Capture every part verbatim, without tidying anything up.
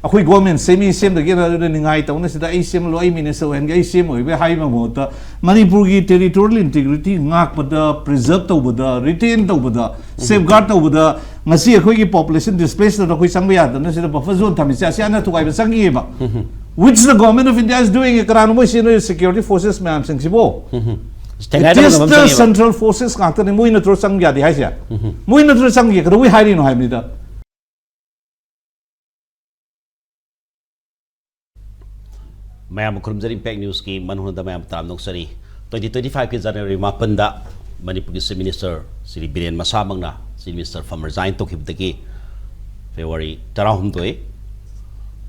ꯑꯩꯈꯣꯏ ꯒꯣꯔꯃꯦꯟ ꯁꯦꯝꯃꯤ ꯁꯦꯝꯗꯒꯦꯅ ꯑꯗꯨꯗ ꯅꯤꯡꯉꯥꯏ ꯇꯧꯅ ꯁꯤꯗ ꯑꯩ ꯁꯦꯝꯍꯜꯂꯣ, ꯑꯩ ꯃꯤꯅꯤꯁꯇꯔ ꯑꯣꯏꯍꯟꯒꯦ, ꯑꯩ ꯁꯦꯝ ꯑꯣꯏꯕ ꯍꯥꯏꯕ ꯃꯍꯨꯠꯇ ꯃꯅꯤꯄꯨꯔꯒꯤ ꯇꯦꯔꯤꯇꯣꯔꯤꯌꯦꯜ ꯏꯟꯇꯤꯒ꯭ꯔꯤꯇꯤ ꯉꯥꯛꯄꯗ, ꯄ꯭ꯔꯤꯖꯔꯕ ꯇꯧꯕꯗ, ꯔꯤꯇꯦꯟ ꯇꯧꯕꯗ, ꯁꯦꯐꯒꯥꯔꯗ ꯇꯧꯕꯗ ꯉꯁꯤ ꯑꯩꯈꯣꯏꯒꯤ ꯄꯣꯄꯨꯂꯦꯁꯟ ꯗꯤꯁꯄ꯭ꯂꯦꯁ ꯇꯧꯗꯅ ꯑꯩꯈꯣꯏ ꯆꯪꯕ ꯌꯥꯗꯅ ꯁꯤꯗ ꯕꯐꯔ ꯖꯣꯟ ꯊꯝꯃꯤꯁꯦ ꯑꯁꯤ ꯑꯅ ꯊꯨꯒꯥꯏꯕ ꯆꯪꯈꯤꯑꯕ꯫ Which the government of India is doing? ꯀꯅꯥꯅꯣ ꯃꯣꯏ ꯁꯤ ꯅꯣꯏ security forces ꯃꯌꯥꯝꯁꯤꯡꯁꯤꯕꯨ? It is the central forces ꯉꯥꯛꯇꯅꯤ, ꯃꯣꯏ ꯅꯠꯇ꯭ꯔꯣ ꯆꯪ ꯌꯥꯗꯦ ꯍꯥꯏꯁꯦ? ꯃꯣꯏ ꯅꯠꯇ꯭ꯔꯣ ꯆꯪꯒꯦ? ꯀꯩꯗꯧꯕꯩ ꯍꯥꯏꯔꯤꯅꯣ ꯍꯥꯏꯕꯅꯤꯗ꯫ ꯃꯌꯥꯝꯕꯨ ꯈꯨꯔꯨꯝꯖꯔꯤ, ꯏꯝꯄꯦꯛ ꯅ꯭ꯌꯨꯁꯀꯤ ꯃꯅꯨꯡꯗ ꯃꯌꯥꯝ ꯇꯔꯥꯝꯅ ꯑꯣꯛꯆꯔꯤ꯫ Twenty twenty five ꯀꯤ ꯖꯅꯋꯥꯔꯤ ꯃꯥꯄꯟꯗ ꯃꯅꯤꯄꯨꯔꯒꯤ ꯆꯤꯐ ꯃꯤꯅꯤꯁꯇꯔ ꯁ꯭ꯔꯤ ꯕꯤꯔꯦꯟ ꯃꯁꯥꯃꯛꯅ ꯆꯤꯐ ꯃꯤꯅꯤꯁꯇꯔ ꯐꯝ ꯔꯤꯖꯥꯏꯟ ꯇꯧꯈꯤꯕꯗꯒꯤ ꯐꯦꯕ꯭ꯔꯨꯋꯥꯔꯤ ꯇꯔꯥꯍꯨꯝꯗꯣꯏ,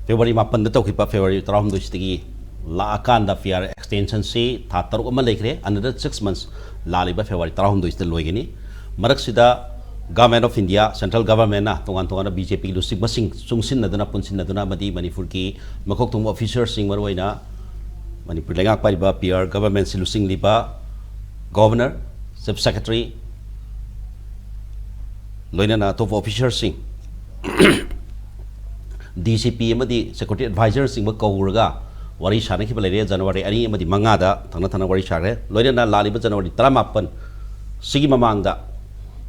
ꯐꯦꯕ꯭ꯔꯨꯋꯥꯔꯤ ꯃꯥꯄꯟꯗ ꯇꯧꯈꯤꯕ ꯐꯦꯕ꯭ꯔꯨꯋꯥꯔꯤ ꯇꯔꯥꯍꯨꯝꯗꯣꯏꯁꯤꯗꯒꯤ ꯂꯥꯛꯑꯀꯥꯟꯗ ꯄꯤ ꯑꯥꯔ ꯑꯦꯛꯁꯇꯦꯟꯁꯟꯁꯤ ꯊꯥ ꯇꯔꯨꯛ ꯑꯃ ꯂꯩꯈ꯭ꯔꯦ, another six months ꯂꯥꯛꯂꯤꯕ ꯐꯦꯕ꯭ꯔꯨꯋꯥꯔꯤ ꯇꯔꯥꯍꯨꯝꯗꯣꯏꯁꯤꯗ ꯂꯣꯏꯒꯅꯤ꯫ ꯃꯔꯛꯁꯤꯗ Government of India, central government ꯅ ꯇꯣꯉꯥꯟ ꯇꯣꯉꯥꯟꯕ ꯕꯤ ꯖꯦ ꯄꯤꯒꯤ ꯂꯨꯆꯤꯡꯕꯁꯤꯡ ꯆꯨꯡꯁꯤꯟꯅꯗꯨꯅ, ꯄꯨꯟꯁꯤꯟꯅꯗꯨꯅ ꯑꯃꯗꯤ ꯃꯅꯤꯄꯨꯔꯒꯤ ꯃꯀꯣꯛ ꯊꯣꯡꯕ ꯑꯣꯐꯤꯁꯔꯁꯤꯡ, ꯃꯔꯨꯑꯣꯏꯅ ꯃꯅꯤꯄꯨꯔ ꯂꯩꯉꯥꯛ ꯄꯥꯏꯔꯤꯕ P R ꯒꯚꯔꯟꯃꯦꯟꯠꯁꯤ ꯂꯨꯆꯤꯡꯂꯤꯕ governor, chief secretary, ꯂꯣꯏꯅꯅ ꯑꯇꯣꯞꯄ ꯑꯣꯐꯤꯁꯔꯁꯤꯡ, ꯗꯤ ꯁꯤ ꯄꯤ ꯑꯃꯗꯤ ꯁꯦꯀ꯭ꯌꯨꯔꯤꯇꯤ ꯑꯦꯗꯚꯥꯏꯖꯔꯅꯆꯤꯡꯕ ꯀꯧꯔꯒ ꯋꯥꯔꯤ ꯁꯥꯟꯅꯈꯤꯕ ꯂꯩꯔꯦ꯫ ꯖꯅꯋꯥꯔꯤ ꯑꯅꯤ ꯑꯃꯗꯤ ꯃꯉꯥꯗ ꯊꯪꯅ ꯊꯪꯅ ꯋꯥꯔꯤ ꯁꯥꯈ꯭ꯔꯦ꯫ ꯂꯣꯏꯅꯅ ꯂꯥꯛꯂꯤꯕ ꯖꯅꯋꯥꯔꯤ ꯇꯔꯥꯃꯥꯄꯟ ꯁꯤꯒꯤ ꯃꯃꯥꯡꯗ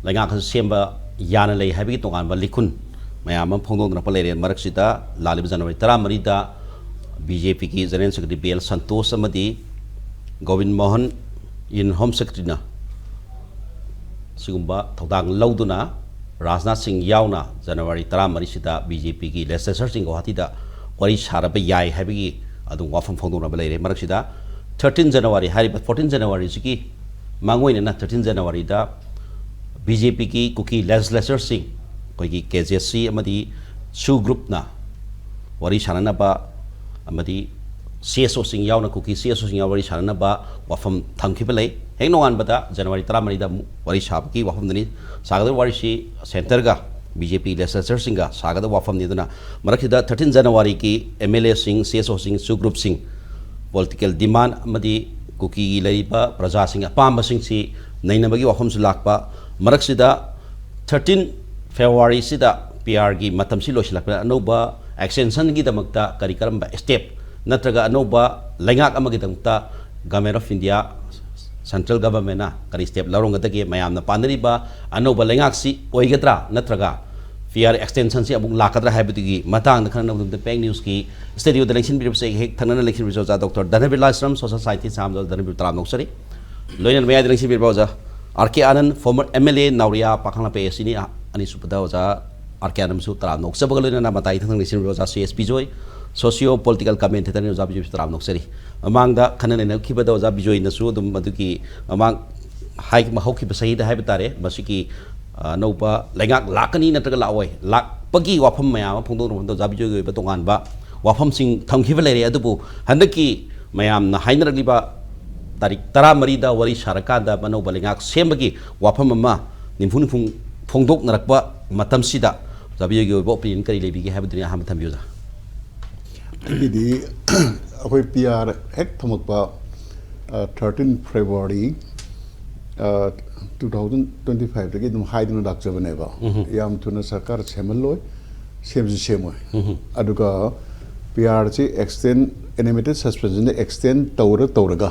ꯂꯩꯉꯥꯛ ꯑꯁꯤ ꯁꯦꯝꯕ ꯌꯥꯅ ꯂꯩ ꯍꯥꯏꯕꯒꯤ ꯇꯣꯉꯥꯟꯕ ꯂꯤꯈꯨꯟ ꯃꯌꯥꯝ ꯑꯃ ꯐꯣꯡꯗꯣꯛꯅꯔꯛꯄ ꯂꯩꯔꯦ꯫ ꯃꯔꯛꯁꯤꯗ ꯂꯥꯛꯂꯤꯕ ꯖꯅꯋꯥꯔꯤ ꯇꯔꯥꯃꯔꯤꯗ ꯕꯤ ꯖꯦ ꯄꯤꯒꯤ general secretary B L Santosh ꯑꯃꯗꯤ ꯒꯣꯕꯤꯟ ꯃꯣꯍꯟ, ꯏꯟ ꯍꯣꯝ ꯁꯦꯀ꯭ꯔꯦꯇꯔꯤꯅ ꯁꯤꯒꯨꯝꯕ ꯊꯧꯗꯥꯡ ꯂꯧꯗꯨꯅ ꯔꯥꯖꯅꯥꯊ ꯁꯤꯡ ꯌꯥꯎꯅ ꯖꯅꯋꯥꯔꯤ ꯇꯔꯥꯃꯔꯤꯁꯤꯗ ꯕꯤ ꯖꯦ ꯄꯤꯒꯤ ꯂꯦꯖꯤꯁꯂꯦꯆꯔꯁꯤꯡ ꯒꯧꯍꯥꯇꯤꯗ ꯋꯥꯔꯤ ꯁꯥꯅꯕ ꯌꯥꯏ ꯍꯥꯏꯕꯒꯤ ꯑꯗꯨꯝ ꯋꯥꯐꯝ ꯐꯣꯡꯗꯣꯛꯅꯕ ꯂꯩꯔꯦ꯫ ꯃꯔꯛꯁꯤꯗ ꯊꯥꯔꯇꯤꯟ ꯖꯅꯋꯥꯔꯤ ꯍꯥꯏꯔꯤꯕ, ꯐꯣꯔꯇꯤꯟ ꯖꯅꯋꯥꯔꯤꯁꯤꯒꯤ ꯃꯥꯡꯑꯣꯏꯅꯅ ꯊꯥꯔꯇꯤꯟ ꯖꯅꯋꯥꯔꯤꯗ ꯕꯤ ꯖꯦ ꯄꯤꯒꯤ ꯀꯨꯀꯤ ꯂꯦꯖꯤꯁꯂꯦꯆꯔꯁꯤꯡ, ꯑꯩꯈꯣꯏꯒꯤ ꯀꯦ ꯖꯦ ꯁꯤ ꯑꯃꯗꯤ ꯁꯨ ꯒ꯭ꯔꯨꯞꯅ ꯋꯥꯔꯤ ꯁꯥꯅꯅꯕ ꯑꯃꯗꯤ ꯁꯤ ꯑꯦꯁ ꯑꯣꯁꯤꯡ ꯌꯥꯎꯅ, ꯀꯨꯀꯤ ꯁꯤ ꯑꯦꯁ ꯑꯣꯁꯤꯡ ꯌꯥꯎꯅ ꯋꯥꯔꯤ ꯁꯥꯅꯅꯕ ꯋꯥꯐꯝ ꯊꯝꯈꯤꯕ ꯂꯩ꯫ ꯍꯦꯛ ꯅꯣꯡꯉꯥꯟꯕꯗ ꯖꯅꯋꯥꯔꯤ ꯇꯔꯥꯃꯔꯤꯗ ꯑꯃꯨꯛ ꯋꯥꯔꯤ ꯁꯥꯕꯒꯤ ꯋꯥꯐꯝꯗꯨꯅꯤ ꯁꯥꯒꯗꯕ ꯋꯥꯔꯤꯁꯤ꯫ ꯁꯦꯟꯇꯔꯒ ꯕꯤ ꯖꯦ ꯄꯤ ꯂꯦꯖꯤꯁꯂꯦꯆꯔꯁꯤꯡꯒ ꯁꯥꯒꯗꯕ ꯋꯥꯐꯝꯅꯤ꯫ ꯑꯗꯨꯅ ꯃꯔꯛꯁꯤꯗ ꯊꯥꯔꯇꯤꯟ ꯖꯅꯋꯥꯔꯤꯒꯤ ꯑꯦꯝ ꯑꯦꯜ ꯑꯦꯁꯤꯡ, ꯁꯤ ꯑꯦꯁ ꯑꯣꯁꯤꯡ, ꯁꯨ ꯒ꯭ꯔꯨꯞꯁꯤꯡ, ꯄꯣꯂꯤꯇꯤꯀꯦꯜ ꯗꯤꯃꯥꯟ ꯑꯃꯗꯤ ꯀꯨꯀꯤꯒꯤ ꯂꯩꯔꯤꯕ ꯄ꯭ꯔꯖꯥꯁꯤꯡ ꯑꯄꯥꯝꯕꯁꯤꯡꯁꯤ ꯅꯩꯅꯕꯒꯤ ꯋꯥꯐꯝꯁꯨ ꯂꯥꯛꯄ꯫ ꯃꯔꯛꯁꯤꯗ ꯊꯥꯔꯇꯤꯟ ꯐꯦꯕ꯭ꯔꯨꯋꯥꯔꯤꯁꯤꯗ ꯄꯤ ꯑꯥꯔꯒꯤ ꯃꯇꯝꯁꯤ ꯂꯣꯏꯁꯤꯜꯂꯛꯄꯗ ꯑꯅꯧꯕ ꯑꯦꯛꯁꯇꯦꯟꯁꯟꯒꯤꯗꯃꯛꯇ ꯀꯔꯤ ꯀꯔꯝꯕ ꯁ꯭ꯇꯦꯞ, ꯅꯠꯇ꯭ꯔꯒ ꯑꯅꯧꯕ ꯂꯩꯉꯥꯛ ꯑꯃꯒꯤꯗꯃꯛꯇ Government of India, Central Government-ꯅ ꯀꯔꯤ ꯁ꯭ꯇꯦꯞ ꯂꯧꯔꯝꯒꯗꯒꯦ? ꯃꯌꯥꯝꯅ ꯄꯥꯝꯅꯔꯤꯕ ꯑꯅꯧꯕ ꯂꯩꯉꯥꯛꯁꯤ ꯑꯣꯏꯒꯗ꯭ꯔꯥ, ꯅꯠꯇ꯭ꯔꯒ ꯄꯤ ꯑꯥꯔ ꯑꯦꯛꯁꯇꯦꯟꯁꯟꯁꯤ ꯑꯃꯨꯛ ꯂꯥꯛꯀꯗ꯭ꯔꯥ ꯍꯥꯏꯕꯗꯨꯒꯤ ꯃꯇꯥꯡꯗ ꯈꯟꯅꯅꯕꯒꯤꯗꯃꯛꯇ ꯄꯦꯛ ꯅ꯭ꯌꯨꯁꯀꯤ ꯁ꯭ꯇꯨꯗꯤꯑꯣꯗ ꯂꯦꯡꯁꯤꯟꯕꯤꯔꯤꯕꯁꯦ ꯑꯩꯒ ꯍꯦꯛ ꯊꯪꯅꯅ ꯂꯦꯡꯁꯤꯟꯕꯤꯔꯤꯕ ꯑꯣꯖꯥ doctor Dhanabir Laishram, social scientist ꯑꯃꯗ ꯙꯅꯕꯤꯔ ꯇꯔꯥꯝꯅ ꯑꯣꯛꯆꯔꯤ꯫ ꯂꯣꯏꯅꯅ ꯃꯌꯥꯏꯗ ꯂꯦꯡꯁꯤꯟꯕꯤꯔꯤꯕ ꯑꯣꯖꯥ R K Anand, former M L A Nauriya ꯄꯥꯈꯪꯂꯥꯡ ꯄꯦ ꯑꯦꯁ ꯁꯤꯅꯤ, ꯑꯅꯤꯁꯨꯕꯗ ꯑꯣꯖꯥ ꯑꯥꯔ ꯀꯦ ꯑꯥꯅꯟꯁꯨ ꯇꯔꯥꯝꯅ ꯑꯣꯛꯆꯕꯒ ꯂꯣꯏꯅꯅ ꯃꯇꯥꯏ ꯊꯪꯅ ꯂꯦꯡꯁꯤꯟꯕꯤꯔꯤꯕ ꯑꯣꯖꯥ C S Bijoy, socio political commentator-ꯅꯤ, ꯑꯣꯖꯥ ꯕꯤꯖꯣꯏꯁꯨ ꯇꯔꯥꯝꯅ ꯑꯣꯛꯆꯔꯤ꯫ ꯃꯃꯥꯡꯗ ꯈꯟꯅ ꯅꯩꯅꯈꯤꯕꯗ ꯑꯣꯖꯥ ꯕꯤꯖꯣꯏꯅꯁꯨ ꯑꯗꯨꯝ ꯃꯗꯨꯒꯤ ꯃꯃꯥꯡ ꯍꯥꯏ-, ꯍꯧꯈꯤꯕ ꯆꯍꯤꯗ ꯍꯥꯏꯕ ꯇꯥꯔꯦ, ꯃꯁꯤꯒꯤ, ꯑ, ꯑꯅꯧꯕ ꯂꯩꯉꯥꯛ ꯂꯥꯛꯀꯅꯤ ꯅꯠꯇ꯭ꯔꯒ ꯂꯥꯛꯑꯣꯏ, ꯂꯥꯛꯄꯒꯤ ꯋꯥꯐꯝ ꯃꯌꯥꯝ ꯑꯃ ꯐꯣꯡꯗꯣꯛꯅꯕ ꯃꯇꯝꯗ ꯑꯣꯖꯥ ꯕꯤꯖꯣꯏꯒꯤ ꯑꯣꯏꯕ ꯇꯣꯉꯥꯟꯕ ꯋꯥꯐꯝꯁꯤꯡ ꯊꯝꯈꯤꯕ ꯂꯩꯔꯦ꯫ ꯑꯗꯨꯕꯨ ꯍꯟꯗꯛꯀꯤ ꯃꯌꯥꯝꯅ ꯍꯥꯏꯅꯔꯛꯂꯤꯕ ꯇꯥꯔꯤꯛ ꯇꯔꯥꯃꯔꯤꯗ ꯋꯥꯔꯤ ꯁꯥꯔꯀꯥꯟꯗ ꯑꯅꯧꯕ ꯂꯩꯉꯥꯛ ꯁꯦꯝꯕꯒꯤ ꯋꯥꯐꯝ ꯑꯃ ꯅꯤꯝꯐꯨ ꯅꯤꯝꯐꯨ ꯐꯣꯡꯗꯣꯛꯅꯔꯛꯄ ꯃꯇꯝꯁꯤꯗ ꯑꯣꯖꯥ ꯕꯤꯖꯣꯏꯒꯤ ꯑꯣꯏꯕ opinion ꯀꯔꯤ ꯂꯩꯕꯤꯒꯦ ꯍꯥꯏꯕꯗꯨꯅꯤ ꯑꯍꯥꯟꯕ ꯊꯝꯕꯤꯌꯨ, ꯑꯣꯖꯥ꯫ ꯑꯩꯒꯤꯗꯤ ꯑꯩꯈꯣꯏ ꯄꯤ ꯑꯥꯔ ꯍꯦꯛ ꯊꯝꯃꯛꯄ, ꯑ, thirteen February, ꯑ, two thousand twenty five-ꯗꯒꯤ ꯑꯗꯨꯝ ꯍꯥꯏꯗꯨꯅ ꯂꯥꯛꯆꯕꯅꯦꯕ꯫ ꯌꯥꯝ ꯊꯨꯅ ꯁꯔꯀꯥꯔ ꯁꯦꯝꯍꯜꯂꯣꯏ, ꯁꯦꯝꯁꯨ ꯁꯦꯝꯃꯣꯏ꯫ ꯑꯗꯨꯒ ꯄꯤ ꯑꯥꯔꯁꯤ extend, animated suspension-ꯗ extend ꯇꯧꯔ ꯇꯧꯔꯒ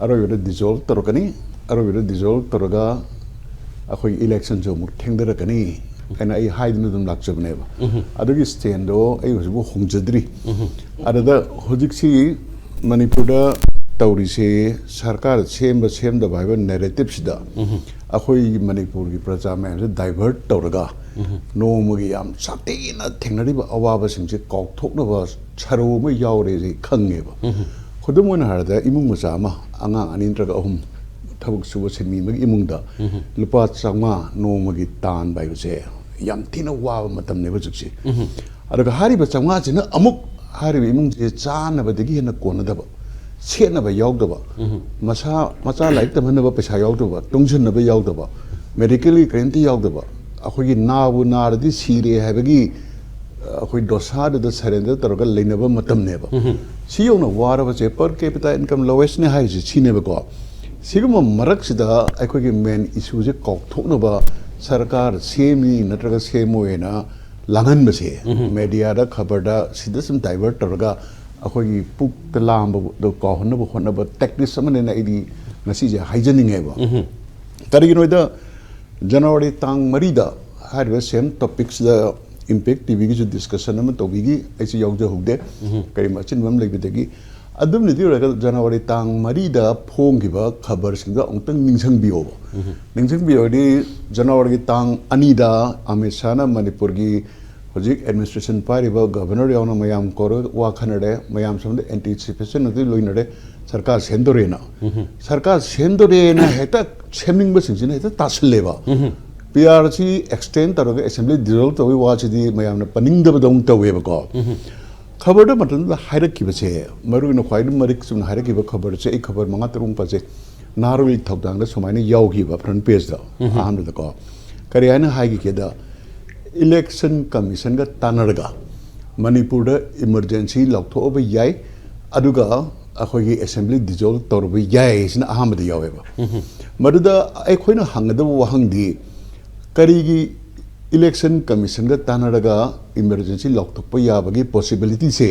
ꯑꯔꯣꯏꯕꯗ dissolve ꯇꯧꯔꯛꯀꯅꯤ꯫ ꯑꯔꯣꯏꯕꯗ dissolve ꯇꯧꯔꯒ ꯑꯩꯈꯣꯏ election-ꯁꯨ ꯑꯃꯨꯛ ꯊꯦꯡꯊꯔꯛꯀꯅꯤ ꯍꯥꯏꯅ ꯑꯩ ꯍꯥꯏꯗꯨꯅ ꯑꯗꯨꯝ ꯂꯥꯛꯆꯕꯅꯦꯕ꯫ ꯑꯗꯨꯒꯤ stand-ꯗꯣ ꯑꯩ ꯍꯧꯖꯤꯛꯐꯥꯎ ꯍꯣꯡꯖꯗ꯭ꯔꯤ꯫ ꯑꯗꯨꯗ ꯍꯧꯖꯤꯛꯁꯤ ꯃꯅꯤꯄꯨꯔꯗ ꯇꯧꯔꯤꯁꯦ, ꯁꯔꯀꯥꯔ ꯁꯦꯝꯕ ꯁꯦꯝꯗꯕ ꯍꯥꯏꯕ narrative-ꯁꯤꯗ ꯑꯩꯈꯣꯏꯒꯤ ꯃꯅꯤꯄꯨꯔꯒꯤ ꯄ꯭ꯔꯖꯥ ꯃꯌꯥꯝꯁꯦ divert ꯇꯧꯔꯒ ꯅꯣꯡꯃꯒꯤ ꯌꯥꯝ ꯁꯥꯊꯤꯅ ꯊꯦꯡꯅꯔꯤꯕ ꯑꯋꯥꯕꯁꯤꯡꯁꯦ ꯀꯥꯎꯊꯣꯛꯅꯕ ꯁꯔꯨ ꯑꯃ ꯌꯥꯎꯔꯦꯁꯦ ꯈꯪꯉꯦꯕ꯫ ꯈꯨꯗꯝ ꯑꯣꯏꯅ ꯍꯥꯏꯔꯕꯗ, ꯏꯃꯨꯡ ꯃꯆꯥ ꯑꯃ, ꯑꯉꯥꯡ ꯑꯅꯤ ꯅꯠꯇ꯭ꯔꯒ ꯑꯍꯨꯝ, ꯊꯕꯛ ꯁꯨꯕ ꯁꯤꯟꯃꯤ ꯑꯃꯒꯤ ꯏꯃꯨꯡꯗ ꯂꯨꯄꯥ ꯆꯥꯝꯃꯉꯥ ꯅꯣꯡꯃꯒꯤ ꯇꯥꯟꯕ ꯍꯥꯏꯕꯁꯦ ꯌꯥꯝ ꯊꯤꯅ ꯋꯥꯕ ꯃꯇꯝꯅꯦꯕ ꯍꯧꯖꯤꯛꯁꯦ꯫ ꯑꯗꯨꯒ ꯍꯥꯏꯔꯤꯕ ꯆꯥꯝꯃꯉꯥꯁꯤꯅ ꯑꯃꯨꯛ ꯍꯥꯏꯔꯤꯕ ꯏꯃꯨꯡꯁꯦ ꯆꯥꯅꯕꯗꯒꯤ ꯍꯦꯟꯅ ꯀꯣꯟꯅꯗꯕ, ꯁꯦꯠꯅꯕ ꯌꯥꯎꯗꯕ, ꯃꯁꯥ, ꯃꯆꯥ ꯂꯥꯏꯔꯤꯛ ꯇꯝꯍꯟꯅꯕ ꯄꯩꯁꯥ ꯌꯥꯎꯗꯕ, ꯇꯨꯡꯁꯤꯟꯅꯕ ꯌꯥꯎꯗꯕ, medical-ꯒꯤ guarantee ꯌꯥꯎꯗꯕ, ꯑꯩꯈꯣꯏꯒꯤ ꯅꯥꯕꯨ ꯅꯥꯔꯗꯤ ꯁꯤꯔꯦ ꯍꯥꯏꯕꯒꯤ, ꯑ, ꯑꯩꯈꯣꯏ ꯗꯣꯁꯥꯗꯨꯗ surrender ꯇꯧꯔꯒ ꯂꯩꯅꯕ ꯃꯇꯝꯅꯦꯕ꯫ ꯁꯤ ꯌꯧꯅ ꯋꯥꯔꯕꯁꯦ, per capita income lowest-ꯅꯦ ꯍꯥꯏꯔꯤꯁꯦ ꯁꯤꯅꯦꯕꯀꯣ꯫ ꯁꯤꯒꯨꯝꯕ ꯃꯔꯛꯁꯤꯗ ꯑꯩꯈꯣꯏꯒꯤ main issue-ꯁꯦ ꯀꯥꯎꯊꯣꯛꯅꯕ ꯁꯔꯀꯥꯔ ꯁꯦꯝꯃꯤ ꯅꯠꯇ꯭ꯔꯒ ꯁꯦꯝꯃꯣꯏꯅ ꯂꯥꯡꯍꯟꯕꯁꯦ, ꯃꯦꯗꯤꯌꯥꯗ, ꯈꯕꯔꯗ, ꯁꯤꯗ ꯁꯨꯝ ꯗꯥꯏꯚꯔꯠ ꯇꯧꯔꯒ ꯑꯩꯈꯣꯏꯒꯤ ꯄꯨꯛꯇ ꯂꯥꯝꯕꯗꯣ ꯀꯥꯎꯍꯟꯅꯕ ꯍꯣꯠꯅꯕ ꯇꯦꯛꯇꯤꯛꯁ ꯑꯃꯅꯦꯅ ꯑꯩꯗꯤ ꯉꯁꯤꯁꯦ ꯍꯥꯏꯖꯅꯤꯡꯉꯦꯕ꯫ ꯀꯔꯤꯒꯤꯅꯣꯗ, ꯖꯅꯋꯥꯔꯤ ꯇꯥꯡ ꯃꯔꯤꯗ ꯍꯥꯏꯔꯤꯕ ꯁꯦꯝ ꯇꯣꯄꯤꯛꯁꯤꯗ ꯏꯝꯄꯦꯛ ꯇꯤꯚꯤꯒꯤꯁꯨ ꯗꯤꯁꯀꯁꯟ ꯑꯃ ꯇꯧꯕꯤꯈꯤ, ꯑꯩꯁꯨ ꯌꯥꯎꯖꯍꯧꯗꯦ, ꯀꯔꯤꯒꯨꯝꯕ ꯑꯆꯤꯟꯕ ꯑꯃ ꯂꯩꯕꯗꯒꯤ꯫ ꯑꯗꯨꯝꯅꯗꯤ ꯑꯣꯏꯔꯒ ꯖꯅꯋꯥꯔꯤ ꯇꯥꯡ ꯃꯔꯤꯗ ꯐꯣꯡꯈꯤꯕ ꯈꯕꯔꯁꯤꯡꯗꯣ ꯑꯃꯨꯛꯇꯪ ꯅꯤꯡꯁꯤꯡꯕꯤꯌꯣꯕ꯫ ꯅꯤꯡꯁꯤꯡꯕꯤꯌꯣꯗꯤ, ꯖꯅꯋꯥꯔꯤꯒꯤ ꯇꯥꯡ ꯑꯅꯤꯗ ꯑꯃꯤꯠ ꯁꯥꯍꯅ ꯃꯅꯤꯄꯨꯔꯒꯤ ꯍꯧꯖꯤꯛ ꯑꯦꯗꯃꯤꯅꯤꯁꯇ꯭ꯔꯦꯁꯟ ꯄꯥꯏꯔꯤꯕ ꯒꯚꯔꯅꯔ ꯌꯥꯎꯅ ꯃꯌꯥꯝ ꯀꯧꯔꯒ ꯋꯥ ꯈꯟꯅꯔꯦ, ꯃꯌꯥꯝ ꯁꯣꯝꯗ ꯑꯦꯟꯇꯤꯁꯤꯄꯦꯁꯟ ꯑꯗꯨ ꯂꯣꯏꯅꯔꯦ, ꯁꯔꯀꯥꯔ ꯁꯦꯝꯗꯣꯔꯦꯅ꯫ ꯁꯔꯀꯥꯔ ꯁꯦꯝꯗꯣꯔꯦꯅ ꯍꯦꯛꯇ ꯁꯦꯝꯅꯤꯡꯕꯁꯤꯡꯁꯤꯅ ꯍꯦꯛꯇ ꯇꯥꯁꯜꯂꯦꯕ꯫ ꯄꯤ ꯑꯥꯔ ꯁꯤ ꯑꯦꯛꯁꯇꯦꯟ ꯇꯧꯔꯒ ꯑꯦꯁꯦꯝꯕ꯭ꯂꯤ ꯗꯤꯖꯣꯜꯕ ꯇꯧꯕꯒꯤ ꯋꯥꯁꯤꯗꯤ ꯃꯌꯥꯝꯅ ꯄꯟꯅꯤꯡꯗꯕꯗꯧꯅ ꯇꯧꯋꯦꯕꯀꯣ꯫ ꯈꯕꯔꯗ ꯃꯇꯝꯗꯨꯗ ꯍꯥꯏꯔꯛꯈꯤꯕꯁꯦ, ꯃꯔꯨꯑꯣꯏꯅ ꯈ꯭ꯋꯥꯏꯗꯒꯤ ꯃꯔꯤꯛ ꯆꯨꯝꯅ ꯍꯥꯏꯔꯛꯈꯤꯕ ꯈꯕꯔꯁꯦ, ꯑꯩ ꯈꯕꯔ ꯃꯉꯥ ꯇꯔꯨꯛ ꯄꯥꯖꯩ, ꯅꯍꯥꯔꯣꯜꯒꯤ ꯊꯧꯗꯥꯡꯗ ꯁꯨꯃꯥꯏꯅ ꯌꯥꯎꯈꯤꯕ ꯐ꯭ꯔꯟ ꯄꯦꯖꯇ꯫ ꯑꯍꯥꯟꯕꯗꯀꯣ ꯀꯔꯤ ꯍꯥꯏꯅ ꯍꯥꯏꯈꯤꯒꯦꯗ, ꯏꯂꯦꯛꯁꯟ ꯀꯃꯤꯁꯟꯒ ꯇꯥꯟꯅꯔꯒ ꯃꯅꯤꯄꯨꯔꯗ ꯏꯃꯔꯖꯦꯟꯁꯤ ꯂꯥꯎꯊꯣꯛꯑꯕ ꯌꯥꯏ, ꯑꯗꯨꯒ ꯑꯩꯈꯣꯏꯒꯤ ꯑꯦꯁꯦꯝꯕ꯭ꯂꯤ ꯗꯤꯖꯣꯜꯕ ꯇꯧꯔꯕ ꯌꯥꯏ ꯁꯤꯅ ꯑꯍꯥꯟꯕꯗ ꯌꯥꯎꯋꯦꯕ꯫ ꯃꯗꯨꯗ ꯑꯩꯈꯣꯏꯅ ꯍꯪꯒꯗꯕ ꯋꯥꯍꯪꯗꯤ, ꯀꯔꯤꯒꯤ ꯏꯂꯦꯛꯁꯟ ꯀꯃꯤꯁꯟꯒ ꯇꯥꯟꯅꯔꯒ ꯏꯃꯔꯖꯦꯟꯁꯤ ꯂꯥꯎꯊꯣꯛꯄ ꯌꯥꯕꯒꯤ ꯄꯣꯁꯤꯕꯤꯂꯤꯇꯤꯁꯦ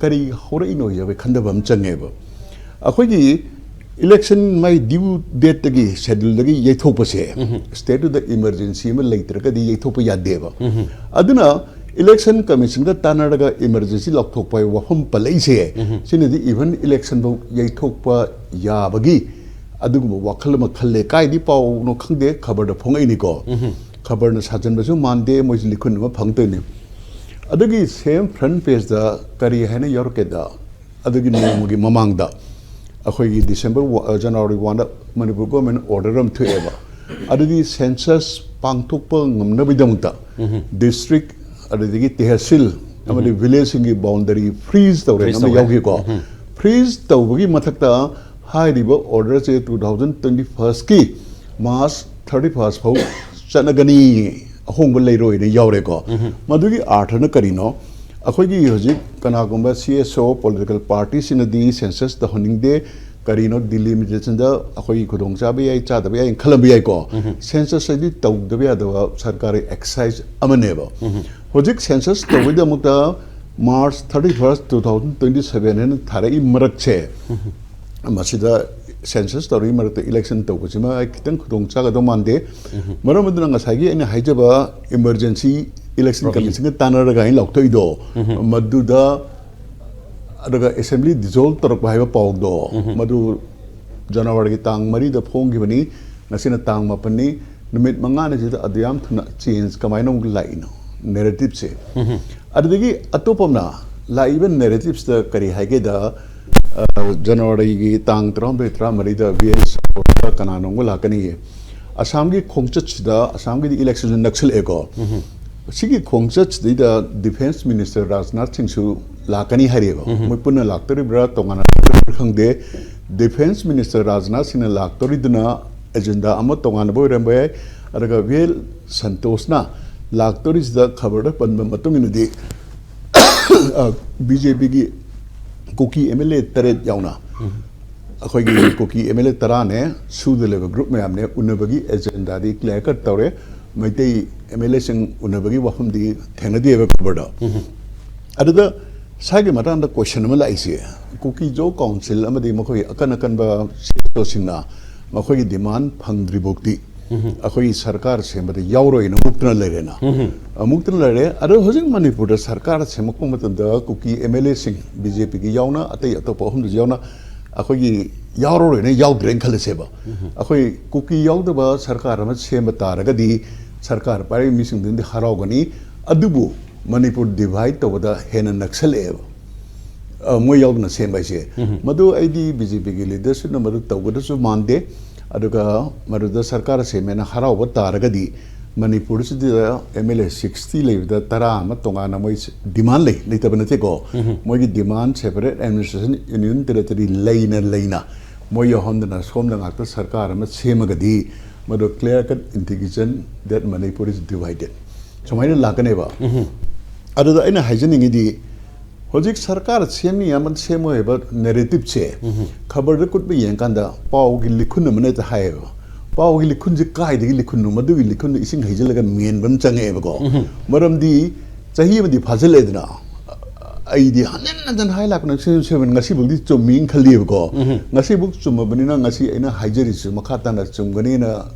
ꯀꯔꯤ ꯍꯧꯔꯛꯏꯅꯣ ꯍꯥꯏꯕ ꯈꯟꯊꯕ ꯑꯃ ꯆꯪꯉꯦꯕ꯫ ꯑꯩꯈꯣꯏꯒꯤ ꯏꯂꯦꯛꯁꯟ ꯃꯥꯏ ꯗ꯭ꯌꯨ ꯗꯦꯠꯇꯒꯤ, ꯁꯦꯗ꯭ꯌꯨꯜꯗꯒꯤ ꯌꯩꯊꯣꯛꯄꯁꯦ, ꯁ꯭ꯇꯦꯠꯇꯨꯗ ꯏꯃꯔꯖꯦꯟꯁꯤ ꯑꯃ ꯂꯩꯇ꯭ꯔꯒꯗꯤ ꯌꯩꯊꯣꯛꯄ ꯌꯥꯗꯦꯕ꯫ ꯑꯗꯨꯅ ꯏꯂꯦꯛꯁꯟ ꯀꯃꯤꯁꯟꯒ ꯇꯥꯟꯅꯔꯒ ꯏꯃꯔꯖꯦꯟꯁꯤ ꯂꯥꯎꯊꯣꯛꯄ ꯍꯥꯏꯕ ꯋꯥꯐꯝ ꯄꯜꯂꯛꯏꯁꯦ, ꯁꯤꯅꯗꯤ ꯏꯚꯟ ꯏꯂꯦꯛꯁꯟꯐꯧ ꯌꯩꯊꯣꯛꯄ ꯌꯥꯕꯒꯤ ꯑꯗꯨꯒꯨꯝꯕ ꯋꯥꯈꯜ ꯑꯃ ꯈꯜꯂꯦ꯫ ꯀꯥꯏꯗꯤ ꯄꯥꯎꯅꯣ ꯈꯪꯗꯦ, ꯈꯕꯔꯗ ꯐꯣꯡꯉꯛꯏꯅꯤꯀꯣ꯫ ꯈꯕꯔꯅ ꯁꯥꯖꯟꯕꯁꯨ ꯃꯥꯟꯗꯦ, ꯃꯣꯏꯁꯨ ꯂꯤꯈꯨꯟ ꯑꯃ ꯐꯪꯗꯣꯏꯅꯤ꯫ ꯑꯗꯨꯒꯤ ꯁꯦꯝ ꯐ꯭ꯔꯟ ꯄꯦꯖꯇ ꯀꯔꯤ ꯍꯥꯏꯅ ꯌꯥꯎꯔꯛꯀꯦꯗ, ꯑꯗꯨꯒꯤ ꯅꯣꯡꯃꯒꯤ ꯃꯃꯥꯡꯗ ꯑꯩꯈꯣꯏꯒꯤ ꯗꯤꯁꯦꯝꯕꯔ ꯋꯥ-, ꯖꯅꯋꯥꯔꯤ ꯋꯥꯟꯗ ꯃꯅꯤꯄꯨꯔ ꯒꯣꯔꯃꯦꯟ ꯑꯣꯔꯗꯔ ꯑꯃ ꯊꯣꯛꯑꯦꯕ꯫ ꯑꯗꯨꯗꯤ ꯁꯦꯟꯁꯁ ꯄꯥꯡꯊꯣꯛꯄ ꯉꯝꯅꯕꯒꯤꯗꯃꯛꯇ ꯗꯤꯁꯇ꯭ꯔꯤꯛ, ꯑꯗꯨꯗꯒꯤ ꯇꯦꯍꯁꯤꯜ ꯑꯃꯗꯤ ꯚꯤꯂꯦꯖꯁꯤꯡꯒꯤ ꯕꯥꯎꯟꯗꯔꯤ ꯐ꯭ꯔꯤꯖ ꯇꯧꯔꯦꯅ ꯐ꯭ꯔꯤꯖ ꯑꯃ ꯇꯧꯔꯦ꯫ ꯌꯥꯎꯈꯤꯀꯣ꯫ ꯐ꯭ꯔꯤꯖ ꯇꯧꯕꯒꯤ ꯃꯊꯛꯇ ꯍꯥꯏꯔꯤꯕ ꯑꯣꯔꯗꯔꯁꯦ ꯇꯨ ꯊꯥꯎꯖꯟ ꯇ꯭ꯋꯦꯟꯇꯤ ꯐꯥꯏꯚꯀꯤ ꯃꯥꯔꯆ ꯊꯥꯔꯇꯤ ꯐꯥꯔꯁ ꯐꯥꯎ ꯆꯠꯅꯒꯅꯤ, ꯑꯍꯣꯡꯕ ꯂꯩꯔꯣꯏꯅ ꯌꯥꯎꯔꯦꯀꯣ꯫ ꯃꯗꯨꯒꯤ ꯑꯥꯔꯊꯅ ꯀꯔꯤꯅꯣ? ꯑꯩꯈꯣꯏꯒꯤ ꯍꯧꯖꯤꯛ ꯀꯅꯥꯒꯨꯝꯕ ꯁꯤ ꯑꯦꯁ ꯑꯣ ꯄꯣꯂꯤꯇꯤꯀꯦꯜ ꯄꯥꯔꯇꯤꯁꯤꯡꯅꯗꯤ ꯁꯦꯟꯁꯁ ꯇꯧꯍꯟꯅꯤꯡꯗꯦ, ꯀꯔꯤꯅꯣ, ꯗꯤꯂꯤꯃꯤꯇꯦꯁꯟꯗ ꯑꯩꯈꯣꯏꯒꯤ ꯈꯨꯗꯣꯡꯆꯥꯕ ꯌꯥꯏ, ꯆꯥꯗꯕ ꯌꯥꯏꯅ ꯈꯜꯂꯝꯕ ꯌꯥꯏꯀꯣ꯫ ꯁꯦꯟꯁꯁ ꯍꯥꯏꯗꯤ ꯇꯧꯗꯕ ꯌꯥꯗꯕ ꯁꯔꯀꯥꯔꯒꯤ ꯑꯦꯛꯁꯔꯁꯥꯏꯁ ꯑꯃꯅꯦꯕ꯫ ꯍꯧꯖꯤꯛ ꯁꯦꯟꯁꯁ ꯇꯧꯕꯒꯤꯗꯃꯛꯇ March thirty first, two thousand twenty seven ꯍꯥꯏꯅ ꯊꯥꯔꯛꯏ ꯃꯔꯛꯁꯦ, ꯃꯁꯤꯗ ꯁꯦꯟꯁꯁ ꯇꯧꯔꯤꯉꯩ ꯃꯔꯛꯇ ꯏꯂꯦꯛꯁꯟ ꯇꯧꯕꯁꯤꯃ ꯑꯩ ꯈꯤꯇꯪ ꯈꯨꯗꯣꯡ ꯆꯥꯒꯗꯧ ꯃꯥꯟꯗꯦ꯫ ꯃꯔꯝ ꯑꯗꯨꯅ ꯉꯁꯥꯏꯒꯤ ꯑꯩꯅ ꯍꯥꯏꯖꯕ ꯏꯃꯔꯖꯦꯟꯁꯤ ꯏꯂꯦꯛꯁꯟ ꯀꯃꯤꯁꯟꯒ ꯇꯥꯟꯅꯔꯒ ꯑꯩꯅ ꯂꯥꯎꯊꯣꯛꯏꯗꯣ, ꯃꯗꯨꯗ, ꯑꯗꯨꯒ ꯑꯦꯁꯦꯝꯕ꯭ꯂꯤ ꯗꯤꯖꯣꯜꯕ ꯇꯧꯔꯛꯄ ꯍꯥꯏꯕ ꯄꯥꯎꯗꯣ, ꯃꯗꯨ ꯖꯅꯋꯥꯔꯤꯒꯤ ꯇꯥꯡ ꯃꯔꯤꯗ ꯐꯣꯡꯈꯤꯕꯅꯤ꯫ ꯉꯁꯤꯅ ꯇꯥꯡ ꯃꯥꯄꯟꯅꯤ꯫ ꯅꯨꯃꯤꯠ ꯃꯉꯥꯅꯤꯁꯤꯗ ꯑꯗꯨ ꯌꯥꯝ ꯊꯨꯅ ꯆꯦꯟꯖ ꯀꯃꯥꯏꯅ ꯑꯃꯨꯛ ꯂꯥꯛꯏꯅꯣ ꯅꯦꯔꯦꯇꯤꯞꯁꯦ? ꯑꯗꯨꯗꯒꯤ ꯑꯇꯣꯞꯄ ꯑꯃꯅ ꯂꯥꯛꯏꯕ ꯅꯦꯔꯦꯇꯤꯞꯁꯇ ꯀꯔꯤ ꯍꯥꯏꯒꯦꯗ, ꯑ, ꯖꯅꯋꯥꯔꯤꯒꯤ ꯇꯥꯡ ꯇꯔꯥꯍꯨꯝꯗꯣꯏ, ꯇꯔꯥꯃꯔꯤꯗ ꯚꯤ ꯑꯦꯜ ꯁꯟꯇꯣꯁꯇ ꯀꯅꯥꯅꯣꯝꯒ ꯂꯥꯛꯀꯅꯤꯌꯦ꯫ ꯑꯁꯥꯝꯒꯤ ꯈꯣꯡꯆꯠꯁꯤꯗ, ꯑꯁꯥꯝꯒꯤꯗꯤ ꯏꯂꯦꯛꯁꯟꯁꯨ ꯅꯛꯁꯜꯂꯛꯑꯦꯀꯣ꯫ ꯁꯤꯒꯤ ꯈꯣꯡꯆꯠꯁꯤꯗꯩꯗ ꯗꯤꯐꯦꯟꯁ ꯃꯤꯅꯤꯁꯇꯔ ꯔꯥꯖꯅꯥꯊ ꯁꯤꯡꯁꯨ ꯂꯥꯛꯀꯅꯤ ꯍꯥꯏꯔꯤꯑꯕ꯫ ꯃꯣꯏ ꯄꯨꯟꯅ ꯂꯥꯛꯇꯣꯔꯤꯕ꯭ꯔꯥ, ꯇꯣꯉꯥꯟꯅ ꯂꯥꯛꯇꯣꯔꯤꯕ꯭ꯔꯥ ꯈꯪꯗꯦ꯫ ꯗꯤꯐꯦꯟꯁ ꯃꯤꯅꯤꯁꯇꯔ ꯔꯥꯖꯅꯥꯊ ꯁꯤꯡꯅ ꯂꯥꯛꯇꯣꯔꯤꯗꯨꯅ ꯑꯦꯖꯦꯟꯗꯥ ꯑꯃ ꯇꯣꯉꯥꯟꯅꯕ ꯑꯣꯏꯔꯝꯕ ꯌꯥꯏ꯫ ꯑꯗꯨꯒ ꯚꯤ ꯑꯦꯜ ꯁꯟꯇꯣꯁꯅ ꯂꯥꯛꯇꯣꯔꯤꯁꯤꯗ ꯈꯕꯔꯗ ꯄꯟꯕ ꯃꯇꯨꯡ ꯏꯟꯅꯗꯤ, ꯕꯤ ꯖꯦ ꯄꯤꯒꯤ ꯀꯨꯀꯤ ꯑꯦꯝ ꯑꯦꯜ ꯑꯦ ꯇꯔꯦꯠ ꯌꯥꯎꯅ ꯑꯩꯈꯣꯏꯒꯤ ꯀꯨꯀꯤ ꯑꯦꯝ ꯑꯦꯜ ꯑꯦ ꯇꯔꯥꯅꯦ, ꯁꯨꯗ ꯂꯩꯕ ꯒ꯭ꯔꯨꯞ ꯃꯌꯥꯝꯅꯦ, ꯎꯅꯕꯒꯤ ꯑꯦꯖꯦꯟꯗꯥꯗꯤ ꯀ꯭ꯂꯤꯌꯥꯔ ꯀꯠ ꯇꯧꯔꯦ꯫ ꯃꯩꯇꯩ ꯑꯦꯝ ꯑꯦꯜ ꯑꯦꯁꯤꯡ ꯎꯅꯕꯒꯤ ꯋꯥꯐꯝꯗꯤ ꯊꯦꯡꯅꯗꯦꯕ ꯈꯕꯔꯗ꯫ ꯑꯗꯨꯗ ꯁꯥꯏꯒꯤ ꯃꯇꯥꯡꯗ ꯀꯣꯏꯁꯟ ꯑꯃ ꯂꯥꯛꯏꯁꯦ, ꯀꯨꯀꯤ ꯖꯣ ꯀꯥꯎꯟꯁꯤꯜ ꯑꯃꯗꯤ ꯃꯈꯣꯏ ꯑꯀꯟ ꯑꯀꯟꯕ ꯁꯤꯡꯅ ꯃꯈꯣꯏꯒꯤ ꯗꯤꯃꯥꯟ ꯐꯪꯗ꯭ꯔꯤꯐꯥꯎꯗꯤ ꯑꯩꯈꯣꯏꯒꯤ ꯁꯔꯀꯥꯔ ꯁꯦꯝꯕꯗ ꯌꯥꯎꯔꯣꯏꯅ ꯃꯨꯛꯇꯅ ꯂꯩꯔꯦꯅ꯫ ꯑ, ꯃꯨꯛꯇꯅ ꯂꯩꯔꯦ꯫ ꯑꯗꯣ ꯍꯧꯖꯤꯛ ꯃꯅꯤꯄꯨꯔꯗ ꯁꯔꯀꯥꯔ ꯁꯦꯝꯃꯛꯄ ꯃꯇꯝꯗ ꯀꯨꯀꯤ ꯑꯦꯝ ꯑꯦꯜ ꯑꯦꯁꯤꯡ, ꯕꯤ ꯖꯦ ꯄꯤꯒꯤ ꯌꯥꯎꯅ, ꯑꯇꯩ ꯑꯇꯣꯞꯄ ꯑꯍꯨꯝꯗꯨꯁꯨ ꯌꯥꯎꯅ, ꯑꯩꯈꯣꯏꯒꯤ ꯌꯥꯎꯔꯔꯣꯏꯅ, ꯌꯥꯎꯗ꯭ꯔꯦꯅ ꯈꯜꯂꯁꯦꯕ꯫ ꯑꯩꯈꯣꯏ ꯀꯨꯀꯤ ꯌꯥꯎꯗꯕ ꯁꯔꯀꯥꯔ ꯑꯃ ꯁꯦꯝꯕ ꯇꯥꯔꯒꯗꯤ ꯁꯔꯀꯥꯔ ꯄꯥꯏꯔꯤꯕ ꯃꯤꯁꯤꯡꯗꯨꯅꯗꯤ ꯍꯔꯥꯎꯒꯅꯤ꯫ ꯑꯗꯨꯕꯨ ꯃꯅꯤꯄꯨꯔ ꯗꯤꯚꯥꯏꯠ ꯇꯧꯕꯗ ꯍꯦꯟꯅ ꯅꯛꯁꯜꯂꯛꯑꯦꯕ꯫ ꯑ, ꯃꯣꯏ ꯌꯥꯎꯗꯅ ꯁꯦꯝꯕ ꯍꯥꯏꯁꯦ꯫ ꯃꯗꯨ ꯑꯩꯗꯤ ꯕꯤ ꯖꯦ ꯄꯤꯒꯤ ꯂꯤꯗꯔꯁꯤꯞꯅ ꯃꯗꯨ ꯇꯧꯒꯗꯕꯁꯨ ꯃꯥꯟꯗꯦ꯫ ꯑꯗꯨꯒ ꯃꯗꯨꯗ ꯁꯔꯀꯥꯔ ꯁꯦꯝꯃꯦꯅ ꯍꯔꯥꯎꯕ ꯇꯥꯔꯒꯗꯤ ꯃꯅꯤꯄꯨꯔꯁꯤꯗ ꯑꯦꯝ ꯑꯦꯜ ꯑꯦ ꯁꯤꯛꯁꯇꯤ ꯂꯩꯕꯗ ꯇꯔꯥ ꯑꯃ ꯇꯣꯉꯥꯟꯅ ꯃꯣꯏ ꯗꯤꯃꯥꯟ ꯂꯩ, ꯂꯩꯇꯕ ꯅꯠꯇꯦꯀꯣ꯫ ꯃꯣꯏꯒꯤ ꯗꯤꯃꯥꯟ ꯁꯦꯄꯔꯦꯠ ꯑꯦꯗꯃꯤꯅꯤꯁꯇ꯭ꯔꯦꯁꯟ ꯌꯨꯅꯤꯌꯟ ꯇꯦꯔꯤꯇꯣꯔꯤ ꯂꯩꯅ ꯂꯩꯅ ꯃꯣꯏ ꯌꯥꯎꯍꯟꯗꯅ ꯁꯣꯝꯗ ꯉꯥꯛꯇ ꯁꯔꯀꯥꯔ ꯑꯃ ꯁꯦꯝꯃꯒꯗꯤ ꯃꯗꯨ clear cut indication that Manipur is divided ꯁꯨꯃꯥꯏꯅ ꯂꯥꯛꯀꯅꯦꯕ꯫ ꯑꯗꯨꯗ ꯑꯩꯅ ꯍꯥꯏꯖꯅꯤꯡꯉꯤꯗꯤ, ꯍꯧꯖꯤꯛ ꯁꯔꯀꯥꯔ ꯁꯦꯝꯃꯤ ꯑꯃ ꯁꯦꯝꯃꯣꯏ ꯍꯥꯏꯕ ꯅꯦꯔꯦꯇꯤꯞꯁꯦ ꯈꯕꯔꯗ ꯀꯨꯠꯄ ꯌꯦꯡꯀꯥꯟꯗ ꯄꯥꯎꯒꯤ ꯂꯤꯈꯨꯟ ꯑꯃꯅ ꯍꯦꯛꯇ ꯍꯥꯏꯌꯦꯕ꯫ ꯄꯥꯎꯒꯤ ꯂꯤꯈꯨꯟꯁꯦ ꯀꯥꯏꯗꯒꯤ ꯂꯤꯈꯨꯟꯅꯣ? ꯃꯗꯨꯒꯤ ꯂꯤꯈꯨꯟꯗꯣ ꯏꯁꯤꯡ ꯍꯩꯖꯤꯜꯂꯒ ꯃꯦꯟꯕ ꯑꯃ ꯆꯪꯉꯛꯑꯦꯕꯀꯣ꯫ ꯃꯔꯝꯗꯤ ꯆꯍꯤ ꯑꯃꯗꯤ ꯐꯥꯖꯤꯜꯂꯛꯑꯦꯗꯅ, ꯑꯩꯗꯤ ꯍꯟꯖꯤꯟ ꯍꯟꯖꯤꯟ ꯍꯥꯏ ꯂꯥꯛꯄꯅ ꯁꯤꯃ ꯉꯁꯤꯐꯥꯎꯗꯤ ꯆꯨꯝꯃꯤꯅ ꯈꯜꯂꯤꯕꯀꯣ꯫ ꯉꯁꯤꯐꯥꯎ ꯆꯨꯝꯃꯕꯅꯤꯅ ꯉꯁꯤ ꯑꯩꯅ ꯍꯥꯏꯖꯔꯤꯁꯤ ꯃꯈꯥ ꯇꯥꯅ ꯆꯨꯝꯒꯅꯤꯅ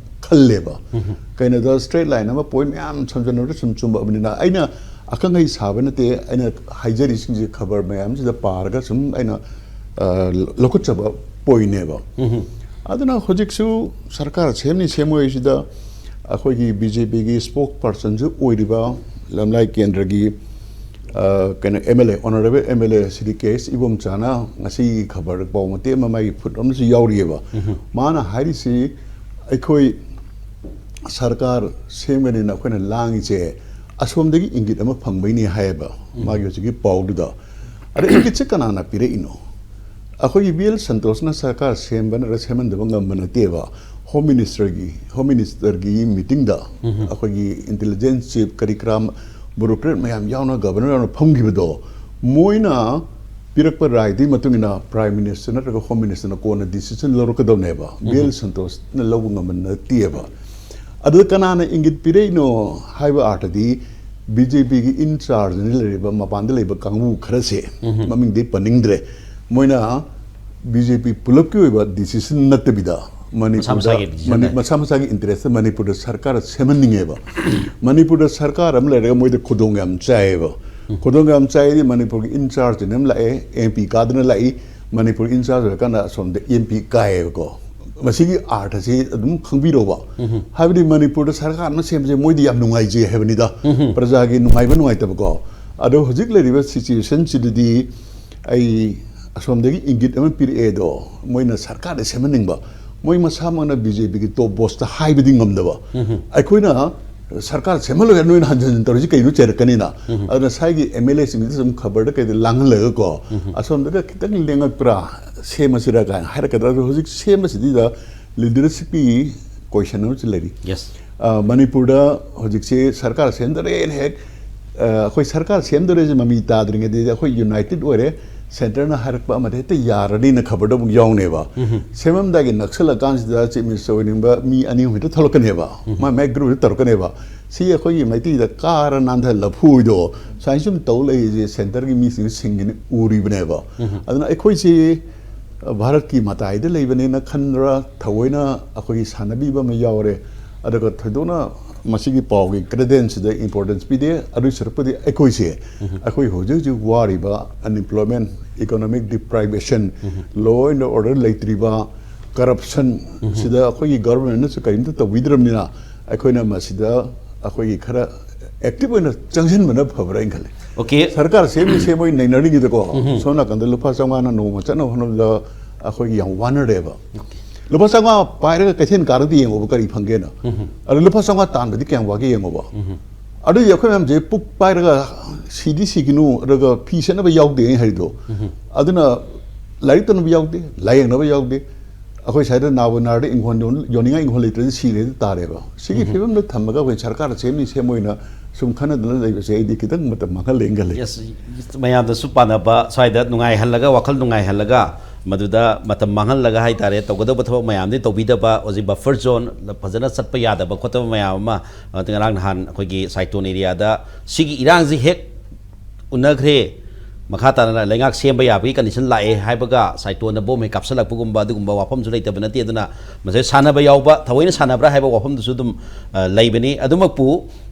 ꯈꯜꯂꯦꯕ꯫ ꯀꯩꯅꯣꯗ ꯁ꯭ꯇ꯭ꯔꯦꯠ ꯂꯥꯏꯟ ꯑꯃ ꯄꯣꯏꯟ ꯃꯌꯥꯝ ꯁꯝꯖꯟꯅꯔꯒ ꯁꯨꯝ ꯆꯨꯝꯃꯛꯑꯕꯅꯤꯅ ꯑꯩꯅ ꯑꯈꯪ ꯑꯍꯩ ꯁꯥꯕ ꯅꯠꯇꯦ꯫ ꯑꯩꯅ ꯍꯥꯏꯖꯔꯤꯁꯤꯡꯁꯦ ꯈꯕꯔ ꯃꯌꯥꯝꯁꯤꯗ ꯄꯥꯔꯒ ꯁꯨꯝ ꯑꯩꯅ, ꯑ, ꯂꯧꯈꯠꯆꯕ ꯄꯣꯏꯟꯅꯦꯕ꯫ ꯑꯗꯨꯅ ꯍꯧꯖꯤꯛꯁꯨ ꯁꯔꯀꯥꯔ ꯁꯦꯝꯅꯤ ꯁꯦꯝꯃꯣꯏꯁꯤꯗ ꯑꯩꯈꯣꯏꯒꯤ ꯕꯤ ꯖꯦ ꯄꯤꯒꯤ ꯁ꯭ꯄꯣꯛꯁ ꯄꯥꯔꯁꯟꯁꯨ ꯑꯣꯏꯔꯤꯕ ꯂꯝꯂꯥꯏ ꯀꯦꯟꯗ꯭ꯔꯒꯤ, ꯑ, ꯀꯩꯅꯣ, M L A, honourable M L A Shri K S ꯏꯕꯣꯝꯆꯥꯅ ꯉꯁꯤꯒꯤ ꯈꯕꯔ ꯄꯥꯎ ꯃꯇꯦꯛ ꯑꯃ ꯃꯥꯒꯤ ꯐꯨꯠ ꯑꯃꯁꯨ ꯌꯥꯎꯔꯤꯑꯕ꯫ ꯃꯥꯅ ꯍꯥꯏꯔꯤꯁꯤ ꯑꯩꯈꯣꯏ ꯁꯔꯀꯥꯔ ꯁꯦꯝꯒꯅꯤꯅ ꯑꯩꯈꯣꯏꯅ ꯂꯥꯡꯉꯤꯁꯦ ꯑꯁꯣꯝꯗꯒꯤ ꯏꯪꯒꯤꯠ ꯑꯃ ꯐꯪꯕꯩꯅꯤ ꯍꯥꯏꯌꯦꯕ ꯃꯥꯒꯤ ꯍꯧꯖꯤꯛꯀꯤ ꯄꯥꯎꯗꯨꯗ꯫ ꯑꯗ ꯏꯪꯒꯤꯠꯁꯦ ꯀꯅꯥꯅ ꯄꯤꯔꯛꯏꯅꯣ? ꯑꯩꯈꯣꯏꯒꯤ ꯕꯤ ꯑꯦꯜ ꯁꯟꯇꯣꯁꯅ ꯁꯔꯀꯥꯔ ꯁꯦꯝꯕ ꯅꯠꯇ꯭ꯔꯒ ꯁꯦꯝꯍꯟꯗꯕ ꯉꯝꯕ ꯅꯠꯇꯦꯕ꯫ ꯍꯣꯝ ꯃꯤꯅꯤꯁꯇꯔꯒꯤ, ꯍꯣꯝ ꯃꯤꯅꯤꯁꯇꯔꯒꯤ ꯃꯤꯇꯤꯡꯗ ꯑꯩꯈꯣꯏꯒꯤ ꯏꯟꯇꯦꯂꯤꯖꯦꯟꯁ ꯆꯤꯐ ꯀꯔꯤ ꯀꯔꯥ ꯕ꯭ꯌꯨꯔꯣꯀ꯭ꯔꯦꯠ ꯃꯌꯥꯝ ꯌꯥꯎꯅ ꯒꯕꯔꯅꯔ ꯌꯥꯎꯅ ꯐꯝꯈꯤꯕꯗꯣ, ꯃꯣꯏꯅ ꯄꯤꯔꯛꯄ ꯔꯥꯏꯗꯨꯒꯤ ꯃꯇꯨꯡ ꯏꯟꯅ ꯄ꯭ꯔꯥꯏꯝ ꯃꯤꯅꯤꯁꯇꯔ ꯅꯠꯇ꯭ꯔꯒ ꯍꯣꯝ ꯃꯤꯅꯤꯁꯇꯔꯅ ꯀꯣꯟꯅ ꯗꯤꯁꯤꯖꯟ ꯂꯧꯔꯛꯀꯗꯕꯅꯦꯕ꯫ ꯕꯤ ꯑꯦꯜ ꯁꯟꯇꯣꯁꯅ ꯂꯧꯕ ꯉꯝꯕ ꯅꯠꯇꯦꯕ꯫ ꯑꯗꯨꯗ ꯀꯅꯥꯅ ꯏꯪꯒꯤꯠ ꯄꯤꯔꯛꯏꯅꯣ ꯍꯥꯏꯕ ꯑꯥꯔꯊꯗꯤ ꯕꯤ ꯖꯦ ꯄꯤꯒꯤ ꯏꯟ ꯆꯥꯔꯖꯅ ꯂꯩꯔꯤꯕ, ꯃꯄꯥꯟꯗ ꯂꯩꯕ ꯀꯥꯡꯕꯨ ꯈꯔꯁꯦ, ꯃꯃꯤꯡꯗꯤ ꯄꯟꯅꯤꯡꯗ꯭ꯔꯦ, ꯃꯣꯏꯅ ꯕꯤ ꯖꯦ ꯄꯤ ꯄꯨꯂꯞꯀꯤ ꯑꯣꯏꯕ ꯗꯤꯁꯤꯖꯟ ꯅꯠꯇꯕꯤꯗ ꯃꯅꯤꯄꯨꯔꯗ, ꯃꯁꯥ ꯃꯁꯥꯒꯤ decision ꯃꯅꯤ-, ꯂꯩ꯫ ꯃꯁꯥ ꯃꯁꯥꯒꯤ ꯏꯟꯇꯔꯦꯁꯇ ꯃꯅꯤꯄꯨꯔꯗ ꯁꯔꯀꯥꯔ ꯁꯦꯝꯍꯟꯅꯤꯡꯉꯦꯕ꯫ ꯃꯅꯤꯄꯨꯔꯗ ꯁꯔꯀꯥꯔ ꯑꯃ ꯂꯩꯔꯒ ꯃꯣꯏꯗ ꯈꯨꯗꯣꯡ ꯌꯥꯝ ꯆꯥꯏꯌꯦꯕ꯫ ꯈꯨꯗꯣꯡ ꯌꯥꯝ ꯆꯥꯏꯗꯤ ꯃꯅꯤꯄꯨꯔꯒꯤ ꯏꯟ ꯆꯥꯔꯖ ꯑꯃ ꯂꯥꯛꯑꯦ, ꯑꯦꯝ ꯄꯤ ꯀꯥꯗꯅ ꯂꯥꯛꯏ, ꯃꯅꯤꯄꯨꯔ ꯏꯟ ꯆꯥꯔꯖ ꯑꯣꯏꯔꯀꯥꯟꯗ ꯑꯁꯣꯝꯗ ꯑꯦꯝ ꯄꯤ ꯀꯥꯏꯌꯦꯕꯀꯣ꯫ ꯃꯁꯤꯒꯤ ꯑꯥꯔꯊꯁꯤ ꯑꯗꯨꯝ ꯈꯪꯕꯤꯔꯣꯕ꯫ ꯍꯥꯏꯕꯗꯤ ꯃꯅꯤꯄꯨꯔꯗ ꯁꯔꯀꯥꯔ ꯑꯃ ꯁꯦꯝꯕꯁꯦ ꯃꯣꯏꯗꯤ ꯌꯥꯝ ꯅꯨꯡꯉꯥꯏꯖꯩ ꯍꯥꯏꯕꯅꯤꯗ꯫ ꯄ꯭ꯔꯖꯥꯒꯤ ꯅꯨꯡꯉꯥꯏꯕ ꯅꯨꯡꯉꯥꯏꯇꯕꯀꯣ꯫ ꯑꯗꯣ ꯍꯧꯖꯤꯛ ꯂꯩꯔꯤꯕ ꯁꯤꯆꯨꯋꯦꯁꯟꯁꯤꯗꯗꯤ ꯑꯩ ꯑꯁꯣꯝꯗꯒꯤ ꯏꯪꯒꯤꯠ ꯑꯃ ꯄꯤꯔꯛꯑꯦ ꯑꯗꯣ ꯃꯣꯏꯅ ꯁꯔꯀꯥꯔꯗ ꯁꯦꯝꯍꯟꯅꯤꯡꯕ, ꯃꯣꯏ ꯃꯁꯥꯃꯛꯅ ꯕꯤ ꯖꯦ ꯄꯤꯒꯤ ꯇꯣꯞ ꯕꯣꯁꯇ ꯍꯥꯏꯕꯗꯤ ꯉꯝꯗꯕ꯫ ꯑꯩꯈꯣꯏꯅ ꯁꯔꯀꯥꯔ ꯁꯦꯝꯍꯜꯂꯣꯏ ꯍꯥꯏꯅ ꯅꯣꯏꯅ ꯍꯟꯖꯤꯟ ꯍꯟꯖꯤꯟ ꯇꯧꯔꯤꯁꯤ ꯀꯩꯅꯣ ꯆꯩꯔꯛꯀꯅꯤꯅ꯫ ꯑꯗꯨꯅ ꯁ꯭ꯋꯥꯏꯒꯤ ꯑꯦꯝ ꯑꯦꯜ ꯑꯦꯁꯤꯡꯁꯤꯗ ꯁꯨꯝ ꯈꯕꯔꯗ ꯀꯩꯗ ꯂꯥꯡꯍꯜꯂꯒꯀꯣ, ꯑꯁꯣꯝꯗꯒ ꯈꯤꯇꯪ ꯂꯦꯡꯉꯛꯄ꯭ꯔꯥ ꯁꯦꯝꯃꯁꯤꯔꯥ ꯀꯥꯏꯅ ꯍꯥꯏꯔꯛꯀꯗ꯭ꯔꯥ? ꯑꯗꯣ ꯍꯧꯖꯤꯛ ꯁꯦꯝꯕꯁꯤꯗꯩꯗ ꯂꯤꯗꯔꯁꯤꯞꯀꯤ ꯀꯣꯏꯁꯟ ꯑꯃꯁꯨ ꯂꯩꯔꯤ꯫ ꯌꯦꯁ꯫ ꯑ, ꯃꯅꯤꯄꯨꯔꯗ ꯍꯧꯖꯤꯛꯁꯦ ꯁꯔꯀꯥꯔ ꯁꯦꯝꯗꯔꯦꯅ ꯍꯦꯛ ꯑꯩꯈꯣꯏ ꯁꯔꯀꯥꯔ ꯁꯦꯝꯗꯣꯔꯦꯁꯦ ꯃꯃꯤ ꯇꯥꯗ꯭ꯔꯤꯉꯩꯗꯗꯤ ꯑꯩꯈꯣꯏ ꯌꯨꯅꯥꯏꯇꯦꯠ ꯑꯣꯏꯔꯦ, ꯁꯦꯟꯇꯔꯅ ꯍꯥꯏꯔꯛꯄ ꯑꯃꯗ ꯍꯦꯛꯇ ꯌꯥꯔꯅꯤꯅ ꯈꯕꯔꯗ ꯑꯃꯨꯛ ꯌꯥꯎꯅꯦꯕ꯫ ꯁꯦꯝꯃꯝꯗꯥꯏꯒꯤ ꯅꯛꯁꯜꯂꯀꯥꯟꯁꯤꯗ ꯆꯤꯐ ꯃꯤꯅꯤꯁꯇꯔ ꯑꯣꯏꯅꯤꯡꯕ ꯃꯤ ꯑꯅꯤ ꯑꯍꯨꯝ ꯍꯦꯛꯇ ꯊꯣꯛꯂꯛꯀꯅꯦꯕ, ꯃꯥꯏ ꯃꯥꯏ ꯒ꯭ꯔꯨꯞꯇ ꯇꯧꯔꯛꯀꯅꯦꯕ꯫ ꯁꯤ ꯑꯩꯈꯣꯏꯒꯤ ꯃꯩꯇꯩꯗ ꯀꯥꯔ ꯅꯥꯟꯊ ꯂꯐꯨꯗꯣ ꯁꯨꯃꯥꯏꯅ ꯁꯨꯝ ꯇꯧ ꯂꯩꯔꯤꯁꯦ ꯁꯦꯟꯇꯔꯒꯤ ꯃꯤꯁꯤꯡꯁꯤꯅ ꯎꯔꯤꯕꯅꯦꯕ꯫ ꯑꯗꯨꯅ ꯑꯩꯈꯣꯏꯁꯤ ꯚꯥꯔꯠꯀꯤ ꯃꯇꯥꯏꯗ ꯂꯩꯕꯅꯦꯅ ꯈꯟꯗ꯭ꯔꯥ, ꯊꯑꯣꯏꯅ ꯑꯩꯈꯣꯏꯒꯤ ꯁꯥꯟꯅꯕꯤꯕ ꯑꯃ ꯌꯥꯎꯔꯦ꯫ ꯑꯗꯨꯒ ꯊꯣꯏꯗꯣꯛꯅ ꯃꯁꯤꯒꯤ ꯄꯥꯎꯒꯤ ꯀ꯭ꯔꯦꯗꯦꯟꯁꯤꯗ ꯏꯝꯄꯣꯔꯇꯦꯟꯁ ꯄꯤꯗꯦ꯫ ꯑꯗꯨꯒꯤ ꯁꯔꯨꯛꯄꯨꯗꯤ ꯑꯩꯈꯣꯏꯁꯦ, ꯑꯩꯈꯣꯏ ꯍꯧꯖꯤꯛ ꯍꯧꯖꯤꯛ ꯋꯥꯔꯤꯕ unemployment, economic deprivation, law and order ꯂꯩꯇ꯭ꯔꯤꯕ, ꯀꯔꯞꯁꯟ, ꯁꯤꯗ ꯑꯩꯈꯣꯏꯒꯤ ꯒꯚꯔꯟꯃꯦꯟꯠꯅꯁꯨ ꯀꯔꯤꯝꯇ ꯇꯧꯕꯤꯗ꯭ꯔꯕꯅꯤꯅ ꯑꯩꯈꯣꯏꯅ ꯃꯁꯤꯗ ꯑꯩꯈꯣꯏꯒꯤ ꯈꯔ ꯑꯦꯛꯇꯤꯚ ꯑꯣꯏꯅ ꯆꯪꯁꯤꯟꯕꯅ ꯐꯕ꯭ꯔꯥ ꯑꯩꯅ ꯈꯜꯂꯤ꯫ ꯑꯣꯀꯦ꯫ ꯁꯔꯀꯥꯔ ꯁꯦꯝꯃꯤ ꯁꯦꯝꯃꯣꯏ ꯅꯩꯅꯔꯤꯉꯩꯗꯀꯣ, ꯁꯣꯝ ꯅꯥꯀꯟꯗ ꯂꯨꯄꯥ ꯆꯥꯝꯃꯉꯥꯅ ꯅꯣꯡꯃ ꯆꯠꯅꯕ ꯍꯣꯠꯅꯕꯗ ꯑꯩꯈꯣꯏꯒꯤ ꯌꯥꯝ ꯋꯥꯅꯔꯦꯕ꯫ ꯂꯨꯄꯥ ꯆꯥꯝꯃꯉꯥ ꯄꯥꯏꯔꯒ ꯀꯩꯊꯦꯜ ꯀꯥꯔꯗꯤ ꯌꯦꯡꯉꯣꯕ ꯀꯔꯤ ꯐꯪꯒꯦꯅ꯫ ꯑꯗꯨ ꯂꯨꯄꯥ ꯆꯥꯝꯃꯉꯥ ꯇꯥꯟꯕꯗꯤ ꯀꯌꯥꯝ ꯋꯥꯒꯦ ꯌꯦꯡꯉꯣꯕ꯫ ꯑꯗꯨꯗꯤ ꯑꯩꯈꯣꯏ ꯃꯌꯥꯝꯁꯦ ꯄꯨꯛ ꯄꯥꯏꯔꯒ ꯁꯤꯗꯤ ꯁꯤꯒꯤꯅꯨ ꯑꯗꯨꯒ ꯐꯤ ꯁꯦꯠꯅꯕ ꯌꯥꯎꯗꯦ ꯍꯥꯏꯗꯣ꯫ ꯑꯗꯨꯅ ꯂꯥꯏꯔꯤꯛ ꯇꯝꯅꯕ ꯌꯥꯎꯗꯦ, ꯂꯥꯏꯌꯦꯡꯅꯕ ꯌꯥꯎꯗꯦ꯫ ꯑꯩꯈꯣꯏ ꯁ꯭ꯋꯥꯏꯗ ꯅꯥꯕꯨ ꯅꯥꯔꯗꯤ ꯏꯪꯈꯣꯜ ꯌꯣꯟ- ꯌꯣꯟꯅꯤꯡꯉꯥꯏ ꯏꯪꯈꯣꯜ ꯂꯩꯇ꯭ꯔꯗꯤ ꯁꯤꯔꯦꯗꯤ ꯇꯥꯔꯦꯕ꯫ ꯁꯤꯒꯤ ꯐꯤꯕꯝꯗ ꯊꯝꯃꯒ ꯑꯩꯈꯣꯏ ꯁꯔꯀꯥꯔ ꯁꯦꯝꯅꯤ ꯁꯦꯝꯃꯣꯏꯅ ꯁꯨꯝ ꯈꯟꯅꯗꯅ ꯂꯩꯕꯁꯦ ꯑꯩꯗꯤ ꯈꯤꯇꯪ ꯃꯇꯝ ꯃꯥꯡꯍꯜꯂꯦꯅ ꯈꯜꯂꯤ꯫ ꯌꯦꯁ, ꯃꯌꯥꯝꯗꯁꯨ ꯄꯥꯟꯅꯕ, ꯁ꯭ꯋꯥꯏꯗ ꯅꯨꯡꯉꯥꯏꯍꯜꯂꯒ, ꯋꯥꯈꯜ ꯅꯨꯡꯉꯥꯏꯍꯜꯂꯒ, ꯃꯗꯨꯗ ꯃꯇꯝ ꯃꯥꯡꯍꯜꯂꯒ ꯍꯥꯏꯇꯥꯔꯦ, ꯇꯧꯒꯗꯧꯕ ꯊꯕꯛ ꯃꯌꯥꯝꯗꯤ ꯇꯧꯕꯤꯗꯕ, ꯍꯧꯖꯤꯛ ꯕꯐꯔ ꯖꯣꯟ ꯐꯖꯅ ꯆꯠꯄ ꯌꯥꯗꯕ ꯈꯣꯠꯇꯕ ꯃꯌꯥꯝ ꯑꯃ, ꯑ, ꯉꯔꯥꯡ ꯅꯍꯥꯟ ꯑꯩꯈꯣꯏꯒꯤ ꯁꯥꯏꯇꯣꯟ ꯑꯦꯔꯤꯌꯥꯗ ꯁꯤꯒꯤ ꯏꯔꯥꯡꯁꯤ ꯍꯦꯛ ꯎꯅꯈ꯭ꯔꯦ, ꯃꯈꯥ ꯇꯥꯅ ꯂꯩꯉꯥꯛ ꯁꯦꯝꯕ ꯌꯥꯕꯒꯤ ꯀꯟꯗꯤꯁꯟ ꯂꯥꯛꯑꯦ ꯍꯥꯏꯕꯒ ꯁꯥꯏꯇꯣꯟꯅ ꯕꯣꯝ ꯍꯦꯛ ꯀꯥꯞꯁꯤꯜꯂꯛꯄꯒꯨꯝꯕ ꯑꯗꯨꯒꯨꯝꯕ ꯋꯥꯐꯝꯁꯨ ꯂꯩꯇꯕ ꯅꯠꯇꯦ꯫ ꯑꯗꯨꯅ ꯃꯁꯤ ꯁꯥꯟꯅꯕ ꯌꯥꯎꯕ, ꯊꯑꯣꯏꯅ ꯁꯥꯟꯅꯕ꯭ꯔꯥ ꯍꯥꯏꯕ ꯋꯥꯐꯝꯗꯨꯁꯨ ꯑꯗꯨꯝ, ꯑ, ꯂꯩꯕꯅꯤ꯫ ꯑꯗꯨꯃꯛꯄꯨ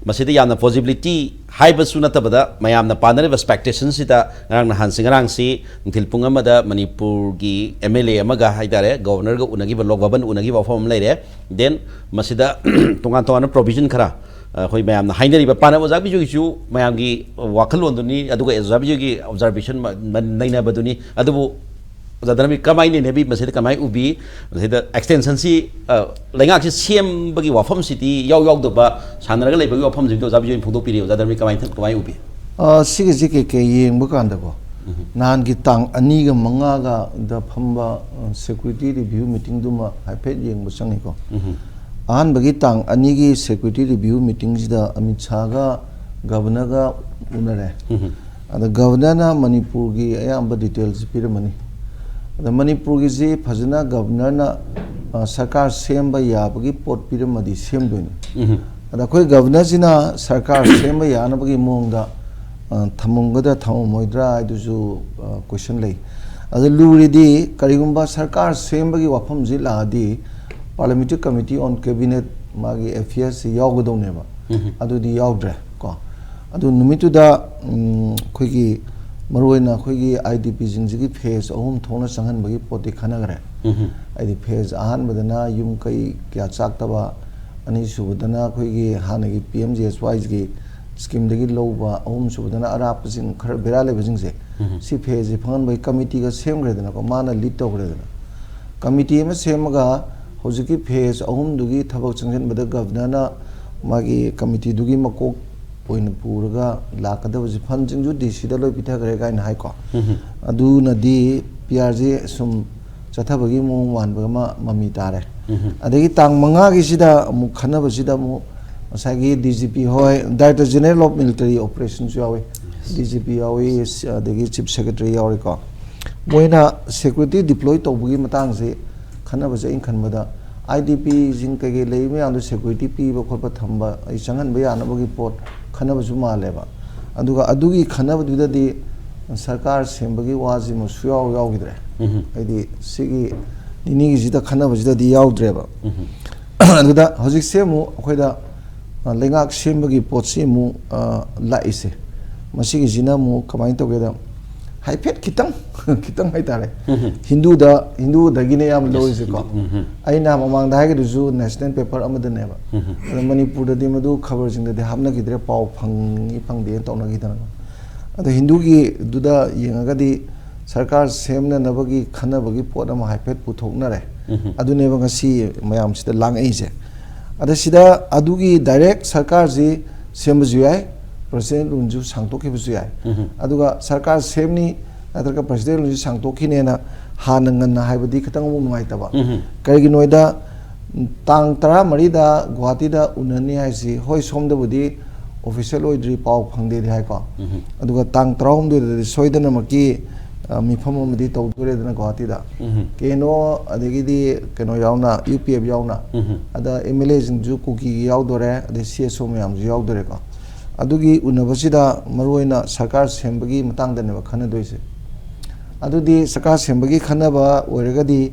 ꯃꯁꯤꯗ ꯌꯥꯝꯅ ꯄꯣꯖꯤꯕꯤꯂꯤꯇꯤ ꯍꯥꯏꯕꯁꯨ ꯅꯠꯇꯕꯗ ꯃꯌꯥꯝꯅ ꯄꯥꯅꯔꯤꯕ ꯑꯦꯛꯁꯄꯦꯛꯇꯦꯁꯟꯁꯤꯗ ꯉꯔꯥꯡ ꯅꯍꯥꯟꯁꯤ, ꯉꯔꯥꯡꯁꯤ ꯅꯨꯡꯊꯤꯜ ꯄꯨꯡ ꯑꯃꯗ ꯃꯅꯤꯄꯨꯔꯒꯤ ꯑꯦꯝ ꯑꯦꯜ ꯑꯦ ꯑꯃꯒ ꯍꯥꯏꯇꯥꯔꯦ, ꯒꯣꯕꯔꯅꯔꯒ ꯎꯅꯈꯤꯕ, ꯂꯣꯛ ꯚꯕꯟ ꯎꯅꯈꯤꯕ ꯋꯥꯐꯝ ꯑꯃ ꯂꯩꯔꯦ꯫ ꯗꯦꯟ ꯃꯁꯤꯗ ꯇꯣꯉꯥꯟ ꯇꯣꯉꯥꯟꯕ ꯄ꯭ꯔꯣꯚꯤꯖꯟ ꯈꯔ, ꯑ, ꯑꯩꯈꯣꯏ ꯃꯌꯥꯝꯅ ꯍꯥꯏꯅꯔꯤꯕ ꯄꯥꯟꯅꯕ ꯑꯣꯖꯥ ꯕꯤꯖꯨꯒꯤꯁꯨ ꯃꯌꯥꯝꯒꯤ ꯋꯥꯈꯜꯂꯣꯟꯗꯨꯅꯤ, ꯑꯗꯨꯒ ꯑꯣꯖꯥ ꯕꯤꯖꯨꯒꯤ ꯑꯣꯕꯖꯥꯔꯕꯦꯁꯟ ꯃ-, ꯃ-, ꯅꯩꯅꯕꯗꯨꯅꯤ꯫ ꯑꯗꯨꯕꯨ ꯑꯣꯖꯥ ꯙꯔꯃꯤ ꯀꯃꯥꯏꯅ ꯅꯩꯅꯕꯤ, ꯃꯁꯤꯗ ꯀꯃꯥꯏꯅ ꯎꯕꯤ? ꯃꯁꯤꯗ ꯑꯦꯛꯁꯇꯦꯟꯁꯟꯁꯤ, ꯑ, ꯂꯩꯉꯥꯛꯁꯤ ꯁꯦꯝꯕꯒꯤ ꯋꯥꯐꯝꯁꯤꯗꯤ ꯌꯥꯎ ꯌꯥꯎꯗꯕ ꯁꯥꯟꯅꯔꯒ ꯂꯩꯕꯒꯤ ꯋꯥꯐꯝꯁꯤꯡꯗꯣ ꯑꯣꯖꯥ ꯕꯤꯖꯨꯅ ꯐꯣꯡꯗꯣꯛꯄꯤꯔꯦ꯫ ꯑꯣꯖꯥ ꯙꯔꯃꯤ ꯀꯃꯥꯏꯅ, ꯀꯃꯥꯏꯅ ꯎꯕꯤ? ꯑ, ꯁꯤꯒꯤꯁꯤ ꯀꯩ ꯀꯩ ꯌꯦꯡꯕ ꯀꯥꯟꯗꯀꯣ, ꯅꯍꯥꯟꯒꯤ ꯇꯥꯡ ꯑꯅꯤꯒ ꯃꯉꯥꯒꯗ ꯐꯝꯕ, ꯑ, ꯁꯦꯀ꯭ꯌꯨꯔꯤꯇꯤ ꯔꯤꯚ꯭ꯌꯨ ꯃꯤꯇꯤꯡꯗꯨꯃ ꯍꯥꯏꯐꯦꯠ ꯌꯦꯡꯕ ꯆꯪꯉꯤꯀꯣ꯫ ꯑꯍꯥꯟꯕꯒꯤ ꯇꯥꯡ ꯑꯅꯤꯒꯤ ꯁꯦꯀ꯭ꯌꯨꯔꯤꯇꯤ ꯔꯤꯚ꯭ꯌꯨ ꯃꯤꯇꯤꯡꯁꯤꯗ ꯑꯃꯤꯠ ꯁꯥꯍꯒ ꯒꯕꯅꯔꯒ ꯎꯅꯔꯦ꯫ ꯑꯗ ꯒꯕꯅꯔꯅ ꯃꯅꯤꯄꯨꯔꯒꯤ ꯑꯌꯥꯝꯕ ꯗꯤꯇꯦꯜꯁ ꯄꯤꯔꯝꯃꯅꯤ꯫ ꯑꯗ ꯃꯅꯤꯄꯨꯔꯒꯤꯁꯤ ꯐꯖꯅ ꯒꯕꯅꯔꯅ, ꯑ, ꯁꯔꯀꯥꯔ ꯁꯦꯝꯕ ꯌꯥꯕꯒꯤ ꯄꯣꯠ ꯄꯤꯔꯝꯃꯗꯤ ꯁꯦꯝꯗꯣꯏꯅꯤ꯫ ꯑꯗ ꯑꯩꯈꯣꯏ ꯒꯕꯅꯔꯁꯤꯅ ꯁꯔꯀꯥꯔ ꯁꯦꯝꯕ ꯌꯥꯅꯕꯒꯤ ꯃꯑꯣꯡꯗ, ꯑ, ꯊꯝꯃꯝꯒꯗ꯭ꯔꯥ ꯊꯝꯃꯝꯃꯣꯏꯗ꯭ꯔꯥ ꯍꯥꯏꯗꯨꯁꯨ, ꯑ, ꯀꯣꯏꯁꯟ ꯂꯩ꯫ ꯑꯗ ꯂꯨꯔꯤꯗꯤ ꯀꯔꯤꯒꯨꯝꯕ ꯁꯔꯀꯥꯔ ꯁꯦꯝꯕꯒꯤ ꯋꯥꯐꯝꯁꯤ ꯂꯥꯛꯑꯗꯤ Parliamentary Committee on Cabinet ꯃꯥꯒꯤ ꯑꯦꯐꯤꯌꯔꯁꯁꯤ ꯌꯥꯎꯒꯗꯧꯅꯦꯕ꯫ ꯑꯗꯨꯗꯤ ꯌꯥꯎꯗ꯭ꯔꯦ ꯀꯣ꯫ ꯑꯗꯨ ꯅꯨꯃꯤꯠꯇꯨꯗ, ꯎꯝ, ꯑꯩꯈꯣꯏꯒꯤ ꯃꯔꯨꯑꯣꯏꯅ ꯑꯩꯈꯣꯏꯒꯤ ꯑꯥꯏ ꯗꯤ ꯄꯤꯁꯤꯡꯁꯤꯒꯤ ꯐꯦꯁ ꯑꯍꯨꯝ ꯊꯣꯛꯅ ꯆꯪꯍꯟꯕꯒꯤ ꯄꯣꯠꯇꯤ ꯈꯟꯅꯈ꯭ꯔꯦ꯫ ꯍꯥꯏꯗꯤ ꯐꯦꯁ ꯑꯍꯥꯟꯕꯗꯅ ꯌꯨꯝ ꯀꯩ ꯀꯌꯥ ꯆꯥꯛꯇꯕ, ꯑꯅꯤꯁꯨꯕꯗꯅ ꯑꯩꯈꯣꯏꯒꯤ ꯍꯥꯟꯅꯒꯤ ꯄꯤ ꯑꯦꯝ ꯖꯤ ꯑꯦꯁ ꯋꯥꯏꯒꯤ ꯁ꯭ꯀꯤꯝꯗꯒꯤ ꯂꯧꯕ, ꯑꯍꯨꯝꯁꯨꯕꯗꯅ ꯑꯔꯥꯞꯄꯁꯤꯡ ꯈꯔ ꯕꯦꯔꯥ ꯂꯩꯕꯁꯤꯡꯁꯦ, ꯁꯤ ꯐꯦꯁꯁꯤ ꯐꯪꯍꯟꯕꯒꯤ ꯀꯃꯤꯇꯤꯒ ꯁꯦꯝꯈ꯭ꯔꯦꯗꯅꯀꯣ, ꯃꯥꯅ ꯂꯤꯗ ꯇꯧꯈ꯭ꯔꯦꯗꯅ꯫ ꯀꯃꯤꯇꯤ ꯑꯃ ꯁꯦꯝꯃꯒ ꯍꯧꯖꯤꯛꯀꯤ ꯐꯦꯁ ꯑꯍꯨꯝꯗꯨꯒꯤ ꯊꯕꯛ ꯆꯪꯁꯤꯟꯕꯗ ꯒꯕꯅꯔꯅ ꯃꯥꯒꯤ ꯀꯃꯤꯇꯤꯗꯨꯒꯤ ꯃꯀꯣꯛ ꯑꯣꯏꯅ ꯄꯨꯔꯒ ꯂꯥꯛꯀꯗꯕꯁꯤ ꯐꯟꯁꯤꯡꯁꯨ ꯗꯤ ꯁꯤꯗ ꯂꯣꯏ ꯄꯤꯊꯈ꯭ꯔꯦ ꯀꯥꯏꯅ ꯍꯥꯏꯀꯣ꯫ ꯑꯗꯨꯅꯗꯤ ꯄꯤ ꯑꯥꯔꯁꯦ ꯁꯨꯝ ꯆꯠꯊꯕꯒꯤ ꯃꯑꯣꯡ ꯃꯥꯟꯕ ꯑꯃ ꯃꯃꯤ ꯇꯥꯔꯦ꯫ ꯑꯗꯒꯤ ꯇꯥꯡ ꯃꯉꯥꯒꯤꯁꯤꯗ ꯑꯃꯨꯛ ꯈꯟꯅꯕꯁꯤꯗ ꯑꯃꯨꯛ ꯉꯁꯥꯏꯒꯤ ꯗꯤ ꯖꯤ ꯄꯤ ꯍꯣꯏ, Director General of Military Operations ꯌꯥꯎꯏ, ꯗꯤ ꯖꯤ ꯄꯤ ꯌꯥꯎꯏ, ꯑꯗꯒꯤ ꯆꯤꯐ ꯁꯦꯀ꯭ꯔꯦꯇꯔꯤ ꯌꯥꯎꯔꯤꯀꯣ꯫ ꯃꯣꯏꯅ ꯁꯦꯀ꯭ꯌꯨꯔꯤꯇꯤ ꯗꯤꯄ꯭ꯂꯣꯏ ꯇꯧꯕꯒꯤ ꯃꯇꯥꯡꯁꯦ ꯈꯟꯅꯕꯁꯦ ꯑꯩꯅ ꯈꯟꯕꯗ ꯑꯥꯏ ꯗꯤ ꯄꯤꯁꯤꯡ ꯀꯩꯀꯩ ꯂꯩ ꯃꯌꯥꯝꯗꯣ ꯁꯦꯀ꯭ꯌꯨꯔꯤꯇꯤ ꯄꯤꯕ ꯈꯣꯠꯄ ꯊꯝꯕ, ꯑꯩ ꯆꯪꯍꯟꯕ ꯌꯥꯅꯕꯒꯤ ꯄꯣꯠ ꯈꯟꯅꯕꯁꯨ ꯃꯥꯜꯂꯦꯕ꯫ ꯑꯗꯨꯒ ꯑꯗꯨꯒꯤ ꯈꯟꯅꯕꯗꯨꯗꯗꯤ ꯁꯔꯀꯥꯔ ꯁꯦꯝꯕꯒꯤ ꯋꯥꯁꯤꯃ ꯁꯨꯌꯥꯎ ꯌꯥꯎꯈꯤꯗ꯭ꯔꯦ꯫ ꯍꯥꯏꯗꯤ ꯁꯤꯒꯤ ꯅꯤꯅꯤꯒꯤꯁꯤꯗ ꯈꯟꯅꯕꯁꯤꯗꯗꯤ ꯌꯥꯎꯗ꯭ꯔꯦꯕ꯫ ꯑꯗꯨꯗ ꯍꯧꯖꯤꯛꯁꯦ ꯑꯃꯨꯛ ꯑꯩꯈꯣꯏꯗ, ꯑ, ꯂꯩꯉꯥꯛ ꯁꯦꯝꯕꯒꯤ ꯄꯣꯠꯁꯤ ꯑꯃꯨꯛ, ꯑ, ꯂꯥꯛꯏꯁꯦ, ꯃꯁꯤꯒꯤꯁꯤꯅ ꯑꯃꯨꯛ ꯀꯃꯥꯏꯅ ꯇꯧꯒꯦꯗ, ꯍꯥꯏꯐꯦꯠ ꯈꯤꯇꯪ, ꯈꯤꯇꯪ ꯍꯥꯏꯇꯥꯔꯦ, ꯍꯤꯟꯗꯨꯗ, ꯍꯤꯟꯗꯨꯗꯒꯤꯅꯦ ꯌꯥꯝ ꯂꯧꯔꯤꯁꯦꯀꯣ꯫ ꯑꯩꯅ ꯃꯃꯥꯡꯗ ꯍꯥꯏꯒꯗꯨꯁꯨ ꯅꯦꯁꯅꯦꯜ ꯄꯦꯄꯔ ꯑꯃꯗꯅꯦꯕ꯫ ꯑꯗꯣ ꯃꯅꯤꯄꯨꯔꯗꯗꯤ ꯃꯗꯨ ꯈꯕꯔꯁꯤꯡꯗꯗꯤ ꯍꯥꯞꯅꯈꯤꯗ꯭ꯔꯦ, ꯄꯥꯎ ꯐꯪꯉꯤ ꯐꯪꯗꯦꯅ ꯇꯧꯅꯈꯤꯗꯅ꯫ ꯑꯗꯣ ꯍꯤꯟꯗꯨꯒꯤꯗꯨꯗ ꯌꯦꯡꯉꯒꯗꯤ ꯁꯔꯀꯥꯔ ꯁꯦꯝꯅꯅꯕꯒꯤ ꯈꯟꯅꯕꯒꯤ ꯄꯣꯠ ꯑꯃ ꯍꯥꯏꯐꯦꯠ ꯄꯨꯊꯣꯛꯅꯔꯦ꯫ ꯑꯗꯨꯅꯦꯕ ꯉꯁꯤ ꯃꯌꯥꯝꯁꯤꯗ ꯂꯥꯡꯉꯛꯏꯁꯦ꯫ ꯑꯗ ꯁꯤꯗ ꯑꯗꯨꯒꯤ ꯗꯥꯏꯔꯦꯛ ꯁꯔꯀꯥꯔꯁꯤ ꯁꯦꯝꯕꯁꯨ ꯌꯥꯏ, ꯄ꯭ꯔꯁꯤꯗꯦꯟ ꯔꯨꯜꯁꯨ ꯁꯥꯡꯗꯣꯛꯈꯤꯕꯁꯨ ꯌꯥꯏ꯫ ꯑꯗꯨꯒ ꯁꯔꯀꯥꯔ ꯁꯦꯝꯅꯤ ꯅꯠꯇ꯭ꯔꯒ ꯄ꯭ꯔꯁꯤꯗꯦꯟ ꯔꯨꯜꯁꯤ ꯁꯥꯡꯗꯣꯛꯈꯤꯅꯦꯅ ꯍꯥꯟꯅ ꯉꯟꯅ ꯍꯥꯏꯕꯗꯤ ꯈꯤꯇꯪ ꯑꯃꯨꯛ ꯅꯨꯡꯉꯥꯏꯇꯕ꯫ ꯀꯔꯤꯒꯤꯅꯣꯗ, ꯎꯝ, ꯇꯥꯡ ꯇꯔꯥꯃꯔꯤꯗ ꯒꯨꯋꯥꯍꯥꯇꯤꯗ ꯎꯅꯅꯤ ꯍꯥꯏꯁꯤ, ꯍꯣꯏ, ꯁꯣꯝꯗꯕꯨꯗꯤ ꯑꯣꯐꯤꯁꯤꯌꯦꯜ ꯑꯣꯏꯗ꯭ꯔꯤ, ꯄꯥꯎ ꯐꯪꯗꯦꯗꯤ ꯍꯥꯏꯀꯣ꯫ ꯑꯗꯨꯒ ꯇꯥꯡ ꯇꯔꯥꯍꯨꯝꯗꯣꯏꯗꯗꯤ ꯁꯣꯏꯗꯅꯃꯛꯀꯤ, ꯑ, ꯃꯤꯐꯝ ꯑꯃꯗꯤ ꯇꯧꯗꯣꯔꯦꯗꯅ ꯒꯨꯋꯥꯍꯥꯇꯤꯗ꯫ ꯀꯦ ꯑꯦꯟ ꯑꯣ ꯑꯗꯒꯤꯗꯤ ꯀꯩꯅꯣ ꯌꯥꯎꯅ, ꯌꯨ ꯄꯤ ꯑꯦꯐ ꯌꯥꯎꯅ꯫ ꯑꯗ ꯑꯦꯝ ꯑꯦꯜ ꯑꯦꯁꯤꯡꯁꯨ ꯀꯨꯀꯤꯒꯤ ꯌꯥꯎꯗꯣꯔꯦ, ꯑꯗꯩ ꯁꯤ ꯑꯦꯁ ꯑꯣ ꯃꯌꯥꯝꯁꯨ ꯌꯥꯎꯗꯣꯔꯦꯀꯣ꯫ ꯑꯗꯨꯒꯤ ꯎꯅꯕꯁꯤꯗ ꯃꯔꯨꯑꯣꯏꯅ ꯁꯔꯀꯥꯔ ꯁꯦꯝꯕꯒꯤ ꯃꯇꯥꯡꯗꯅꯦꯕ ꯈꯟꯅꯗꯣꯏꯁꯦ꯫ ꯑꯗꯨꯗꯤ ꯁꯔꯀꯥꯔ ꯁꯦꯝꯕꯒꯤ ꯈꯟꯅꯕ ꯑꯣꯏꯔꯒꯗꯤ,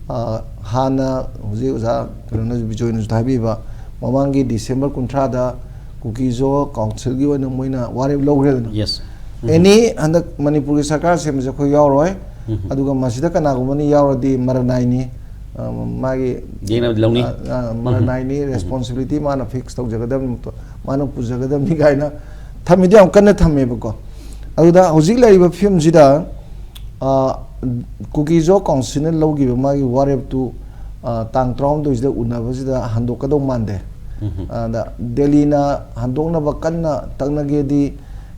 ꯑ, ꯍꯥꯟꯅ ꯍꯧꯖꯤꯛ ꯑꯣꯖꯥ ꯀꯩꯅꯣꯅꯁꯨ, ꯕꯤꯖꯣꯏꯅꯁꯨ ꯍꯥꯏꯕꯤꯕ, ꯃꯃꯥꯡꯒꯤ ꯗꯤꯁꯦꯝꯕꯔ ꯀꯨꯟꯊ꯭ꯔꯥꯗ ꯀꯨꯀꯤꯖꯣ ꯀꯥꯎꯟꯁꯤꯜꯒꯤ ꯑꯣꯏꯅ ꯃꯣꯏꯅ ꯋꯥꯔꯦꯞ ꯂꯧꯈ꯭ꯔꯦꯗꯅ꯫ ꯌꯦꯁ꯫ ꯑꯦꯅꯤ ꯍꯟꯗꯛ ꯃꯅꯤꯄꯨꯔꯒꯤ ꯁꯔꯀꯥꯔ ꯁꯦꯝꯕꯁꯦ ꯑꯩꯈꯣꯏ ꯌꯥꯎꯔꯣꯏ꯫ ꯑꯗꯨꯒ ꯃꯁꯤꯗ ꯀꯅꯥꯒꯨꯝꯕꯅ ꯌꯥꯎꯔꯗꯤ ꯃꯔꯅꯥꯏꯅꯤ, ꯑ, ꯃꯥꯒꯤ ꯌꯦꯡꯅꯕꯗꯤ ꯂꯧꯅꯤ꯫ ꯑ, ꯑ, ꯃꯔꯅꯥꯏꯅꯤ, ꯔꯦꯁꯄꯣꯟꯁꯤꯕꯤꯂꯤꯇꯤ ꯃꯥꯅ ꯐꯤꯛꯁ ꯇꯧꯖꯒꯗꯕꯅꯤ, ꯃꯥꯅ ꯄꯨꯖꯒꯗꯕꯅꯤ ꯀꯥꯏꯅ ꯊꯝꯃꯤꯗꯤ ꯌꯥꯝ ꯀꯟꯅ ꯊꯝꯃꯦꯕꯀꯣ꯫ ꯑꯗꯨꯗ ꯍꯧꯖꯤꯛ ꯂꯩꯔꯤꯕ ꯐꯤꯕꯝꯁꯤꯗ, ꯑ, ꯀꯨꯀꯤꯖꯣ ꯀꯥꯎꯟꯁꯤꯜꯅ ꯂꯧꯈꯤꯕ ꯃꯥꯒꯤ ꯋꯥꯔꯦꯞꯇꯨ, ꯑ, ꯇꯥꯡ ꯇꯔꯥꯍꯨꯝꯗꯣꯏꯁꯤꯗ ꯎꯅꯕꯁꯤꯗ ꯍꯟꯗꯣꯛꯀꯗꯧ ꯃꯥꯟꯗꯦ꯫ ꯑꯗ ꯗꯦꯜꯂꯤꯅ ꯍꯟꯗꯣꯛꯅꯕ ꯀꯟꯅ ꯇꯛꯅꯒꯦꯗꯤ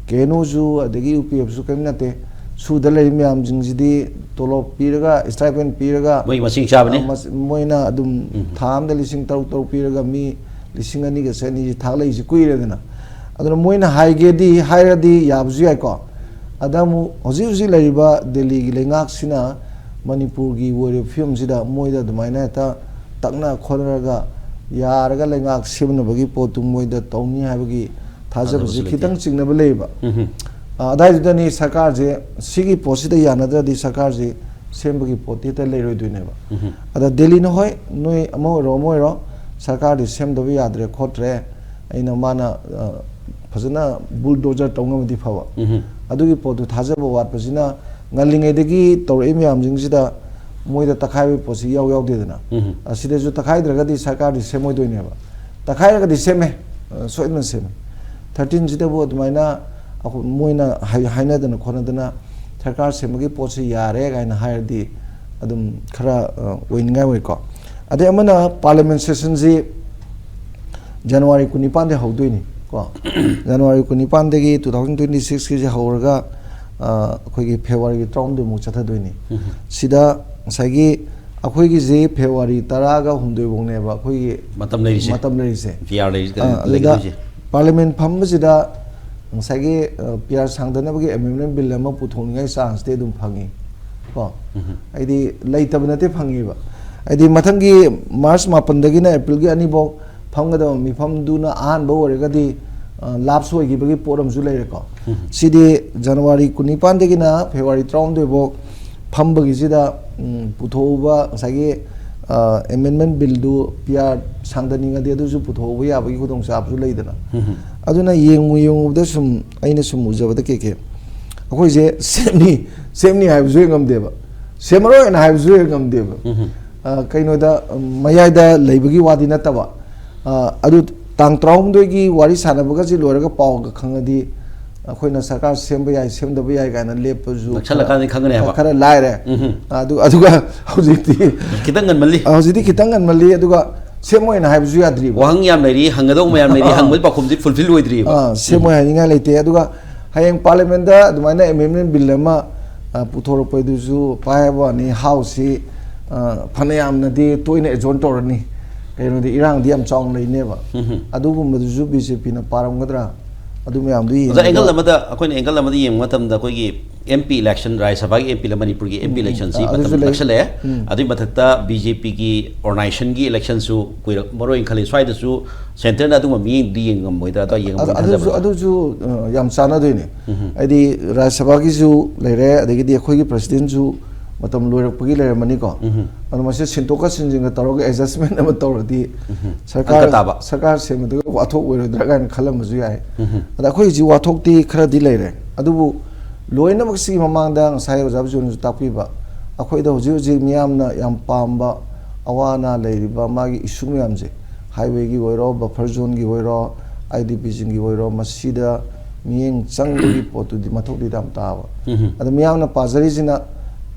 ꯀꯦ ꯑꯦꯟ ꯑꯣꯁꯨ ꯑꯗꯒꯤ ꯌꯨ ꯄꯤ ꯑꯦꯐꯁꯨ ꯀꯔꯤꯝ ꯅꯠꯇꯦ꯫ ꯁꯨꯗ ꯂꯩꯔꯤ ꯃꯌꯥꯝꯁꯤꯡꯁꯤꯗꯤ ꯇꯣꯂꯣꯞ ꯄꯤꯔꯒ, ꯁ꯭ꯇꯥꯏꯄꯦꯟ ꯄꯤꯔꯒ, ꯃꯣꯏꯒꯤ ꯃꯁꯤꯡ ꯆꯥꯕꯅꯤ꯫ ꯑ, ꯃꯁ-, ꯃꯣꯏꯅ ꯑꯗꯨꯝ ꯊꯥ ꯑꯃꯗ ꯂꯤꯁꯤꯡ ꯇꯔꯨꯛ ꯇꯔꯨꯛ ꯄꯤꯔꯒ ꯃꯤ ꯂꯤꯁꯤꯡ ꯑꯅꯤꯒ ꯆꯅꯤꯁꯤ ꯊꯥꯛꯂꯛꯏꯁꯤ ꯀꯨꯏꯔꯦꯗꯅ꯫ ꯑꯗꯨꯅ ꯃꯣꯏꯅ ꯍꯥꯏꯒꯦꯗꯤ ꯍꯥꯏꯔꯗꯤ ꯌꯥꯕꯁꯨ ꯌꯥꯏꯀꯣ꯫ ꯑꯗ ꯑꯃꯨꯛ ꯍꯧꯖꯤꯛ ꯍꯧꯖꯤꯛ ꯂꯩꯔꯤꯕ ꯗꯦꯜꯂꯤꯒꯤ ꯂꯩꯉꯥꯛꯁꯤꯅ ꯃꯅꯤꯄꯨꯔꯒꯤ ꯑꯣꯏꯔꯤꯕ ꯐꯤꯕꯝꯁꯤꯗ ꯃꯣꯏꯗ ꯑꯗꯨꯃꯥꯏꯅ ꯍꯦꯛꯇ ꯇꯛꯅ ꯈꯣꯠꯅꯔꯒ ꯌꯥꯔꯒ ꯂꯩꯉꯥꯛ ꯁꯦꯝꯅꯕꯒꯤ ꯄꯣꯠꯇꯨ ꯃꯣꯏꯗ ꯇꯧꯅꯤ ꯍꯥꯏꯕꯒꯤ ꯊꯥꯖꯕꯁꯤ ꯊꯥꯖꯕꯁꯨ ꯂꯩꯇꯦ꯫ ꯈꯤꯇꯪ ꯆꯤꯡꯅꯕ ꯂꯩꯌꯦꯕ꯫ ꯎꯝ꯫ ꯑ, ꯑꯗꯥꯏꯗꯨꯗꯅꯤ ꯁꯔꯀꯥꯔꯁꯦ, ꯁꯤꯒꯤ ꯄꯣꯠꯁꯤꯗ ꯌꯥꯅꯗ꯭ꯔꯗꯤ ꯁꯔꯀꯥꯔꯁꯦ ꯁꯦꯝꯕꯒꯤ ꯄꯣꯠꯇꯤ ꯍꯦꯛꯇ ꯂꯩꯔꯣꯏꯗꯣꯏꯅꯦꯕ꯫ ꯑꯗ ꯗꯦꯜꯂꯤꯅ, "ꯍꯣꯏ, ꯅꯣꯏ ꯑꯃ ꯑꯣꯏꯔꯣ ꯑꯃ ꯑꯣꯏꯔꯣ, ꯁꯔꯀꯥꯔꯗꯤ ꯁꯦꯝꯗꯕ ꯌꯥꯗ꯭ꯔꯦ ꯈꯣꯠꯇ꯭ꯔꯦ, ꯑꯩꯅ ꯃꯥꯅ, ꯑ, ꯐꯖꯅ ꯕꯨꯜꯗꯣꯖꯔ ꯇꯧꯅꯕꯗꯤ ꯐꯕ", ꯎꯝ꯫ ꯑꯗꯨꯒꯤ ꯄꯣꯠꯇꯨ ꯊꯥꯖꯕ ꯋꯥꯠꯄꯁꯤꯅ ꯉꯜꯂꯤꯉꯩꯗꯒꯤ ꯇꯧꯔꯛꯏ ꯃꯌꯥꯝꯁꯤꯡꯁꯤꯗ ꯃꯣꯏꯗ ꯇꯛꯈꯥꯏꯕꯒꯤ ꯄꯣꯠꯁꯤ ꯏꯌꯥꯎ ꯌꯥꯎꯗꯦꯗꯅ꯫ ꯎꯝ꯫ ꯑꯁꯤꯗꯁꯨ ꯇꯛꯈꯥꯏꯗ꯭ꯔꯒꯗꯤ ꯁꯔꯀꯥꯔꯗꯤ ꯁꯦꯝꯃꯣꯏꯗꯣꯏꯅꯦꯕ꯫ ꯇꯛꯈꯥꯏꯔꯒꯗꯤ ꯁꯦꯝꯃꯦ, ꯑ, ꯁꯣꯏꯗꯅ ꯁꯦꯝꯃꯦ꯫ ꯊꯥꯔꯇꯤꯟꯁꯤꯗꯕꯨ ꯑꯗꯨꯃꯥꯏꯅ ꯑꯩꯈꯣꯏ, ꯃꯣꯏꯅ ꯍꯥꯏ-, ꯍꯥꯏꯅꯗꯅ ꯈꯣꯠꯅꯗꯅ ꯁꯔꯀꯥꯔ ꯁꯦꯝꯕꯒꯤ ꯄꯣꯠꯁꯤ ꯌꯥꯔꯦ ꯀꯥꯏꯅ ꯍꯥꯏꯔꯗꯤ ꯑꯗꯨꯝ ꯈꯔ, ꯑ, ꯑꯣꯏꯅꯤꯡꯉꯥꯏ ꯑꯣꯏꯀꯣ꯫ ꯑꯗꯩ ꯑꯃꯅ ꯄꯥꯔꯂꯤꯌꯥꯃꯦꯟ ꯁꯦꯁꯟꯁꯤ ꯖꯅꯋꯥꯔꯤ ꯀꯨꯟꯅꯤꯄꯥꯟꯗꯒꯤ ꯍꯧꯗꯣꯏꯅꯤ ꯀꯣ꯫ ꯖꯅꯋꯥꯔꯤ ꯀꯨꯟꯅꯤꯄꯥꯟꯗꯒꯤ two thousand twenty sixꯀꯤꯁꯦ ꯍꯧꯔꯒ, ꯑ, ꯑꯩꯈꯣꯏꯒꯤ ꯐꯦꯕ꯭ꯔꯨꯋꯥꯔꯤꯒꯤ ꯇꯔꯥꯍꯨꯝꯗꯣꯏꯃꯨꯛ ꯆꯠꯊꯗꯣꯏꯅꯤ꯫ ꯁꯤꯗ ꯉꯁꯥꯏꯒꯤ ꯑꯩꯈꯣꯏꯒꯤꯁꯤ ꯐꯦꯕ꯭ꯔꯨꯋꯥꯔꯤ ꯇꯔꯥꯒ ꯍꯨꯝꯗꯣꯏꯐꯧꯅꯦꯕ ꯑꯩꯈꯣꯏꯒꯤ ꯃꯇꯝ ꯂꯩꯔꯤꯁꯦ꯫ ꯃꯇꯝ ꯂꯩꯔꯤꯁꯦ꯫ ꯄꯤ ꯑꯥꯔ ꯂꯩꯔꯤꯁꯦ, ꯑ, ꯑꯗꯨꯗ ꯂꯩꯒꯗꯣꯏꯁꯦ꯫ ꯄꯥꯔꯂꯤꯌꯥꯃꯦꯟ ꯐꯝꯕꯁꯤꯗ ꯉꯁꯥꯏꯒꯤ ꯄꯤ ꯑꯥꯔ ꯁꯥꯡꯗꯅꯕꯒꯤ ꯑꯦꯃꯦꯟꯃꯦꯟ ꯕꯤꯜ ꯑꯃ ꯄꯨꯊꯣꯛꯅꯤꯡꯉꯥꯏ ꯆꯥꯟꯁꯇꯤ ꯑꯗꯨꯝ ꯐꯪꯉꯤ꯫ ꯀꯣ ꯍꯥꯏꯗꯤ ꯂꯩꯇꯕ ꯅꯠꯇꯦ, ꯐꯪꯉꯤꯕ꯫ ꯍꯥꯏꯗꯤ ꯃꯊꯪꯒꯤ ꯃꯥꯔꯆ ꯃꯥꯄꯟꯗꯒꯤꯅ ꯑꯦꯄ꯭ꯔꯤꯜꯒꯤ ꯑꯅꯤꯐꯧ ꯐꯝꯒꯗꯕ ꯃꯤꯐꯝꯗꯨꯅ ꯑꯍꯥꯟꯕ ꯑꯣꯏꯔꯒꯗꯤ ꯂꯥꯞꯁ ꯑꯣꯏꯈꯤꯕꯒꯤ ꯄꯣꯠ ꯑꯃꯁꯨ ꯂꯩꯔꯦꯀꯣ꯫ ꯁꯤꯗꯤ ꯖꯅꯋꯥꯔꯤ ꯀꯨꯟꯅꯤꯄꯥꯟꯗꯒꯤꯅ ꯐꯦꯕ꯭ꯔꯨꯋꯥꯔꯤ ꯇꯔꯥꯍꯨꯝꯗꯣꯏꯐꯧ ꯐꯝꯕꯒꯤꯁꯤꯗ ꯄꯨꯊꯣꯛꯎꯕ ꯉꯁꯥꯏꯒꯤ ꯑꯦꯃꯦꯟꯃꯦꯟ ꯕꯤꯜꯗꯨ ꯄꯤ ꯑꯥꯔ ꯁꯥꯡꯗꯅꯤꯡꯉꯗꯤ ꯑꯗꯨꯁꯨ ꯄꯨꯊꯣꯛꯎꯕ ꯌꯥꯕꯒꯤ ꯈꯨꯗꯣꯡꯆꯥꯕꯁꯨ ꯂꯩꯗꯅ꯫ ꯑꯗꯨꯅ ꯌꯦꯡꯉꯨ ꯌꯦꯡꯉꯨꯕꯗ ꯁꯨꯝ ꯑꯩꯅ ꯁꯨꯝ ꯎꯖꯕꯗ ꯀꯩ ꯀꯩ ꯑꯩꯈꯣꯏꯁꯦ ꯁꯦꯝꯅꯤ ꯁꯦꯝꯅꯤ ꯍꯥꯏꯕꯁꯨ ꯍꯦꯛ ꯉꯝꯗꯦꯕ, ꯁꯦꯝꯃꯔꯣꯏꯅ ꯍꯥꯏꯕꯁꯨ ꯍꯦꯛ ꯉꯝꯗꯦꯕ꯫ ꯀꯩꯅꯣꯗ ꯃꯌꯥꯏꯗ ꯂꯩꯕꯒꯤ ꯋꯥꯗꯤ ꯅꯠꯇꯕ꯫ ꯑꯗꯨ ꯇꯥꯡ ꯇꯔꯥꯍꯨꯝꯗꯣꯏꯒꯤ ꯋꯥꯔꯤ ꯁꯥꯟꯅꯕꯒꯁꯤ ꯂꯣꯏꯔꯒ ꯄꯥꯎꯒ ꯈꯪꯉꯗꯤ ꯑꯩꯈꯣꯏꯅ ꯁꯔꯀꯥꯔ ꯁꯦꯝꯕ ꯌꯥꯏ, ꯁꯦꯝꯗꯕ ꯌꯥꯏ ꯀꯥꯏꯅ ꯂꯦꯞꯄꯁꯨ ꯅꯛꯁꯜꯂꯀꯥꯟꯗ ꯈꯪꯒꯅꯤ ꯍꯥꯏꯕ꯫ ꯈꯔ ꯂꯥꯏꯔꯦ꯫ ꯎꯝ꯫ ꯑꯗꯨ ꯑꯗꯨꯒ ꯍꯧꯖꯤꯛꯇꯤ ꯈꯤꯇꯪ ꯉꯟꯃꯜꯂꯤ꯫ ꯍꯧꯖꯤꯛꯇꯤ ꯈꯤꯇꯪ ꯉꯟꯃꯜꯂꯤ꯫ ꯑꯗꯨꯒ ꯁꯦꯝꯃꯣꯏꯅ ꯍꯥꯏꯕꯁꯨ ꯌꯥꯗ꯭ꯔꯤꯕ꯫ ꯋꯥꯍꯪ ꯌꯥꯝ ꯂꯩꯔꯤ, ꯍꯪꯒꯗꯧꯕ ꯃꯌꯥꯝ ꯂꯩꯔꯤ, ꯑꯥ꯫ ꯍꯪꯕꯒꯤ ꯄꯥꯎꯈꯨꯝꯁꯤ ꯐꯨꯜꯐꯤꯜ ꯑꯣꯏꯗ꯭ꯔꯤꯕ꯫ ꯑꯥ, ꯁꯦꯝꯃꯣꯏ ꯍꯥꯏꯅꯤꯡꯉꯥꯏ ꯂꯩꯇꯦ꯫ ꯑꯗꯨꯒ ꯍꯌꯦꯡ ꯄꯥꯔꯂꯤꯌꯥꯃꯦꯟꯗ ꯑꯗꯨꯃꯥꯏꯅ ꯑꯦꯃꯦꯟꯃꯦꯟ ꯕꯤꯜ ꯑꯃ ꯄꯨꯊꯣꯔꯛꯄꯗꯨꯁꯨ ꯄꯥꯏ ꯍꯥꯏꯕ ꯋꯥꯅꯤ, ꯍꯥꯎꯁꯁꯤ ꯐꯅ ꯌꯥꯝꯅꯗꯤ ꯇꯣꯏꯅ ꯑꯦꯖꯣꯟ ꯇꯧꯔꯅꯤ꯫ ꯀꯩꯅꯣꯗꯤ ꯏꯔꯥꯡꯗꯤ ꯌꯥꯝ ꯆꯥꯎꯅ ꯂꯩꯅꯦꯕ꯫ ꯑꯗꯨꯒꯨꯝꯕꯗꯨꯁꯨ ꯕꯤ ꯖꯦ ꯄꯤꯅ ꯄꯥꯔꯝꯒꯗ꯭ꯔꯥ? ꯑꯗꯨ ꯃꯌꯥꯝꯗꯨ ꯑꯣꯖꯥ, ꯌꯦꯡꯉꯒ ꯑꯦꯡꯒꯜ ꯑꯃꯗ, ꯑꯩꯈꯣꯏꯅ ꯑꯦꯡꯒꯜ ꯑꯃꯗ ꯌꯦꯡꯕ ꯃꯇꯝꯗ ꯑꯩꯈꯣꯏꯒꯤ ꯑꯦꯝ ꯄꯤ ꯏꯂꯦꯛꯁꯟ, ꯔꯥꯖ꯭ꯌ ꯁꯚꯥꯒꯤ ꯑꯦꯝ ꯄꯤ ꯂꯃꯅꯤꯄꯨꯔꯒꯤ ꯑꯦꯝ ꯄꯤ ꯎꯝ, ꯏꯂꯦꯛꯁꯟꯁꯤ ꯑꯗꯨꯁꯨ ꯃꯇꯝ ꯂꯩ꯫ ꯅꯛꯁꯜꯂꯛꯑꯦ꯫ ꯎꯝ꯫ ꯑꯗꯨꯒꯤ ꯃꯊꯛꯇ ꯕꯤ ꯖꯦ ꯄꯤꯒꯤ ꯑꯣꯔꯒꯅꯥꯏꯖꯦꯁꯟꯒꯤ ꯏꯂꯦꯛꯁꯟꯁꯨ ꯀꯨꯏꯔꯛ-, ꯃꯔꯨ ꯑꯣꯏꯅ ꯈꯜꯂꯤ꯫ ꯁ꯭ꯋꯥꯏꯗꯁꯨ ꯁꯦꯟꯇꯔꯅ ꯑꯗꯨꯒꯨꯝꯕ ꯃꯤꯠꯌꯦꯡꯗꯤ ꯌꯦꯡꯉꯝꯃꯣꯏꯗ꯭ꯔꯥ? ꯑꯗꯣ ꯌꯦꯡꯉꯝꯃꯣꯏ ꯑꯗꯨꯁꯨ, ꯈꯟꯖꯕ꯭ꯔꯥ? ꯑꯗꯨꯁꯨ, ꯑ, ꯌꯥꯝ ꯆꯥꯟꯅꯗꯣꯏꯅꯦ꯫ ꯎꯝ꯫ ꯍꯥꯏꯗꯤ ꯔꯥꯖ꯭ꯌ ꯁꯚꯥꯒꯤꯁꯨ ꯂꯩꯔꯦ, ꯑꯗꯒꯤꯗꯤ ꯑꯩꯈꯣꯏꯒꯤ ꯄ꯭ꯔꯁꯤꯗꯦꯟꯁꯨ ꯃꯇꯝ ꯂꯣꯏꯔꯛꯄꯒꯤ ꯂꯩꯔꯝꯃꯅꯤꯀꯣ꯫ ꯎꯝ꯫ ꯑꯗꯣ ꯃꯁꯤ ꯁꯤꯟꯗꯣꯛꯀ ꯁꯤꯟꯖꯤꯟꯒ ꯇꯧꯔꯒ ꯑꯦꯗꯖꯁꯃꯦꯟ ꯑꯃ ꯇꯧꯔꯗꯤ ꯎꯝ꯫ ꯁꯔꯀꯥꯔ, ꯑꯪꯀ ꯇꯥꯕ꯫ ꯁꯔꯀꯥꯔ ꯁꯦꯝꯕꯗꯨꯒ ꯋꯥꯊꯣꯛ ꯑꯣꯏꯔꯣꯏꯗ꯭ꯔꯥ ꯀꯥꯏꯅ ꯈꯜꯂꯝꯕꯁꯨ ꯌꯥꯏ꯫ ꯎꯝ꯫ ꯑꯗ ꯑꯩꯈꯣꯏ ꯍꯧꯖꯤꯛ ꯋꯥꯊꯣꯛꯇꯤ ꯈꯔꯗꯤ ꯂꯩꯔꯦ꯫ ꯑꯗꯨꯕꯨ ꯂꯣꯏꯅꯃꯛꯁꯤꯒꯤ ꯃꯃꯥꯡꯗ ꯉꯁꯥꯏ ꯑꯣꯖꯥ ꯕꯤꯖꯣꯏꯅꯁꯨ ꯇꯥꯛꯄꯤꯕ, ꯑꯩꯈꯣꯏꯗ ꯍꯧꯖꯤꯛ ꯍꯧꯖꯤꯛ ꯃꯤꯌꯥꯝꯅ ꯌꯥꯝ ꯄꯥꯝꯕ ꯑꯋꯥ ꯑꯅꯥ ꯂꯩꯔꯤꯕ ꯃꯥꯒꯤ ꯏꯁꯨ ꯃꯌꯥꯝꯁꯦ, ꯍꯥꯏꯋꯦꯒꯤ ꯑꯣꯏꯔꯣ, ꯕꯐꯔ ꯖꯣꯟꯒꯤ ꯑꯣꯏꯔꯣ, ꯑꯥꯏ ꯗꯤ ꯄꯤꯁꯤꯡꯒꯤ ꯑꯣꯏꯔꯣ, ꯃꯁꯤꯗ ꯃꯤꯠꯌꯦꯡ ꯆꯪꯕꯒꯤ ꯄꯣꯠꯇꯨꯗꯤ ꯃꯊꯧꯗꯤ ꯌꯥꯝ ꯇꯥꯕ꯫ ꯎꯝ꯫ ꯑꯗ ꯃꯤꯌꯥꯝꯅ ꯄꯥꯖꯔꯤꯁꯤꯅ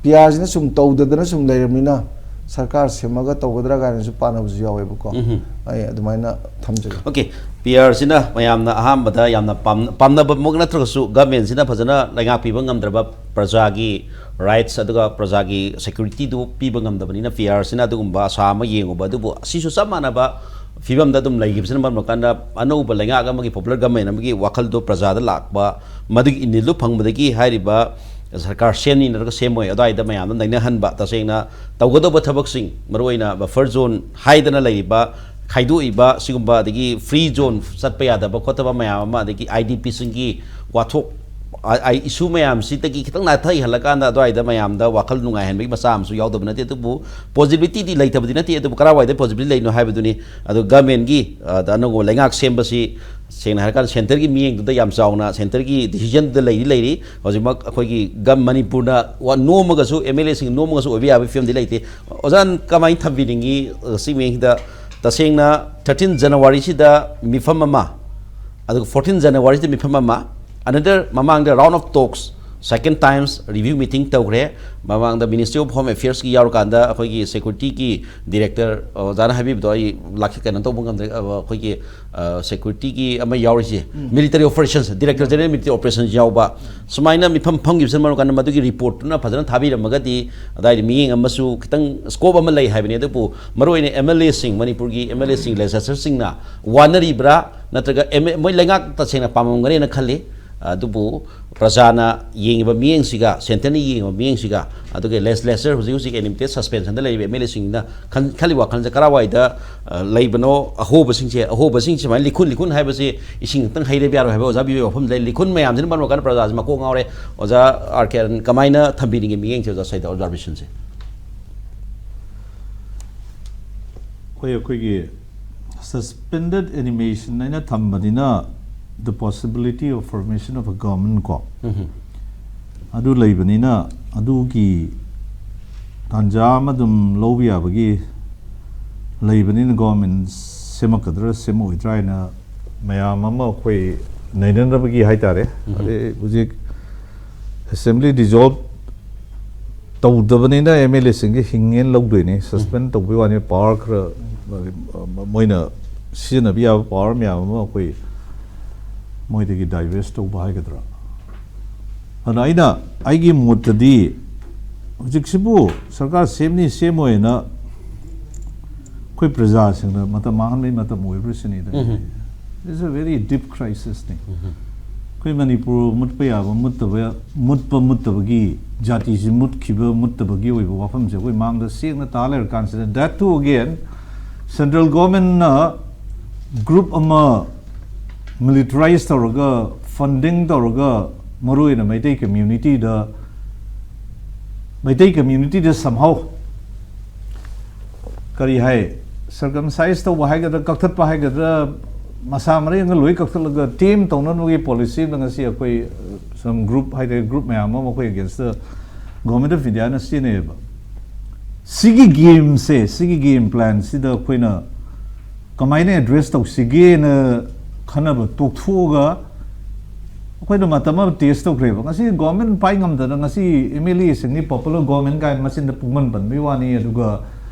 ꯄꯤ ꯑꯥꯔꯁꯤꯅ ꯁꯨꯝ ꯇꯧꯗꯗꯅ ꯁꯨꯝ ꯂꯩꯔꯕꯅꯤꯅ ꯁꯔꯀꯥꯔ ꯁꯦꯝꯃꯒ ꯇꯧꯒꯗ꯭ꯔꯥ ꯀꯥꯏꯅꯁꯨ ꯄꯥꯅꯕꯁꯨ ꯌꯥꯎꯋꯦꯕꯀꯣ꯫ ꯎꯝ꯫ ꯑꯩ ꯑꯗꯨꯃꯥꯏꯅ ꯊꯝꯖꯒꯦ꯫ ꯑꯣꯀꯦ, ꯄꯤ ꯑꯥꯔꯁꯤꯅ ꯃꯌꯥꯝꯅ ꯑꯍꯥꯟꯕꯗ ꯌꯥꯝꯅ ꯄꯥꯝ-, ꯄꯥꯝꯅꯕꯃꯛ ꯅꯠꯇ꯭ꯔꯒꯁꯨ ꯒꯃꯦꯟꯁꯤꯅ ꯐꯖꯅ ꯂꯩꯉꯥꯛꯄꯤꯕ ꯉꯝꯗ꯭ꯔꯕ, ꯄ꯭ꯔꯖꯥꯒꯤ ꯔꯥꯏꯠꯁ ꯑꯗꯨꯒ ꯄ꯭ꯔꯖꯥꯒꯤ ꯁꯦꯀ꯭ꯌꯨꯔꯤꯇꯤꯗꯨ ꯄꯤꯕ ꯉꯝꯗꯕꯅꯤꯅ ꯄꯤ ꯑꯥꯔꯁꯤꯅ ꯑꯗꯨꯒꯨꯝꯕ ꯑꯁꯥ ꯑꯃ ꯌꯦꯡꯉꯨꯕ꯫ ꯑꯗꯨꯕꯨ ꯑꯁꯤꯁꯨ ꯆꯞ ꯃꯥꯟꯅꯕ ꯐꯤꯕꯝꯗ ꯑꯗꯨꯝ ꯂꯩꯈꯤꯕꯁꯤꯅ ꯃꯔꯝ ꯑꯣꯏꯔꯀꯥꯟꯗ ꯑꯅꯧꯕ ꯂꯩꯉꯥꯛ ꯑꯃꯒꯤ, ꯄꯣꯄꯨꯂꯔ ꯒꯃꯦꯟ ꯑꯃꯒꯤ ꯋꯥꯈꯜꯗꯣ ꯄ꯭ꯔꯖꯥꯗ ꯂꯥꯛꯄ, ꯃꯗꯨꯒꯤ ꯏꯅꯤꯜꯗꯨ ꯐꯪꯕꯗꯒꯤ ꯍꯥꯏꯔꯤꯕ ꯁꯔꯀꯥꯔ ꯁꯦꯝꯅꯤ ꯅꯠꯇ꯭ꯔꯒ ꯁꯦꯝꯃꯣꯏ ꯑꯗꯨꯋꯥꯏꯗ ꯃꯌꯥꯝꯗ ꯅꯩꯅꯍꯟꯕ, ꯇꯁꯦꯡꯅ ꯇꯧꯒꯗꯧꯕ ꯊꯕꯛꯁꯤꯡ, ꯃꯔꯨꯑꯣꯏꯅ ꯕꯐꯔ ꯖꯣꯟ ꯍꯥꯏꯗꯅ ꯂꯩꯔꯤꯕ, ꯈꯥꯏꯗꯣꯛꯏꯕ ꯁꯤꯒꯨꯝꯕ, ꯑꯗꯒꯤ ꯐ꯭ꯔꯤ ꯖꯣꯟ ꯆꯠꯄ ꯌꯥꯗꯕ ꯈꯣꯠꯇꯕ ꯃꯌꯥꯝ ꯑꯃ, ꯑꯗꯒꯤ ꯑꯥꯏ ꯗꯤ ꯄꯤꯁꯤꯡꯒꯤ ꯋꯥꯊꯣꯛ, ꯏꯁꯨ ꯃꯌꯥꯝꯁꯤꯗꯒꯤ ꯈꯤꯇꯪ ꯅꯥꯊꯩꯍꯜꯂꯀꯥꯟꯗ ꯑꯗꯨꯋꯥꯏꯗ ꯃꯌꯥꯝꯗ ꯋꯥꯈꯜ ꯅꯨꯡꯉꯥꯏꯍꯟꯕꯒꯤ ꯃꯆꯥ ꯑꯃꯁꯨ ꯌꯥꯎꯗꯕ ꯅꯠꯇꯦ꯫ ꯑꯗꯨꯕꯨ ꯄꯣꯖꯤꯕꯤꯂꯤꯇꯤꯗꯤ ꯂꯩꯇꯕꯗꯤ ꯅꯠꯇꯦ, ꯑꯗꯨꯕꯨ ꯀꯔꯥꯏꯋꯥꯏꯗ ꯄꯣꯖꯤꯕꯤꯂꯤꯇꯤ ꯂꯩꯅꯣ ꯍꯥꯏꯕꯗꯨꯅꯤ꯫ ꯑꯗꯣ ꯒꯃꯦꯟꯒꯤ, ꯑ, ꯑꯅꯧꯕ ꯂꯩꯉꯥꯛ ꯁꯦꯝꯕꯁꯤ ꯁꯦꯡꯅ ꯍꯥꯏꯔꯀꯥꯟꯗ ꯁꯦꯟꯇꯔꯒꯤ ꯃꯤꯠꯌꯦꯡꯗꯨꯗ ꯌꯥꯝ ꯆꯥꯎꯅ ꯁꯦꯟꯇꯔꯒꯤ ꯗꯤꯁꯤꯖꯟꯗꯨꯗ ꯂꯩꯗꯤ ꯂꯩꯔꯤ꯫ ꯍꯧꯖꯤꯛꯃꯛ ꯑꯩꯈꯣꯏꯒꯤ ꯒꯝ-, ꯃꯅꯤꯄꯨꯔꯅ ꯋꯥ-, ꯅꯣꯝꯃꯒꯁꯨ, ꯑꯦꯝ ꯑꯦꯜ ꯑꯦꯁꯤꯡ ꯅꯣꯝꯃꯒꯁꯨ ꯑꯣꯏꯕ ꯌꯥꯕꯒꯤ ꯐꯤꯕꯝꯗꯤ ꯂꯩꯇꯦ꯫ ꯑꯣꯖꯥꯅ ꯀꯃꯥꯏꯅ ꯊꯝꯕꯤꯅꯤꯡꯉꯤ, ꯑ, ꯁꯤ ꯃꯤꯠꯌꯦꯡꯁꯤꯗ? ꯇꯁꯦꯡꯅ ꯊꯥꯔꯇꯤꯟ ꯖꯅꯋꯥꯔꯤꯁꯤꯗ ꯃꯤꯐꯝ ꯑꯃ, ꯑꯗꯨꯒ ꯐꯣꯔꯇꯤꯟ ꯖꯅꯋꯥꯔꯤꯁꯤꯗ ꯃꯤꯐꯝ ꯑꯃ, ꯑꯅꯗꯔ ꯃꯃꯥꯡꯗ round of talks, second times review meeting ꯇꯧꯈ꯭ꯔꯦ꯫ ꯃꯃꯥꯡꯗ Ministry of Home Affairs ꯀꯤ ꯌꯥꯎꯔꯀꯥꯟꯗ ꯑꯩꯈꯣꯏꯒꯤ ꯁꯦꯀ꯭ꯌꯨꯔꯤꯇꯤꯒꯤ ꯗꯤꯔꯦꯛꯇꯔ ꯑꯣꯖꯥꯅ ꯍꯥꯏꯕꯤꯕꯗꯣ ꯑꯩ ꯂꯥꯛꯈꯤ-, ꯀꯩꯅꯣ ꯇꯧꯕ ꯉꯝꯗ꯭ꯔꯦ꯫ ꯑ, ꯑꯩꯈꯣꯏꯒꯤ, ꯑ, ꯁꯦꯀ꯭ꯌꯨꯔꯤꯇꯤꯒꯤ ꯑꯃ ꯌꯥꯎꯔꯤꯁꯦ, ꯎꯝ꯫ Military Operations, Director General Military Operations ꯌꯥꯎꯕ, ꯁꯨꯃꯥꯏꯅ ꯃꯤꯐꯝ ꯐꯝꯈꯤꯕꯁꯤꯅ ꯃꯔꯝ ꯑꯣꯏꯔꯀꯥꯟꯗ ꯃꯗꯨꯒꯤ ꯔꯤꯄꯣꯔꯠꯇꯨꯅ ꯐꯖꯅ ꯊꯥꯕꯤꯔꯝꯃꯒꯗꯤ ꯑꯗꯥꯏꯗ ꯃꯤꯠꯌꯦꯡ ꯑꯃꯁꯨ ꯈꯤꯇꯪ ꯁ꯭ꯀꯣꯞ ꯑꯃ ꯂꯩ ꯍꯥꯏꯕꯅꯤ꯫ ꯑꯗꯨꯕꯨ ꯃꯔꯨꯑꯣꯏꯅ ꯑꯦꯝ ꯑꯦꯜ ꯑꯦꯁꯤꯡ, ꯃꯅꯤꯄꯨꯔꯒꯤ ꯑꯦꯝ ꯑꯦꯜ ꯑꯦꯁꯤꯡ, ꯂꯦꯖꯤꯁꯂꯦꯆꯔꯁꯤꯡꯅ ꯋꯥꯅꯔꯤꯕ꯭ꯔꯥ, ꯅꯠꯇ꯭ꯔꯒ ꯑꯦꯝ-, ꯃꯣꯏ ꯂꯩꯉꯥꯛ ꯇꯁꯦꯡꯅ ꯄꯥꯝꯃꯝꯒꯅꯦꯅ ꯈꯜꯂꯤ꯫ ꯑꯗꯨꯕꯨ ꯄ꯭ꯔꯖꯥꯅ ꯌꯦꯡꯉꯤꯕ ꯃꯤꯠꯌꯦꯡꯁꯤꯒ, ꯁꯦꯟꯇꯔꯅ ꯌꯦꯡꯉꯤꯕ ꯃꯤꯠꯌꯦꯡꯁꯤꯒ, ꯑꯗꯨꯒ ꯂꯦꯖꯤꯁꯂꯦꯆꯔ ꯍꯧꯖꯤꯛ ꯍꯧꯖꯤꯛ ꯑꯦꯅꯤꯃꯤꯇꯦꯠ ꯁꯁꯄꯦꯟꯁꯟꯗ ꯂꯩꯔꯤꯕ ꯑꯦꯝ ꯑꯦꯜ ꯑꯦꯁꯤꯡꯅ ꯈꯟ-, ꯈꯜꯂꯤꯕ ꯋꯥꯈꯜꯁꯦ ꯀꯔꯥꯏꯋꯥꯏꯗ, ꯑ, ꯂꯩꯕꯅꯣ? ꯑꯍꯣꯕꯁꯤꯡꯁꯦ, ꯑꯍꯣꯕꯁꯤꯡ ꯁꯨꯃꯥꯏꯅ ꯂꯤꯈꯨꯟ ꯂꯤꯈꯨꯟ ꯍꯥꯏꯕꯁꯤ ꯏꯁꯤꯡ ꯈꯛꯇꯪ ꯍꯩꯔꯦꯕ ꯌꯥꯔꯣꯏ ꯍꯥꯏꯕ ꯑꯣꯖꯥ ꯕꯤꯕꯦꯛ ꯋꯥꯐꯝ ꯂꯩ꯫ ꯂꯤꯈꯨꯟ ꯃꯌꯥꯝꯁꯤꯅ ꯃꯔꯝ ꯑꯣꯏꯔꯀꯥꯟꯗ ꯄ꯭ꯔꯖꯥꯁꯤ ꯃꯀꯣꯛ ꯉꯥꯎꯔꯦ꯫ ꯑꯣꯖꯥ ꯑꯥꯔ ꯀꯦ ꯑꯥꯔ ꯀꯃꯥꯏꯅ ꯊꯝꯕꯤꯅꯤꯡꯉꯤ ꯃꯤꯠꯌꯦꯡꯁꯦ, ꯑꯣꯖꯥ ꯁꯩꯗ, ꯑꯣꯕꯖꯥꯔꯕꯦꯁꯟꯁꯦ? ꯍꯣꯏ, ꯑꯩꯈꯣꯏꯒꯤ suspended animation ꯍꯥꯏꯅ ꯊꯝꯕꯅꯤꯅ, the possibility of formation of a government ꯀꯣ, ꯑꯗꯨ ꯂꯩꯕꯅꯤꯅ, ꯑꯗꯨꯒꯤ ꯇꯥꯟꯖꯥ ꯑꯃ ꯑꯗꯨꯝ ꯂꯧꯕ ꯌꯥꯕꯒꯤ ꯂꯩꯕꯅꯤꯅ, ꯒꯣꯔꯃꯦꯟ ꯁꯦꯝꯃꯛꯀꯗ꯭ꯔꯥ ꯁꯦꯝꯃꯛꯑꯣꯏꯗ꯭ꯔꯥ ꯍꯥꯏꯅ ꯃꯌꯥꯝ ꯑꯃ ꯑꯩꯈꯣꯏ ꯅꯩꯅꯅꯕꯒꯤ ꯍꯥꯏꯇꯥꯔꯦ꯫ ꯑꯗꯩ ꯍꯧꯖꯤꯛ ꯑꯦꯁꯦꯝꯕ꯭ꯂꯤ ꯗꯤꯖꯣꯜꯕ ꯇꯧꯗꯕꯅꯤꯅ ꯑꯦꯝ ꯑꯦꯜ ꯑꯦꯁꯤꯡꯁꯦ ꯍꯤꯡꯉꯦꯅ ꯂꯧꯗꯣꯏꯅꯤ꯫ ꯁꯁꯄꯦꯟ ꯇꯧꯕꯩ ꯋꯥꯅꯤ, ꯄꯋꯥꯔ ꯈꯔ, ꯃꯣꯏꯅ ꯁꯤꯖꯤꯟꯅꯕ ꯌꯥꯕ ꯄꯋꯥꯔ ꯃꯌꯥꯝ ꯑꯃ ꯑꯩꯈꯣꯏ ꯃꯣꯏꯗꯒꯤ ꯗꯥꯏꯚꯦꯁ ꯇꯧꯕ ꯍꯥꯏꯒꯗ꯭ꯔꯥ꯫ ꯑꯗꯨꯅ ꯑꯩꯅ, ꯑꯩꯒꯤ ꯃꯣꯠꯇꯗꯤ ꯍꯧꯖꯤꯛꯁꯤꯕꯨ ꯁꯔꯀꯥꯔ ꯁꯦꯝꯅꯤ ꯁꯦꯝꯃꯣꯏꯅ ꯑꯩꯈꯣꯏ ꯄ꯭ꯔꯖꯥꯁꯤꯡꯗ ꯃꯇꯝ ꯃꯥꯡꯍꯟꯕꯒꯤ ꯃꯇꯝ ꯑꯣꯏꯕ꯭ꯔꯥ ꯁꯤꯅꯤꯗ꯫ It's a very deep crisis ꯅꯤ꯫ ꯑꯩꯈꯣꯏ ꯃꯅꯤꯄꯨꯔ ꯃꯨꯠꯄ ꯌꯥꯕ ꯃꯨꯠꯇꯕ, ꯃꯨꯠꯄ ꯃꯨꯠꯇꯕꯒꯤ, ꯖꯥꯇꯤꯁꯤ ꯃꯨꯠꯈꯤꯕ ꯃꯨꯠꯇꯕꯒꯤ ꯑꯣꯏꯕ ꯋꯥꯐꯝꯁꯦ ꯑꯩꯈꯣꯏ ꯃꯥꯡꯗ ꯁꯦꯡꯅ ꯇꯥ ꯂꯩꯔꯀꯥꯟꯁꯤꯗ, that too again central government ꯅ group ꯑꯃ militarize ꯇꯧꯔꯒ, funding ꯇꯧꯔꯒ, ꯃꯔꯨ ꯑꯣꯏꯅ ꯃꯩꯇꯩ community ꯗ, ꯃꯩꯇꯩ community ꯗ somehow ꯀꯔꯤ ꯍꯥꯏ, circumcise ꯇꯧꯕ ꯍꯥꯏꯒꯗ꯭ꯔꯥ, ꯀꯛꯊꯠꯄ ꯍꯥꯏꯒꯗ꯭ꯔꯥ, ꯃꯁꯥ ꯃꯔꯦꯡꯒ ꯂꯣꯏ ꯀꯛꯊꯠꯂꯒ tame ꯇꯧꯅꯅꯕꯒꯤ policy ꯑꯃ ꯉꯁꯤ ꯑꯩꯈꯣꯏ, ꯑ, some group ꯍꯥꯏꯇꯥꯔꯦ, group ꯃꯌꯥꯝ ꯑꯃ ꯑꯩꯈꯣꯏ against government of India ꯅ ꯁꯤꯖꯤꯟꯅꯩꯌꯦꯕ꯫ ꯁꯤꯒꯤ game ꯁꯦ, ꯁꯤꯒꯤ game plan ꯁꯤꯗ ꯑꯩꯈꯣꯏꯅ ꯀꯃꯥꯏꯅ address ꯇꯧꯁꯤꯒꯦꯅ ꯈꯟꯅꯕ ꯇꯣꯛꯊꯣꯛꯑꯒ, ꯑꯩꯈꯣꯏꯅ ꯃꯇꯝ ꯑꯃ test ꯇꯧꯈ꯭ꯔꯦꯕ꯫ ꯉꯁꯤ government ꯄꯥꯏ ꯉꯝꯗꯅ ꯉꯁꯤ M L A ꯁꯤꯡꯅꯤ popular government ꯀꯥꯏꯅ ꯃꯆꯤꯟꯗ ꯄꯨꯡꯃꯟ ꯄꯟꯕꯒꯤ ꯋꯥꯅꯤ, ꯑꯗꯨꯒ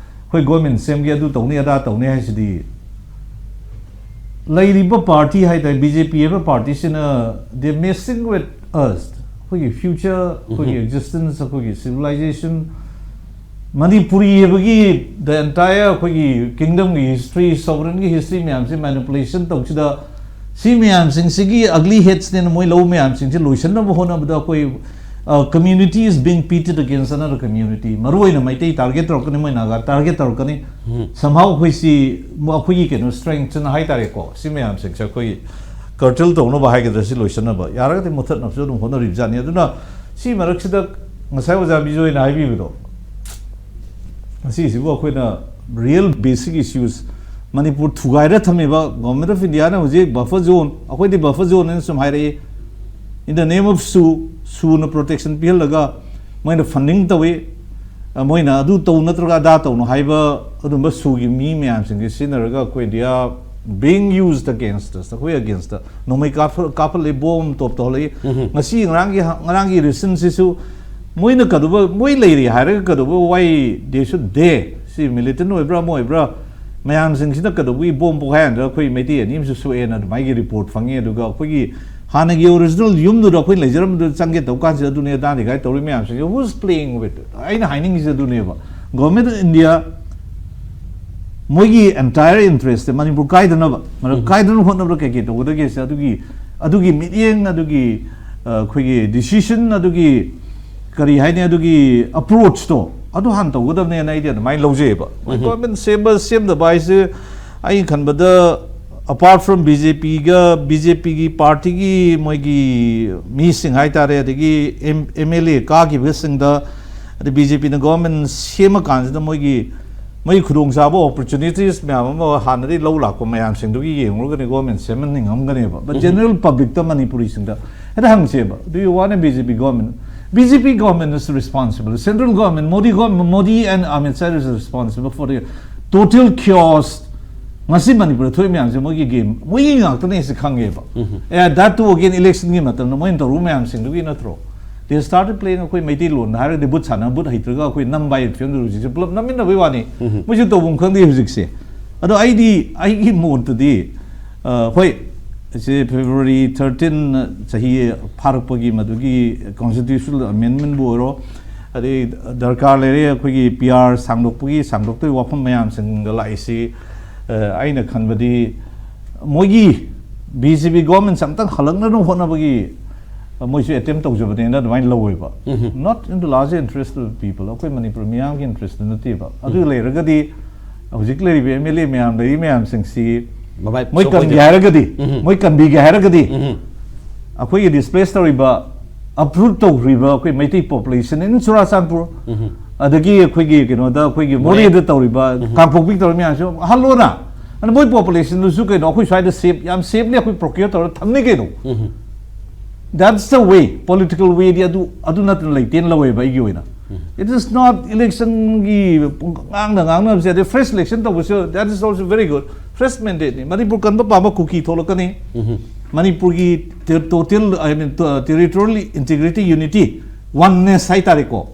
ꯑꯩꯈꯣꯏ government ꯁꯦꯝꯒꯦ, ꯑꯗꯨ ꯇꯧꯅꯤ, ꯑꯗꯥ ꯇꯧꯅꯤ ꯍꯥꯏꯁꯤꯗꯤ, ꯂꯩꯔꯤꯕ party ꯍꯥꯏꯇꯥꯔꯦ, B J P ꯍꯥꯏꯕ party ꯁꯤꯅ, they messing with us, ꯑꯩꯈꯣꯏꯒꯤ future, ꯑꯩꯈꯣꯏꯒꯤ existence, ꯑꯩꯈꯣꯏꯒꯤ civilization, ꯃꯅꯤꯄꯨꯔꯤ ꯍꯥꯏꯕꯒꯤ the entire ꯑꯩꯈꯣꯏꯒꯤ kingdom ꯒꯤ history, sovereign ꯒꯤ history ꯃꯌꯥꯝꯁꯦ manipulation ꯇꯧꯁꯤꯗ, ꯁꯤ ꯃꯌꯥꯝꯁꯤꯡꯁꯤꯒꯤ ugly heads ꯅꯦꯅ ꯃꯣꯏ ꯂꯧ ꯃꯌꯥꯝꯁꯤꯡꯁꯦ ꯂꯣꯏꯁꯤꯟꯅꯕ ꯍꯣꯠꯅꯕꯗ ꯑꯩꯈꯣꯏ, ꯑ, community is being pitted against another community꯫ ꯃꯔꯨ ꯑꯣꯏꯅ ꯃꯩꯇꯩ target ꯇꯧꯔꯛꯀꯅꯤ, ꯃꯣꯏ ꯅꯥꯒꯥ target ꯇꯧꯔꯛꯀꯅꯤ꯫ Somehow ꯑꯩꯈꯣꯏꯁꯤ, ꯑꯩꯈꯣꯏꯒꯤ ꯀꯩꯅꯣ strength ꯍꯥꯏꯇꯥꯔꯦꯀꯣ, ꯁꯤ ꯃꯌꯥꯝꯁꯤꯡꯁꯦ ꯑꯩꯈꯣꯏ curtail ꯇꯧꯅꯕ ꯍꯥꯏꯒꯗ꯭ꯔꯥ, ꯁꯤ ꯂꯣꯏꯁꯤꯟꯅꯕ ꯌꯥꯔꯒꯗꯤ ꯃꯨꯊꯠꯅꯕꯁꯨ ꯑꯗꯨꯝ ꯍꯣꯠꯅꯔꯤꯕ ꯖꯥꯠꯅꯤ꯫ ꯑꯗꯨꯅ ꯁꯤ ꯃꯔꯛꯁꯤꯗ ꯉꯁꯥꯏ ꯑꯣꯖꯥ ꯕꯤꯖꯣꯏꯅ ꯍꯥꯏꯕꯤꯕꯗꯣ, ꯉꯁꯤꯁꯤꯕꯨ ꯑꯩꯈꯣꯏꯅ real basic issues, Manipur ꯊꯨꯒꯥꯏꯔ ꯊꯝꯃꯤꯕ, government of India ꯅ ꯍꯧꯖꯤꯛ buffer zone, ꯑꯩꯈꯣꯏꯗꯤ buffer zone ꯍꯥꯏꯅ ꯁꯨꯝ ꯍꯥꯏꯔꯛꯏ, in the name of SoO, SoO ꯅ protection ꯄꯤꯍꯜꯂꯒ ꯃꯣꯏꯅ funding ꯇꯧꯏ, ꯑ, ꯃꯣꯏꯅ ꯑꯗꯨ ꯇꯧ ꯅꯠꯇ꯭ꯔꯒ ꯑꯗꯥ ꯇꯧꯅꯨ ꯍꯥꯏꯕ ꯑꯗꯨꯝꯕ SoO ꯒꯤ ꯃꯤ ꯃꯌꯥꯝꯁꯤꯡꯁꯦ ꯁꯤꯖꯤꯟꯅꯔꯒ ꯑꯩꯈꯣꯏ they are being used against us, ꯑꯩꯈꯣꯏ against ꯇ ꯅꯣꯡꯃꯩ ꯀꯥꯞꯊ-, ꯀꯥꯞꯍꯠꯂꯛꯏ, bomb ꯇꯣꯞ ꯇꯧꯍꯜꯂꯛꯏ꯫ ꯉꯁꯤ ꯉꯔꯥꯡꯒꯤ ꯍ-, ꯉꯔꯥꯡꯒꯤ recent ꯁꯤꯁꯨ ꯃꯣꯏꯅ ꯀꯩꯗꯧꯕ, ꯃꯣꯏ ꯂꯩꯔꯤ ꯍꯥꯏꯔꯒ ꯀꯩꯗꯧꯕ, why they should dare? ꯁꯤ militant ꯑꯣꯏꯕ꯭ꯔꯥ ꯑꯃ ꯑꯣꯏꯕ꯭ꯔꯥ, ꯃꯌꯥꯝꯁꯤꯡꯁꯤꯅ ꯀꯩꯗꯧꯕꯒꯤ bomb ꯄꯣꯈꯥꯏꯍꯟꯗ꯭ꯔꯒ ꯑꯩꯈꯣꯏ ꯃꯩꯇꯩ ꯑꯅꯤ ꯑꯃꯁꯨ ꯁꯣꯛꯑꯦꯅ ꯑꯗꯨꯃꯥꯏꯒꯤ report ꯐꯪꯉꯤ꯫ ꯑꯗꯨꯒ ꯑꯩꯈꯣꯏꯒꯤ ꯍꯥꯟꯅꯒꯤ original ꯌꯨꯝꯗꯨꯗ ꯑꯩꯈꯣꯏ ꯂꯩꯖꯔꯝꯕꯗꯨꯗ ꯆꯪꯒꯦ ꯇꯧꯕ ꯀꯥꯟꯁꯤꯗ ꯑꯗꯨꯅꯦ ꯑꯗꯥꯅꯤ ꯀꯥꯏ ꯇꯧꯔꯤ ꯃꯌꯥꯝꯁꯤꯡꯁꯦ, who's playing with it? ꯑꯩꯅ ꯍꯥꯏꯅꯤꯡꯉꯤꯁꯦ ꯑꯗꯨꯅꯦꯕ, government of India ꯃꯣꯏꯒꯤ entire interest ꯁꯦ ꯃꯅꯤꯄꯨꯔ ꯀꯥꯏꯗꯅꯕ, ꯃꯔꯝ ꯀꯥꯏꯗꯅꯕ ꯍꯣꯠꯅꯕꯗ ꯀꯩ ꯀꯩ ꯇꯧꯒꯗꯒꯦꯁꯦ, ꯑꯗꯨꯒꯤ, ꯑꯗꯨꯒꯤ ꯃꯤꯠꯌꯦꯡ, ꯑꯗꯨꯒꯤ, ꯑ, ꯑꯩꯈꯣꯏꯒꯤ decision, ꯑꯗꯨꯒꯤ ꯀꯔꯤ ꯍꯥꯏꯅꯤ, ꯑꯗꯨꯒꯤ approach ꯇꯣ ꯑꯗꯨ ꯍꯥꯟꯅ ꯇꯧꯒꯗꯕꯅꯦꯅ ꯑꯩꯗꯤ ꯑꯗꯨꯃꯥꯏꯅ ꯂꯧꯖꯩꯑꯕ꯫ ꯃꯣꯏ government ꯁꯦꯝꯕ ꯁꯦꯝꯗꯕ ꯍꯥꯏꯁꯦ, ꯑꯩꯅ ꯈꯟꯕꯗ, apart from B J P ꯒ, B J P ꯒꯤ party ꯒꯤ ꯃꯣꯏꯒꯤ ꯃꯤꯁꯤꯡ ꯍꯥꯏꯇꯥꯔꯦ, ꯑꯗꯒꯤ M-, M L A ꯀꯥꯈꯤꯕꯁꯤꯡꯗ, ꯑꯗꯩ B J P ꯅ government ꯁꯦꯝꯃꯀꯥꯟꯁꯤꯗ ꯃꯣꯏꯒꯤ, ꯃꯣꯏꯒꯤ ꯈꯨꯗꯣꯡꯆꯥꯕ opportunities ꯃꯌꯥꯝ ꯑꯃ ꯍꯥꯟꯅꯗꯤ ꯂꯧ ꯂꯥꯛꯄ ꯃꯌꯥꯝꯁꯤꯡꯗꯨꯒꯤ ꯌꯦꯡꯂꯨꯔꯒꯅꯤ government ꯁꯦꯝꯍꯟꯅꯤꯡꯉꯝꯒꯅꯦꯕ꯫ But general public ꯇ ꯃꯅꯤꯄꯨꯔꯤꯁꯤꯡꯗ ꯍꯦꯛꯇ ꯍꯪꯁꯦꯕ, "Do you want a B J P government?" B J P government is responsible. Central government, Modi government, Modi and Amit Shah is responsible for the total chaos. ꯉꯁꯤ ꯃꯅꯤꯄꯨꯔꯗ ꯊꯣꯛꯏ ꯃꯌꯥꯝꯁꯦ ꯃꯣꯏꯒꯤ game, ꯃꯣꯏꯒꯤ ꯉꯥꯛꯇꯅꯦ ꯁꯤ ꯈꯪꯉꯦꯕ꯫ ꯑꯦ, that too again election ꯒꯤ ꯃꯇꯝꯗ ꯃꯣꯏꯅ ꯇꯧꯔꯨ ꯃꯌꯥꯝꯁꯤꯡꯗꯨꯒꯤ ꯅꯠꯇ꯭ꯔꯣ? They started playing, ꯑꯩꯈꯣꯏ ꯃꯩꯇꯩꯂꯣꯟꯗ ꯍꯥꯏꯔꯒꯗꯤ ꯕꯨꯠ ꯁꯥꯟꯅ, ꯕꯨꯠ ꯍꯩꯇ꯭ꯔꯒ ꯑꯩꯈꯣꯏ ꯅꯝꯕ ꯍꯥꯏ ꯐꯤꯕꯝꯗ ꯍꯧꯖꯤꯛꯁꯦ ꯄꯨꯂꯞ ꯅꯝꯃꯤꯟꯅꯕꯩ ꯋꯥꯅꯤ꯫ ꯃꯣꯏꯁꯨ ꯇꯧꯐꯝ ꯈꯪꯗꯦ ꯍꯧꯖꯤꯛꯁꯦ꯫ ꯑꯗꯣ ꯑꯩꯗꯤ, ꯑꯩꯒꯤ ꯃꯣꯠꯇꯗꯤ, ꯑ, ꯍꯣꯏ, ꯑꯁꯤ February thirteen ꯆꯍꯤ ꯐꯥꯔꯛꯄꯒꯤ ꯃꯗꯨꯒꯤ constitutional amendment ꯕꯨ ꯑꯣꯏꯔꯣ, ꯑꯗꯩ ꯗꯔꯀꯥꯔ ꯂꯩꯔꯦ ꯑꯩꯈꯣꯏꯒꯤ P R ꯁꯥꯡꯗꯣꯛꯄꯒꯤ, ꯁꯥꯡꯗꯣꯛꯇꯣꯏ ꯋꯥꯐꯝ ꯃꯌꯥꯝꯁꯤꯡꯒ ꯂꯥꯛꯏꯁꯤ, ꯑ, ꯑꯩꯅ ꯈꯟꯕꯗꯤ ꯃꯣꯏꯒꯤ B J P government ꯁꯦ ꯑꯝꯇꯪ ꯍꯜꯂꯛꯅꯕ ꯍꯣꯠꯅꯕꯒꯤ, ꯑ, ꯃꯣꯏꯁꯨ attempt ꯇꯧꯖꯕꯅꯦꯅ ꯑꯗꯨꯃꯥꯏꯅ ꯂꯧꯋꯦꯕ꯫ Not in the larger interest of the people, ꯑꯩꯈꯣꯏ ꯃꯅꯤꯄꯨꯔ ꯃꯤꯌꯥꯝꯒꯤ interest ꯇ ꯅꯠꯇꯦꯕ꯫ ꯑꯗꯨ ꯂꯩꯔꯒꯗꯤ ꯍꯧꯖꯤꯛ ꯂꯩꯔꯤꯕ M L A ꯃꯌꯥꯝ, ꯂꯩꯔꯤ ꯃꯌꯥꯝꯁꯤꯡꯁꯤ ꯃꯃꯥꯏ ꯃꯣꯏ ꯁꯣꯛꯄ ꯀꯟꯒꯦ ꯑꯣꯏꯗꯣꯏ꯫ ꯍꯥꯏꯔꯒꯗꯤ, ꯃꯣꯏ ꯀꯟꯕꯤꯒꯦ ꯍꯥꯏꯔꯒꯗꯤ, ꯑꯩꯈꯣꯏꯒꯤ displace ꯇꯧꯔꯤꯕ, uproot ꯇꯧꯈ꯭ꯔꯤꯕ ꯑꯩꯈꯣꯏ ꯃꯩꯇꯩ population in ꯆꯨꯔꯥꯆꯥꯟꯄꯨꯔ, ꯑꯗꯒꯤ ꯑꯩꯈꯣꯏꯒꯤ ꯀꯩꯅꯣꯗ, ꯑꯩꯈꯣꯏꯒꯤ ꯃꯣꯔꯦꯗ ꯇꯧꯔꯤꯕ, ꯀꯥꯡꯄꯣꯛꯄꯤ ꯇꯧꯔꯤꯕ ꯃꯌꯥꯝꯁꯤ ꯍꯜꯂꯣꯅ꯫ ꯑꯗ ꯃꯣꯏ population ꯗꯨꯁꯨ ꯀꯩꯅꯣ, ꯑꯩꯈꯣꯏ ꯁ꯭ꯋꯥꯏꯗ safe, ꯌꯥꯝ safely ꯑꯩꯈꯣꯏ procure ꯇꯧꯔ ꯊꯝꯅꯤ ꯀꯩꯅꯣ꯫ That's the way, political way ꯗꯤ ꯑꯗꯨ, ꯑꯗꯨ ꯅꯠꯇꯅ ꯂꯩꯇꯦꯅ ꯂꯧꯋꯦꯕ ꯑꯩꯒꯤ ꯑꯣꯏꯅ꯫ It is not election ꯒꯤ ꯄꯨꯡ ꯉꯥꯡꯅ ꯉꯥꯡꯅꯕꯁꯦ, ꯑꯗꯩ fresh election ꯇꯧꯕꯁꯨ, that is also very good. Fresh mandate ꯅꯤ꯫ ꯃꯅꯤꯄꯨꯔ ꯀꯟꯕ ꯄꯥꯝꯕ ꯀꯨꯀꯤ ꯊꯣꯛꯂꯛꯀꯅꯤ꯫ ꯃꯅꯤꯄꯨꯔꯒꯤ ter-, total, I mean, to-, territorial integrity, unity, oneness ꯍꯥꯏꯇꯥꯔꯦꯀꯣ꯫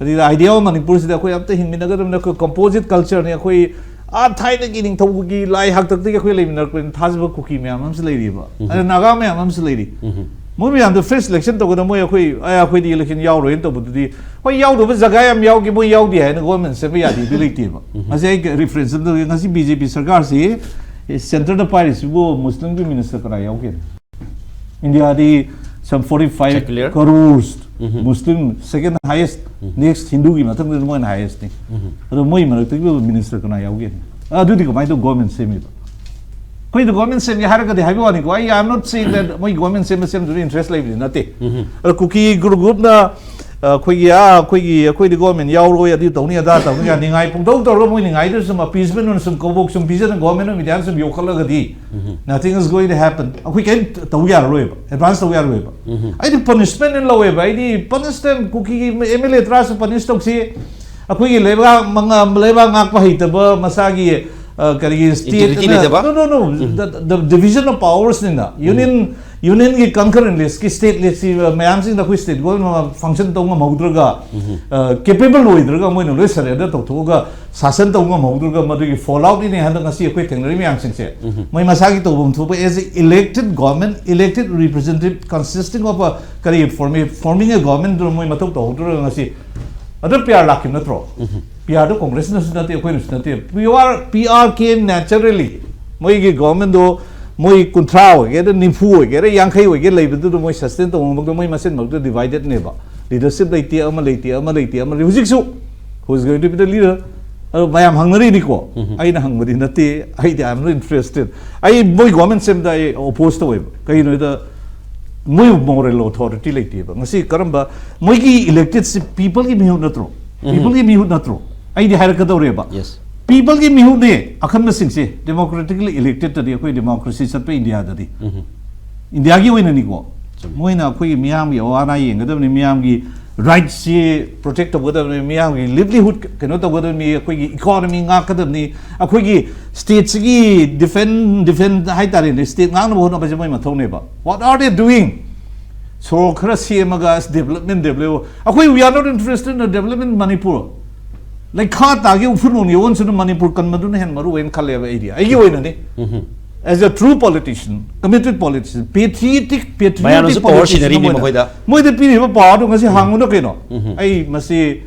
ꯑꯗꯨꯒ idea of ꯃꯅꯤꯄꯨꯔꯁꯤꯗ ꯑꯩꯈꯣꯏ ꯑꯝꯇ ꯍꯤꯡꯃꯤꯟꯅꯒꯗꯕꯅꯤ, ꯑꯩꯈꯣꯏ composite culture ꯅꯤ, ꯑꯩꯈꯣꯏ ꯑꯥ ꯊꯥꯏꯅꯒꯤ ꯅꯤꯡꯊꯧꯒꯤ ꯂꯥꯏ ꯍꯥꯛꯇꯛꯇꯒꯤ ꯑꯩꯈꯣꯏ ꯂꯩꯃꯤꯟꯅꯔꯛꯄꯅꯤ, ꯊꯥꯖꯕ ꯀꯨꯀꯤ ꯃꯌꯥꯝ ꯑꯃꯁꯨ ꯂꯩꯔꯤꯕ, ꯑꯗ ꯅꯥꯒꯥ ꯃꯌꯥꯝ ꯑꯃꯁꯨ ꯂꯩꯔꯤ꯫ ꯃꯣꯏ ꯃꯌꯥꯝꯗꯣ ꯐ꯭ꯔꯦꯁ ꯏꯂꯦꯛꯁꯟ ꯇꯧꯒꯗꯕ, ꯃꯣꯏ ꯑꯩꯈꯣꯏ ꯑꯩ ꯑꯩꯈꯣꯏꯗꯤ ꯏꯂꯦꯛꯁꯟ ꯌꯥꯎꯔꯣꯏꯅ ꯇꯧꯕꯗꯨꯗꯤ, ꯍꯣꯏ, ꯌꯥꯎꯗꯕ ꯖꯒꯥ ꯌꯥꯝ ꯌꯥꯎꯒꯦ, ꯃꯣꯏ ꯌꯥꯎꯗꯦ ꯍꯥꯏꯅ ꯒꯣꯔꯃꯦꯟ ꯁꯦꯝꯕ ꯌꯥꯗꯦꯗꯤ ꯂꯩꯇꯦꯕ꯫ ꯉꯁꯤ ꯑꯩ ꯔꯤꯐꯔꯦꯟꯁ ꯑꯃ ꯇꯧꯒꯦ, ꯉꯁꯤ ꯕꯤ ꯖꯦ ꯄꯤ ꯁꯔꯀꯥꯔꯁꯤ, ꯁꯦꯟꯇꯔꯗ ꯄꯥꯏꯔꯤꯁꯤꯕꯨ ꯃꯨꯁꯂꯤꯝꯒꯤ ꯃꯤꯅꯤꯁꯇꯔ ꯀꯅꯥ ꯌꯥꯎꯒꯦ? ꯏꯟꯗꯤꯌꯥꯗꯤ some forty five Secular. Crores, ꯃꯨꯁꯂꯤꯝ ꯁꯦꯀꯦꯟ ꯍꯥꯏꯌꯦꯁ, ꯅꯦꯛꯁ ꯍꯤꯟꯗꯨꯒꯤ ꯃꯊꯪꯗ ꯃꯣꯏꯅ ꯍꯥꯏꯌꯦꯁꯅꯤ꯫ ꯑꯗꯣ ꯃꯣꯏ ꯃꯔꯛꯇꯒꯤ ꯃꯤꯅꯤꯁꯇꯔ ꯀꯅꯥ ꯌꯥꯎꯒꯦ? ꯑꯗꯨꯗꯤ ꯀꯃꯥꯏꯅ ꯇꯧ ꯒꯣꯔꯃꯦꯟ ꯁꯦꯝꯃꯤꯕ? ꯑꯩꯈꯣꯏꯗ ꯒꯣꯔꯃꯦꯟ ꯁꯦꯝꯒꯦ ꯍꯥꯏꯔꯒꯗꯤ ꯍꯥꯏꯕ ꯋꯥꯅꯤꯀꯣ, ꯑꯩ, I am not saying that ꯃꯣꯏ ꯒꯣꯔꯃꯦꯟ ꯁꯦꯝꯕ ꯁꯦꯝꯗꯕ ꯏꯟꯇꯔꯦꯁ ꯂꯩꯕꯗꯤ ꯅꯠꯇꯦ꯫ ꯑꯗꯣ ꯀꯨꯀꯤ ꯒ꯭ꯔꯨꯞ ꯒ꯭ꯔꯨꯞꯅ, ꯑ, ꯑꯩꯈꯣꯏꯒꯤ, ꯑꯥ, ꯑꯩꯈꯣꯏꯒꯤ, ꯑꯩꯈꯣꯏꯗꯤ ꯒꯣꯔꯃꯦꯟ ꯌꯥꯎꯔꯣꯏ, ꯑꯗꯨ ꯇꯧꯅꯤ, ꯑꯗꯥ ꯇꯧꯅꯤ, ꯅꯤꯡꯉꯥꯏ ꯄꯨꯡꯇꯧ ꯇꯧꯔꯒ ꯃꯣꯏ ꯅꯤꯡꯉꯥꯏꯗꯨ ꯁꯨꯝ ꯑꯄꯤꯁꯃꯦꯟ ꯑꯣꯏꯅ ꯁꯨꯝ ꯀꯧꯕꯣꯛ ꯁꯨꯝ ꯄꯤꯖꯅ ꯒꯣꯔꯃꯦꯟ ꯑꯣꯐ ꯏꯟꯗꯤꯌꯥꯅ ꯁꯨꯝ ꯌꯣꯛꯈꯠꯂꯒꯗꯤ, nothing is going to happen. ꯑꯩꯈꯣꯏ ꯀꯩꯝ ꯇꯧ ꯌꯥꯔꯔꯣꯏꯕ, ꯑꯦꯗꯚꯥꯟꯁ ꯇꯧ ꯌꯥꯔꯔꯣꯏꯕ꯫ ꯑꯩꯗꯤ ꯄꯅꯤꯁꯃꯦꯟ ꯑꯣꯏꯅ ꯂꯧꯋꯦꯕ꯫ ꯑꯩꯗꯤ ꯄꯅꯤꯁ ꯇꯥꯏꯝ ꯀꯨꯀꯤꯒꯤ ꯑꯦꯝ ꯑꯦꯜ ꯑꯦ ꯇꯔꯥꯁꯨ ꯄꯅꯤꯁ ꯇꯧꯁꯤ꯫ ꯑꯩꯈꯣꯏꯒꯤ ꯂꯩꯕꯥꯛ ꯃꯉꯥ, ꯂꯩꯕꯥꯛ ꯉꯥꯛꯄ ꯍꯩꯇꯕ ꯃꯁꯥꯒꯤ, ꯑ, ꯀꯔꯤꯒꯤ Integrity ꯁ꯭ꯇꯦꯠꯅ ꯂꯩꯇꯕ? No, no, no. The, the division of powers ꯅꯤꯅ꯫ ꯌꯨꯅꯤꯌꯟ, ꯌꯨꯅꯤꯌꯟꯒꯤ ꯀꯟꯀꯔꯦꯟ ꯂꯤꯁꯀꯤ ꯁ꯭ꯇꯦꯠ ꯂꯤꯁꯁꯤ ꯃꯌꯥꯝꯁꯤꯡꯗ ꯑꯩꯈꯣꯏ ꯁ꯭ꯇꯦꯠ ꯒꯣꯔꯃꯦꯟ ꯐꯪꯁꯟ ꯇꯧ ꯉꯝꯍꯧꯗ꯭ꯔꯒ, ꯑ, ꯀꯦꯄꯦꯕꯜ ꯑꯣꯏꯗ꯭ꯔꯒ ꯃꯣꯏꯅ ꯂꯣꯏ ꯁꯔꯦꯟꯗꯔ ꯇꯧꯊꯣꯛꯑꯒ ꯁꯥꯁꯟ ꯇꯧ ꯉꯝꯍꯧꯗ꯭ꯔꯒ ꯃꯗꯨꯒꯤ ꯐꯣꯜ ꯑꯥꯎꯠꯅꯤꯅꯦ ꯍꯟꯗꯛ ꯉꯁꯤ ꯑꯩꯈꯣꯏ ꯊꯦꯡꯅꯔꯤ ꯃꯌꯥꯝꯁꯤꯡꯁꯦ꯫ ꯃꯣꯏ ꯃꯁꯥꯒꯤ ꯇꯧꯐꯝ ꯊꯣꯛꯄ as a elected government, elected representative consisting of a ꯀꯔꯤ formi-, forming a government ꯗꯨꯅ ꯃꯣꯏ ꯃꯊꯧ ꯇꯧꯍꯧꯗ꯭ꯔꯒ ꯉꯁꯤ ꯑꯗꯨ ꯄꯤ ꯑꯥꯔ ꯂꯥꯛꯈꯤꯕ ꯅꯠꯇ꯭ꯔꯣ? ꯄꯤ ꯑꯥꯔꯗꯣ ꯀꯣꯡꯒ꯭ꯔꯦꯁꯅꯁꯨ ꯅꯠꯇꯦ, ꯑꯩꯈꯣꯏꯅꯁꯨ ꯅꯠꯇꯦ꯫ ꯄꯤ ꯑꯥꯔ, ꯄꯤ ꯑꯥꯔ ꯀꯦꯝ ꯅꯦꯆꯔꯦꯂꯤ ꯃꯣꯏꯒꯤ ꯒꯣꯔꯃꯦꯟꯗꯣ ꯃꯣꯏ ꯀꯨꯟꯊ꯭ꯔꯥ ꯑꯣꯏꯒꯦꯔꯥ, ꯅꯤꯐꯨ ꯑꯣꯏꯒꯦꯔꯥ, ꯌꯥꯡꯈꯩ ꯑꯣꯏꯒꯦꯔꯥ ꯂꯩꯕꯗꯨꯗ ꯃꯣꯏ ꯁꯁꯇꯦꯟ ꯇꯧꯕ ꯉꯝꯃꯛꯇ ꯃꯣꯏ ꯃꯁꯦꯟ ꯃꯔꯛꯇ ꯗꯤꯚꯥꯏꯗꯦꯠꯅꯦꯕ꯫ ꯂꯤꯗꯔꯁꯤꯞ ꯂꯩꯇꯦ, ꯑꯃ ꯂꯩꯇꯦ, ꯑꯃ ꯂꯩꯇꯦ, ꯑꯃ ꯂꯩꯇꯦ꯫ ꯍꯧꯖꯤꯛꯁꯨ who is going to be the leader? ꯑꯗꯣ ꯃꯌꯥꯝ ꯍꯪꯅꯔꯤꯅꯤꯀꯣ꯫ ꯑꯩꯅ ꯍꯪꯕꯗꯤ ꯅꯠꯇꯦ, ꯑꯩꯗꯤ I am not interested. ꯑꯩ ꯃꯣꯏ ꯒꯣꯔꯃꯦꯟ ꯁꯦꯝꯕꯗ ꯑꯩ ꯑꯣꯄꯣꯖ ꯇꯧꯋꯦꯕ꯫ ꯀꯩꯒꯤꯅꯣ ꯍꯥꯏꯗ ꯃꯣꯏ ꯃꯣꯔꯦꯜ ꯑꯣꯊꯣꯔꯤꯇꯤ ꯂꯩꯇꯦꯕ꯫ ꯉꯁꯤ ꯀꯔꯝꯕ ꯃꯣꯏꯒꯤ ꯏꯂꯦꯛꯇꯦꯠꯁꯤ ꯄꯤꯄꯜꯒꯤ ꯃꯤꯍꯨꯠ ꯅꯠꯇ꯭ꯔꯣ? ꯄꯤꯄꯜꯒꯤ ꯃꯤꯍꯨꯠ ꯅꯠꯇ꯭ꯔꯣ? ꯑꯩꯗꯤ ꯍꯥꯏꯔꯛꯀꯗꯧꯔꯦꯕ꯫ Yes. ꯄꯤꯄꯜꯒꯤ ꯃꯤꯍꯨꯠꯅꯦ ꯑꯈꯟꯕꯁꯤꯡꯁꯦ, ꯗꯦꯃꯣꯀ꯭ꯔꯦꯇꯤꯀꯂꯤ ꯏꯂꯦꯛꯇꯦꯠꯇꯗꯤ ꯑꯩꯈꯣꯏ ꯗꯦꯃꯣꯀ꯭ꯔꯦꯁꯤ ꯆꯠꯄ ꯏꯟꯗꯤꯌꯥꯗꯗꯤ꯫ ꯏꯟꯗꯤꯌꯥꯒꯤ ꯑꯣꯏꯅꯅꯤꯀꯣ꯫ ꯃꯣꯏꯅ ꯑꯩꯈꯣꯏꯒꯤ ꯃꯤꯌꯥꯝꯒꯤ ꯑꯋꯥ ꯑꯅꯥ ꯌꯦꯡꯒꯗꯕꯅꯤ, ꯃꯤꯌꯥꯝꯒꯤ ꯔꯥꯏꯠꯁꯤ ꯄ꯭ꯔꯣꯇꯦꯛ ꯇꯧꯒꯗꯕꯅꯤ, ꯃꯤꯌꯥꯝꯒꯤ ꯂꯤꯚꯂꯤꯍꯨꯗ ꯀꯩꯅꯣ ꯇꯧꯒꯗꯕꯅꯤ, ꯑꯩꯈꯣꯏꯒꯤ ꯏꯀꯣꯅꯣꯃꯤ ꯉꯥꯛꯀꯗꯕꯅꯤ, ꯑꯩꯈꯣꯏꯒꯤ ꯁ꯭ꯇꯦꯠꯁꯤꯒꯤ ꯗꯤꯐꯦꯟ ꯗꯤꯐꯦꯟ ꯍꯥꯏꯇꯥꯔꯦꯅꯦ, ꯁ꯭ꯇꯦꯠ ꯉꯥꯛꯅꯕ ꯍꯣꯠꯅꯕꯁꯦ ꯃꯣꯏ ꯃꯊꯧꯅꯦꯕ꯫ What are they doing? ꯁꯣꯔꯣꯛ ꯈꯔ ꯁꯦꯝꯃꯒ ꯑꯁ ꯗꯦꯕꯂꯞꯃꯦꯟ ꯗꯦꯕꯂꯞ ꯑꯩꯈꯣꯏ we are not interested in development Manipur. ꯂꯩꯈꯥ ꯇꯥꯒꯤ ꯎꯐꯨꯟ ꯑꯣꯟꯒꯤ ꯑꯣꯟꯁꯨꯅ ꯃꯅꯤꯄꯨꯔ ꯀꯟꯕꯗꯨꯅ ꯍꯦꯟꯅ ꯃꯔꯨ ꯑꯣꯏꯅ ꯈꯜꯂꯦꯕ ꯑꯩꯗꯤ, ꯑꯩꯒꯤ ꯑꯣꯏꯅꯅꯤ꯫ As a true politician, committed politician, patriotic, patriotic ꯃꯌꯥꯝꯅꯁꯨ power politician ꯁꯤꯟꯅꯔꯤꯅꯤ ꯑꯃ ꯑꯣꯏꯅ ꯃꯈꯣꯏꯗ꯫ ꯃꯣꯏꯗ ꯄꯤꯔꯤꯕ power ꯗꯣ ꯉꯁꯤ ꯍꯥꯡꯉꯨꯅ ꯀꯩꯅꯣ? ꯑꯩ ꯃꯁꯤ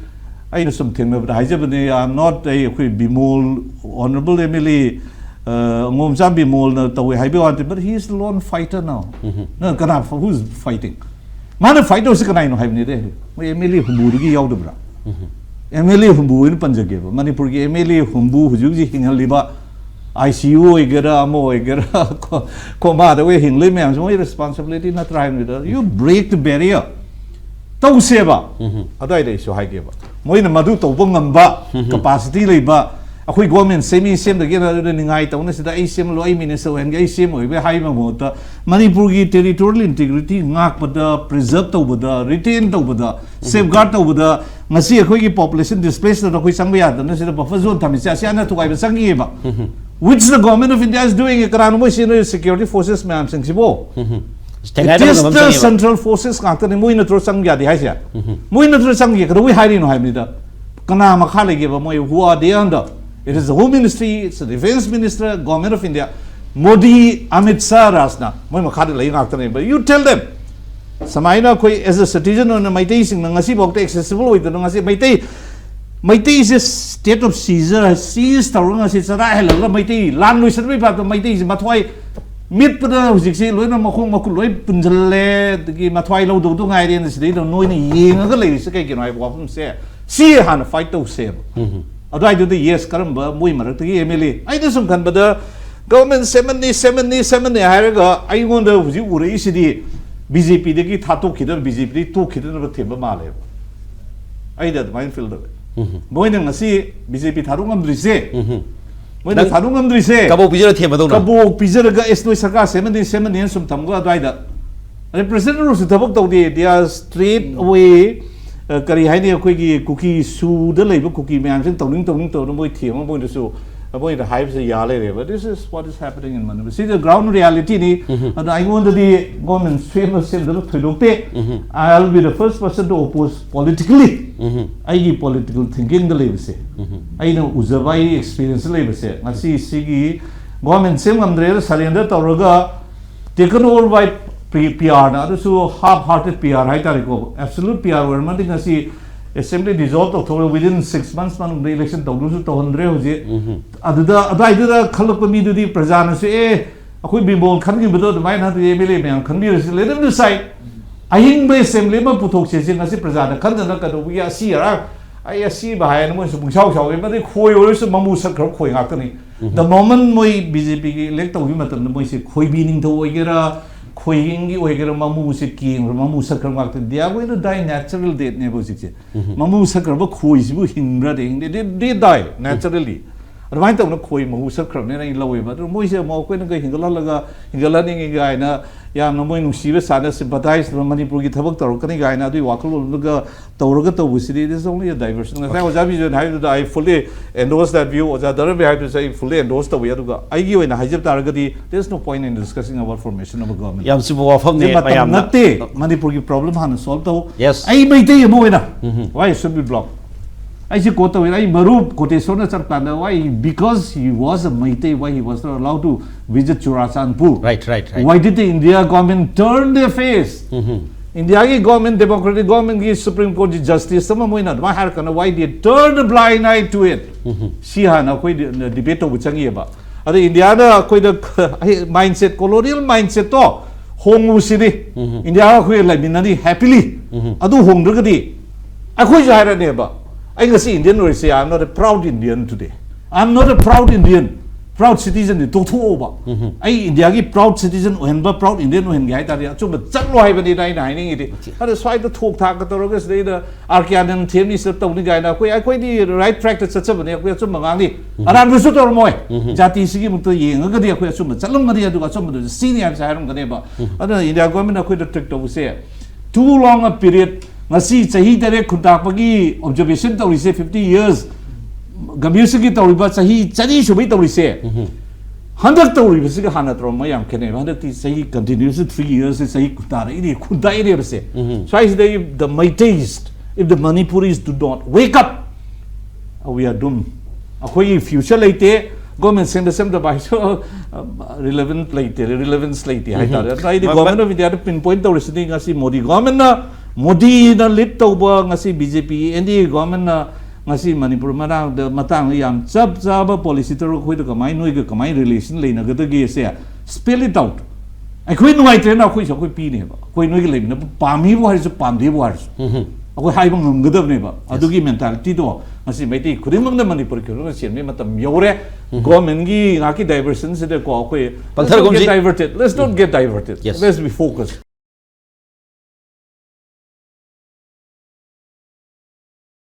ꯑꯩꯅ ꯁꯨꯝ ꯊꯦꯡꯅꯕꯗ ꯍꯥꯏꯖꯕꯅꯤ, I am not, ꯑꯩ ꯑꯩꯈꯣꯏ Bimol, honourable M L A, ꯑ, ꯉꯣꯝꯆꯥ ꯕꯤꯃꯣꯜꯅ ꯇꯧꯋꯦ ꯍꯥꯏꯕ ꯋꯥ ꯅꯠꯇꯦ, but he is lone fighter now. ꯅꯪ ꯀꯅꯥ, who is fighting? ꯃꯥꯅ fight ꯇꯧꯔꯤꯁꯤ ꯀꯅꯥꯏꯅꯣ ꯍꯥꯏꯕꯅꯤꯗ꯫ ꯃꯣꯏ M L A ꯍꯨꯝꯐꯨꯗꯨꯒꯤ ꯌꯥꯎꯗꯕ꯭ꯔꯥ? M L A ꯍꯨꯝꯐꯨ ꯑꯣꯏꯅ ꯄꯟꯖꯒꯦꯕ꯫ ꯃꯅꯤꯄꯨꯔꯒꯤ M L A ꯍꯨꯝꯐꯨ ꯍꯧꯖꯤꯛ ꯍꯧꯖꯤꯛ ꯍꯤꯡꯍꯜꯂꯤꯕ, I C U ꯑꯣꯏꯒꯦꯔꯥ, ꯑꯃ ꯑꯣꯏꯒꯦꯔꯥ, ꯀꯣ-, ꯀꯣꯃꯥꯗ ꯑꯣꯏ ꯍꯤꯡꯂꯤ ꯃꯌꯥꯝꯁꯤ ꯃꯣꯏ responsibility ꯅꯠꯇ꯭ꯔꯥ ꯍꯥꯏꯕꯅꯤꯗ꯫ You break the barrier. ꯇꯧꯁꯦꯕ꯫ ꯑꯗꯨꯋꯥꯏꯗ ꯑꯩꯁꯨ ꯍꯥꯏꯒꯦꯕ꯫ ꯃꯣꯏꯅ ꯃꯗꯨ ꯇꯧꯕ ꯉꯝꯕ capacity ꯂꯩꯕ, ꯑꯩꯈꯣꯏ government ꯁꯦꯝꯃꯤ ꯁꯦꯝꯗꯒꯦꯅ ꯑꯗꯨꯗ ꯅꯤꯡꯉꯥꯏ ꯇꯧꯅ ꯁꯤꯗ ꯑꯩ ꯁꯦꯝꯂꯣ, ꯑꯩ minister ꯑꯣꯏꯍꯟꯒꯦ, ꯑꯩ ꯁꯦꯝ ꯑꯣꯏꯕ ꯍꯥꯏꯕ ꯃꯍꯨꯠꯇ ꯃꯅꯤꯄꯨꯔꯒꯤ territorial integrity ꯉꯥꯛꯄꯗ, preserve ꯇꯧꯕꯗ, retain ꯇꯧꯕꯗ, safeguard ꯇꯧꯕꯗ, ꯉꯁꯤ ꯑꯩꯈꯣꯏꯒꯤ population displace ꯇꯧꯗꯅ ꯑꯩꯈꯣꯏ ꯆꯪꯕ ꯌꯥꯗꯅ ꯁꯤꯗ buffer zone ꯊꯝꯃꯤꯁꯦ ꯑꯁꯤ ꯑꯅ ꯊꯨꯒꯥꯏꯕ ꯆꯪꯉꯤꯑꯕ꯫ Which the government of India is doing. ꯀꯅꯥꯅꯣ ꯃꯣꯏ ꯁꯤ ꯅꯣꯏ security forces ꯃꯌꯥꯝꯁꯤꯡꯁꯤꯕꯨ? It ꯊꯦꯡꯒꯥꯏꯅꯕ is ꯉꯝꯕ the ꯆꯪꯉꯦꯕ꯫ Central forces ꯉꯥꯛꯇꯅꯤ꯫ ꯃꯣꯏ ꯅꯠꯇ꯭ꯔꯣ ꯆꯪ ꯌꯥꯗꯦ ꯍꯥꯏꯁꯦ? ꯃꯣꯏ ꯅꯠꯇ꯭ꯔꯣ ꯆꯪꯒꯦ? ꯀꯩꯗꯧꯕꯩ ꯍꯥꯏꯔꯤꯅꯣ ꯍꯥꯏꯕꯅꯤꯗ꯫ ꯀꯅꯥ ꯃꯈꯥ ꯂꯩꯒꯦꯕ? ꯃꯣꯏ who are they under? It is the Home Ministry, it's the Defense Minister, Government of India. Modi, Amit Shah, Rajnath, ꯃꯣꯏ ꯃꯈꯥꯗ ꯂꯩ ꯉꯥꯛꯇꯅꯦꯕ꯫ You tell them. ꯁꯨꯃꯥꯏꯅ ꯑꯩꯈꯣꯏ as a citizen ꯑꯣꯏꯅ ꯃꯩꯇꯩꯁꯤꯡꯅ ꯉꯁꯤꯐꯥꯎꯗ accessible ꯑꯣꯏꯗꯅ ꯉꯁꯤ Meitei, ꯃꯩꯇꯩꯁꯦ state of seizure, seize ꯇꯧꯔꯒ ꯉꯁꯤ ꯆꯔꯥ ꯍꯦꯜꯍꯜꯂꯒ ꯃꯩꯇꯩ ꯂꯥꯟ ꯂꯣꯏꯁꯤꯟꯕꯒꯤ ꯐꯥꯞꯇ ꯃꯩꯇꯩꯁꯦ ꯃꯊ꯭ꯋꯥꯏ ꯃꯤꯠꯄꯗ ꯍꯧꯖꯤꯛꯁꯤ ꯂꯣꯏꯅ ꯃꯈꯣꯡ ꯃꯈꯨꯠ ꯂꯣꯏ ꯄꯨꯟꯁꯤꯜꯂꯦ, ꯑꯗꯒꯤ ꯃꯊ꯭ꯋꯥꯏ ꯂꯧꯗꯧꯗꯣ ꯉꯥꯏꯔꯦꯅ ꯁꯤꯗꯩꯗ ꯅꯣꯏꯅ ꯌꯦꯡꯉꯒ ꯂꯩꯔꯤꯁꯦ ꯀꯩꯒꯤꯅꯣ ꯍꯥꯏꯕ ꯋꯥꯐꯝꯁꯦ ꯁꯤ ꯍꯥꯟꯅ fight ꯇꯧꯁꯦꯕ꯫ ꯑꯗꯨꯋꯥꯏꯗꯨꯗ yes, ꯀꯔꯝꯕ ꯃꯣꯏ ꯃꯔꯛꯇꯒꯤ M L A? ꯑꯩꯅ ꯁꯨꯝ ꯈꯟꯕꯗ government ꯁꯦꯝꯃꯟꯅꯤ, ꯁꯦꯝꯃꯟꯅꯤ, ꯁꯦꯝꯃꯟꯅꯤ ꯍꯥꯏꯔꯒ ꯑꯩꯉꯣꯟꯗ ꯍꯧꯖꯤꯛ ꯎꯔꯛꯏꯁꯤꯗꯤ B J P ꯗꯒꯤ ꯊꯥꯗꯣꯛꯈꯤꯗꯕ, B J P ꯗꯒꯤ ꯇꯣꯛꯈꯤꯗꯅꯕ ꯊꯦꯝꯕ ꯃꯥꯜꯂꯦꯕ꯫ ꯑꯩꯗꯤ ꯑꯗꯨꯃꯥꯏꯅ feel ꯇꯧꯋꯦ꯫ ꯃꯣꯏꯅ ꯉꯁꯤ B J P ꯊꯥꯗꯣꯛ ꯉꯝꯗ꯭ꯔꯤꯁꯦ, ꯃꯣꯏꯅ ꯅꯪ ꯊꯥꯗꯣꯛ ꯉꯝꯗ꯭ꯔꯤꯁꯦ, ꯀꯕꯣꯛ ꯄꯤꯖꯔ ꯊꯦꯝꯕꯗꯧꯅ꯫ ꯀꯕꯣꯛ ꯄꯤꯖꯔꯒ ꯑꯦꯁ ꯅꯣꯏ ꯁꯔꯀꯥꯔ ꯁꯦꯝꯃꯅꯤ, ꯁꯦꯝꯃꯅꯤ ꯍꯥꯏꯅ ꯁꯨꯝ ꯊꯝꯒ ꯑꯗꯨꯋꯥꯏꯗ꯫ ꯑꯗꯩ President Rules ꯊꯕꯛ ꯇꯧꯗꯦ, they are straight away, ꯑ, ꯀꯔꯤ ꯍꯥꯏꯅꯤ, ꯑꯩꯈꯣꯏꯒꯤ ꯀꯨꯀꯤ ꯁꯨꯗ ꯂꯩꯕ ꯀꯨꯀꯤ ꯃꯌꯥꯝꯁꯤꯅ ꯇꯧꯅꯤꯡ ꯇꯧꯅꯤꯡ ꯇꯧꯅ ꯃꯣꯏ ꯊꯦꯝꯃ ꯃꯣꯏꯗꯁꯨ ꯃꯣꯏꯗ ꯍꯥꯏꯕꯁꯦ ꯌꯥ ꯂꯩꯔꯦꯕ꯫ This is what is happening in Manipur. ꯁꯤꯗ ground reality ꯅꯤ꯫ ꯑꯗꯣ ꯑꯩꯉꯣꯟꯗꯗꯤ government ꯁꯦꯝꯕ ꯁꯦꯝꯗꯕ ꯊꯣꯏꯗꯣꯛꯇꯦ꯫ I'll be the first person to oppose politically. ꯑꯩꯒꯤ political thinking ꯗ ꯂꯩꯕꯁꯦ, ꯑꯩꯅ ꯎꯖꯕ, ꯑꯩꯒꯤ experience ꯂꯩꯕꯁꯦ, ꯉꯁꯤ ꯁꯤꯒꯤ ꯒꯣꯔꯃꯦꯟ ꯁꯦꯝ ꯉꯝꯗ꯭ꯔꯦꯅ ꯁꯔꯦꯟꯗꯔ ꯇꯧꯔꯒ taken over by P R ꯅ, ꯑꯗꯨꯁꯨ half hearted P R ꯍꯥꯏꯇꯥꯔꯦꯀꯣ꯫ Absolute P R ꯑꯣꯏꯔꯝꯃꯗꯤ ꯉꯁꯤ ꯑꯦꯁꯦꯝꯕ꯭ꯂꯤ ꯗꯤꯖꯣꯜꯕ ꯇꯧꯊꯣꯛꯑꯒ within six months ꯃꯅꯨꯡꯗ ꯏꯂꯦꯛꯁꯟ ꯇꯧꯗꯨꯅꯁꯨ ꯇꯧꯍꯟꯗ꯭ꯔꯦ ꯍꯧꯖꯤꯛ꯫ ꯑꯗꯨꯗ ꯑꯗꯨꯋꯥꯏꯗꯨꯗ ꯈꯜꯂꯛꯄ ꯃꯤꯗꯨꯗꯤ ꯄ꯭ꯔꯖꯥꯅꯁꯨ ꯑꯦ ꯑꯩꯈꯣꯏ ꯕꯤꯃꯣꯜ ꯈꯟꯈꯤꯕꯗꯣ ꯑꯗꯨꯃꯥꯏꯅ ꯍꯟꯗꯛ ꯑꯦꯝ ꯑꯦꯜ ꯑꯦ ꯃꯌꯥꯝ ꯈꯟꯕꯤꯔꯁꯤ, let them decide꯫ ꯑꯍꯤꯡꯕ ꯑꯦꯁꯦꯝꯕ꯭ꯂꯤ ꯑꯃ ꯄꯨꯊꯣꯛꯁꯦ ꯁꯤ ꯉꯁꯤ ꯄ꯭ꯔꯖꯥꯅ ꯈꯟꯗꯅ ꯀꯩꯗꯧꯕꯒꯤ ꯑꯁꯤ ꯑꯔꯥꯡ ꯑꯩ ꯑꯁꯤꯕ ꯍꯥꯏꯅ ꯃꯣꯏꯁꯨ ꯄꯨꯡꯁꯥꯎ ꯁꯥꯎꯋꯦ꯫ ꯃꯗꯩ ꯈꯣꯏ ꯑꯣꯏꯔꯁꯨ ꯃꯃꯨ ꯁꯠꯈ꯭ꯔꯕ ꯈꯣꯏ ꯉꯥꯛꯇꯅꯤ꯫ The moment ꯃꯣꯏ ꯕꯤ ꯖꯦ ꯄꯤꯒꯤ ꯏꯂꯦꯛ ꯇꯧꯈꯤꯕ ꯃꯇꯝꯗ ꯃꯣꯏꯁꯦ ꯈꯣꯏꯕꯤ ꯅꯤꯡꯊꯧ ꯑꯣꯏꯒꯦꯔꯥ ꯈꯣꯏꯍꯤꯡꯒꯤ ꯑꯣꯏꯒꯦꯔꯥ ꯃꯃꯨꯁꯦ ꯀꯦꯡꯈ꯭ꯔ ꯃꯃꯨ ꯁꯠꯈ꯭ꯔꯕ ꯉꯥꯛꯇꯅꯤ꯫ They are going to die natural deathꯅꯦꯕ ꯍꯧꯖꯤꯛꯁꯦ꯫ ꯃꯃꯨ ꯁꯠꯈ꯭ꯔꯕ ꯈꯣꯏꯁꯤꯕꯨ ꯍꯤꯡꯕ꯭ꯔꯥ? They, they, they die naturally꯫ ꯑꯗꯨꯃꯥꯏꯅ ꯇꯧꯅ ꯈꯣꯏ ꯃꯍꯨ ꯁꯠꯈ꯭ꯔꯕꯅꯤꯅ ꯑꯩ ꯂꯧꯋꯦꯕ꯫ ꯑꯗꯨ ꯃꯣꯏꯁꯦ ꯑꯃꯨꯛ ꯑꯩꯈꯣꯏꯅꯒ ꯍꯤꯡꯒꯠꯍꯜꯂꯒ ꯍꯤꯡꯒꯠꯍꯟꯅꯤꯡꯉꯤ ꯀꯥꯏꯅ ꯌꯥꯝꯅ ꯃꯣꯏ ꯅꯨꯡꯁꯤꯕ ꯁꯥꯅ sympathize ꯇꯧꯔ ꯃꯅꯤꯄꯨꯔꯒꯤ ꯊꯕꯛ ꯇꯧꯔꯛꯀꯅꯤ ꯀꯥꯏꯅ ꯑꯗꯨꯒꯤ ꯋꯥꯈꯜꯂꯣꯟꯗꯨꯒ ꯇꯧꯔꯒ ꯇꯧꯕꯁꯤꯗꯤ it is only a diversion꯫ ꯉꯁꯥꯏ ꯑꯣꯖꯥ ꯕꯤꯖꯣꯏꯅ ꯍꯥꯏꯕꯗꯨꯗ I fully endorse that view꯫ ꯑꯣꯖꯥ ꯙꯔꯃꯕꯤꯔ ꯍꯥꯏꯕꯗꯨꯁꯨ ꯑꯩ fully endorse ꯇꯧꯏ꯫ ꯑꯗꯨꯒ ꯑꯩꯒꯤ ꯑꯣꯏꯅ ꯍꯥꯏꯖꯕ ꯇꯥꯔꯒꯗꯤ there is no point in discussing about formation of a government꯫ ꯌꯥꯝ ꯆꯨꯝꯕ ꯋꯥꯐꯝꯅꯤ꯫ ꯍꯧꯖꯤꯛ ꯃꯇꯝ ꯃꯌꯥꯝꯅ ꯅꯠꯇꯦ ꯃꯅꯤꯄꯨꯔꯒꯤ problem ꯍꯥꯟꯅ solve ꯇꯧ꯫ Yes. ꯑꯩ ꯃꯩꯇꯩ ꯑꯃ ꯑꯣꯏꯅ why should we block? ꯑꯩꯁꯦ quote ꯇꯧꯋꯦ꯫ ꯑꯩ ꯃꯔꯨꯞ ꯀꯣꯇꯦꯁꯣꯔꯅ ꯆꯠꯄ ꯀꯥꯟꯗ why he, because he was a Meitei, why he was not allowed to visit Churachandpur? Right, right, right. Why did the India government turn their face? ꯏꯟꯗꯤꯌꯥꯒꯤ government, democratic ꯒꯣꯔꯃꯦꯟꯒꯤ supreme ꯀꯣꯔꯠꯀꯤ justice ꯑꯃ ꯃꯣꯏꯅ ꯑꯗꯨꯃꯥꯏꯅ ꯍꯥꯏꯔꯀꯥꯟꯗ why they turn a blind eye to it? ꯁꯤ ꯍꯥꯟꯅ ꯑꯩꯈꯣꯏ debate ꯇꯧꯕ ꯆꯪꯉꯤꯑꯕ꯫ ꯑꯗ ꯏꯟꯗꯤꯌꯥꯅ ꯑꯩꯈꯣꯏꯗ mindset, colonial mindsetꯇꯣ ꯍꯣꯡꯉꯨꯁꯤꯅꯤ꯫ ꯏꯟꯗꯤꯌꯥꯒ ꯑꯩꯈꯣꯏꯒ ꯂꯩꯃꯤꯟꯅꯅꯤ happily꯫ ꯑꯗꯨ ꯍꯣꯡꯗ꯭ꯔꯒꯗꯤ ꯑꯩꯈꯣꯏꯁꯨ ꯍꯥꯏꯔꯅꯦꯕ, ꯑꯩ ꯉꯁꯤ ꯏꯟꯗꯤꯌꯟ ꯑꯣꯏꯔꯤꯁꯦ, I am not a proud Indian today, I am not a proud Indian꯫ Proud citizenꯗꯤ ꯇꯣꯛꯊꯣꯛꯑꯣꯕ꯫ ꯑꯩ ꯏꯟꯗꯤꯌꯥꯒꯤ proud citizen ꯑꯣꯏꯍꯟꯕ, proud Indian ꯑꯣꯏꯍꯟꯒꯦ ꯍꯥꯏ ꯇꯥꯔꯗꯤ ꯑꯆꯨꯝꯕ ꯆꯠꯂꯣ ꯍꯥꯏꯕꯅꯤꯅ ꯑꯩꯅ ꯍꯥꯏꯅꯤꯡꯉꯤꯗꯤ꯫ ꯑꯗ ꯁ꯭ꯋꯥꯏꯗ ꯊꯣꯛ ꯊꯥꯛꯀ ꯇꯧꯔꯒ ꯁꯤꯗꯩꯗ ꯑꯥꯔ ꯀꯦ ꯑꯥꯅꯟꯗ ꯊꯦꯝꯅꯤ ꯁꯤꯗ ꯇꯧꯅꯤ ꯀꯥꯏꯅ ꯑꯩꯈꯣꯏ, ꯑꯩꯈꯣꯏꯗꯤ right trackꯇ ꯆꯠꯆꯕꯅꯦ, ꯑꯩꯈꯣꯏ ꯑꯆꯨꯝꯕ ꯉꯥꯡꯅꯤ꯫ ꯑꯔꯥꯟꯕꯁꯨ ꯇꯧꯔꯝꯃꯣꯏ꯫ ꯖꯥꯇꯤꯁꯤꯒꯤ ꯃꯛꯇ ꯌꯦꯡꯉꯒꯗꯤ ꯑꯩꯈꯣꯏ ꯑꯆꯨꯝꯕ ꯆꯠꯂꯝꯒꯅꯤ, ꯑꯗꯨꯒ ꯑꯆꯨꯝꯕꯗꯨꯁꯨ ꯁꯤꯅꯤ ꯍꯥꯏꯕꯁꯦ ꯍꯥꯏꯔꯝꯒꯅꯦꯕ꯫ ꯑꯗꯨꯅ ꯏꯟꯗꯤꯌꯥ ꯒꯣꯔꯃꯦꯟꯅ ꯑꯩꯈꯣꯏꯗ track ꯇꯧꯕꯁꯦ too long a period꯫ ꯉꯁꯤ ꯆꯍꯤ ꯇꯔꯦꯠ ꯈꯨꯟꯇꯥꯛꯄꯒꯤ observation ꯇꯧꯔꯤꯁꯦ, fifty years ꯒꯝꯚꯤꯔ ꯁꯤꯡꯒꯤ ꯇꯧꯔꯤꯕ ꯆꯍꯤ ꯆꯅꯤ ꯁꯨꯕꯩ ꯇꯧꯔꯤꯁꯦ, ꯍꯟꯗꯛ ꯇꯧꯔꯤꯕꯁꯤꯒ ꯍꯥꯟꯅ ꯇꯧꯔꯝꯕ ꯌꯥꯝ ꯈꯦꯠꯅꯩꯕ꯫ ꯍꯟꯗꯛꯇꯤ ꯆꯍꯤ continuously three years ꯆꯍꯤ ꯈꯨꯟꯇꯥꯔꯛꯏꯅꯦ, ꯈꯨꯟꯇꯥꯛꯏꯅꯦꯕꯁꯦ꯫ ꯁ꯭ꯋꯥꯏꯁꯤꯗ if the Meiteis, if the Manipuris do not wake up, we are doomed꯫ ꯑꯩꯈꯣꯏꯒꯤ future ꯂꯩꯇꯦ꯫ ꯒꯣꯔꯃꯦꯟ ꯁꯦꯝꯗ ꯁꯦꯝꯗꯕ ꯍꯥꯏꯁꯨ ꯔꯤꯂꯦꯚꯦꯟ ꯂꯩꯇꯦ, ꯔꯤꯂꯦꯚꯦꯟꯁ ꯂꯩꯇꯦ ꯍꯥꯏꯇꯥꯔꯦ꯫ ꯑꯗꯨꯅ ꯑꯩꯗꯤ ꯃ- ꯒꯣꯔꯃꯦꯟ ꯑꯣꯐ ꯏꯟꯗꯤꯌꯥꯗ ꯄꯤꯟ ꯄꯣꯏꯟ ꯇꯧꯔꯤꯁꯤꯗꯤ ꯉꯁꯤ ꯃꯣꯗꯤ ꯒꯣꯔꯃꯦꯟꯅ, ꯃꯣꯗꯤꯅ ꯂꯤꯗ ꯇꯧꯕ ꯉꯁꯤ B J P N D A ꯒꯣꯔꯃꯦꯟꯅ ꯉꯁꯤ ꯃꯅꯤꯄꯨꯔ ꯃꯇꯥꯡꯗ, ꯃꯇꯥꯡꯗ ꯌꯥꯝ ꯆꯞ ꯆꯥꯕ ꯄꯣꯂꯤꯁꯤ ꯇꯧꯔꯒ ꯑꯩꯈꯣꯏꯗ ꯀꯃꯥꯏꯅ, ꯅꯣꯏꯒ ꯀꯃꯥꯏꯅ ꯔꯤꯂꯦꯁꯟ ꯂꯩꯅꯒꯗꯒꯦꯁꯦ, spell it out꯫ ꯑꯩꯈꯣꯏ ꯅꯨꯡꯉꯥꯏꯇ꯭ꯔꯦꯅ ꯑꯩꯈꯣꯏꯁꯨ ꯑꯩꯈꯣꯏ ꯄꯤꯅꯦꯕ꯫ ꯑꯩꯈꯣꯏ ꯅꯣꯏꯒ ꯂꯩꯃꯤꯟꯅꯕ ꯄꯥꯝꯃꯤꯕꯨ ꯍꯥꯏꯔꯁꯨ ꯄꯥꯝꯗꯦꯕꯨ ꯍꯥꯏꯔꯁꯨ ꯑꯩꯈꯣꯏ ꯍꯥꯏꯕ ꯉꯝꯒꯗꯕꯅꯦꯕ꯫ ꯑꯗꯨꯒꯤ ꯃꯦꯟꯇꯥꯂꯤꯇꯤꯗꯣ ꯉꯁꯤ ꯃꯩꯇꯩ ꯈꯨꯗꯤꯡꯃꯛꯅ ꯃꯅꯤꯄꯨꯔ ꯈꯨꯗꯤꯡꯃꯛꯅ ꯆꯦꯟꯕꯒꯤ ꯃꯇꯝ ꯌꯧꯔꯦ꯫ ꯒꯣꯔꯃꯦꯟꯒꯤ ꯉꯥꯏꯍꯥꯛꯀꯤ ꯗꯥꯏꯚꯔꯁꯟꯁꯤꯗꯀꯣ ꯑꯩꯈꯣꯏ, let's not ꯄꯟꯊꯔꯒꯨꯝꯁꯤ꯫ get diverted, let's not get diverted, Yes. let's be focused꯫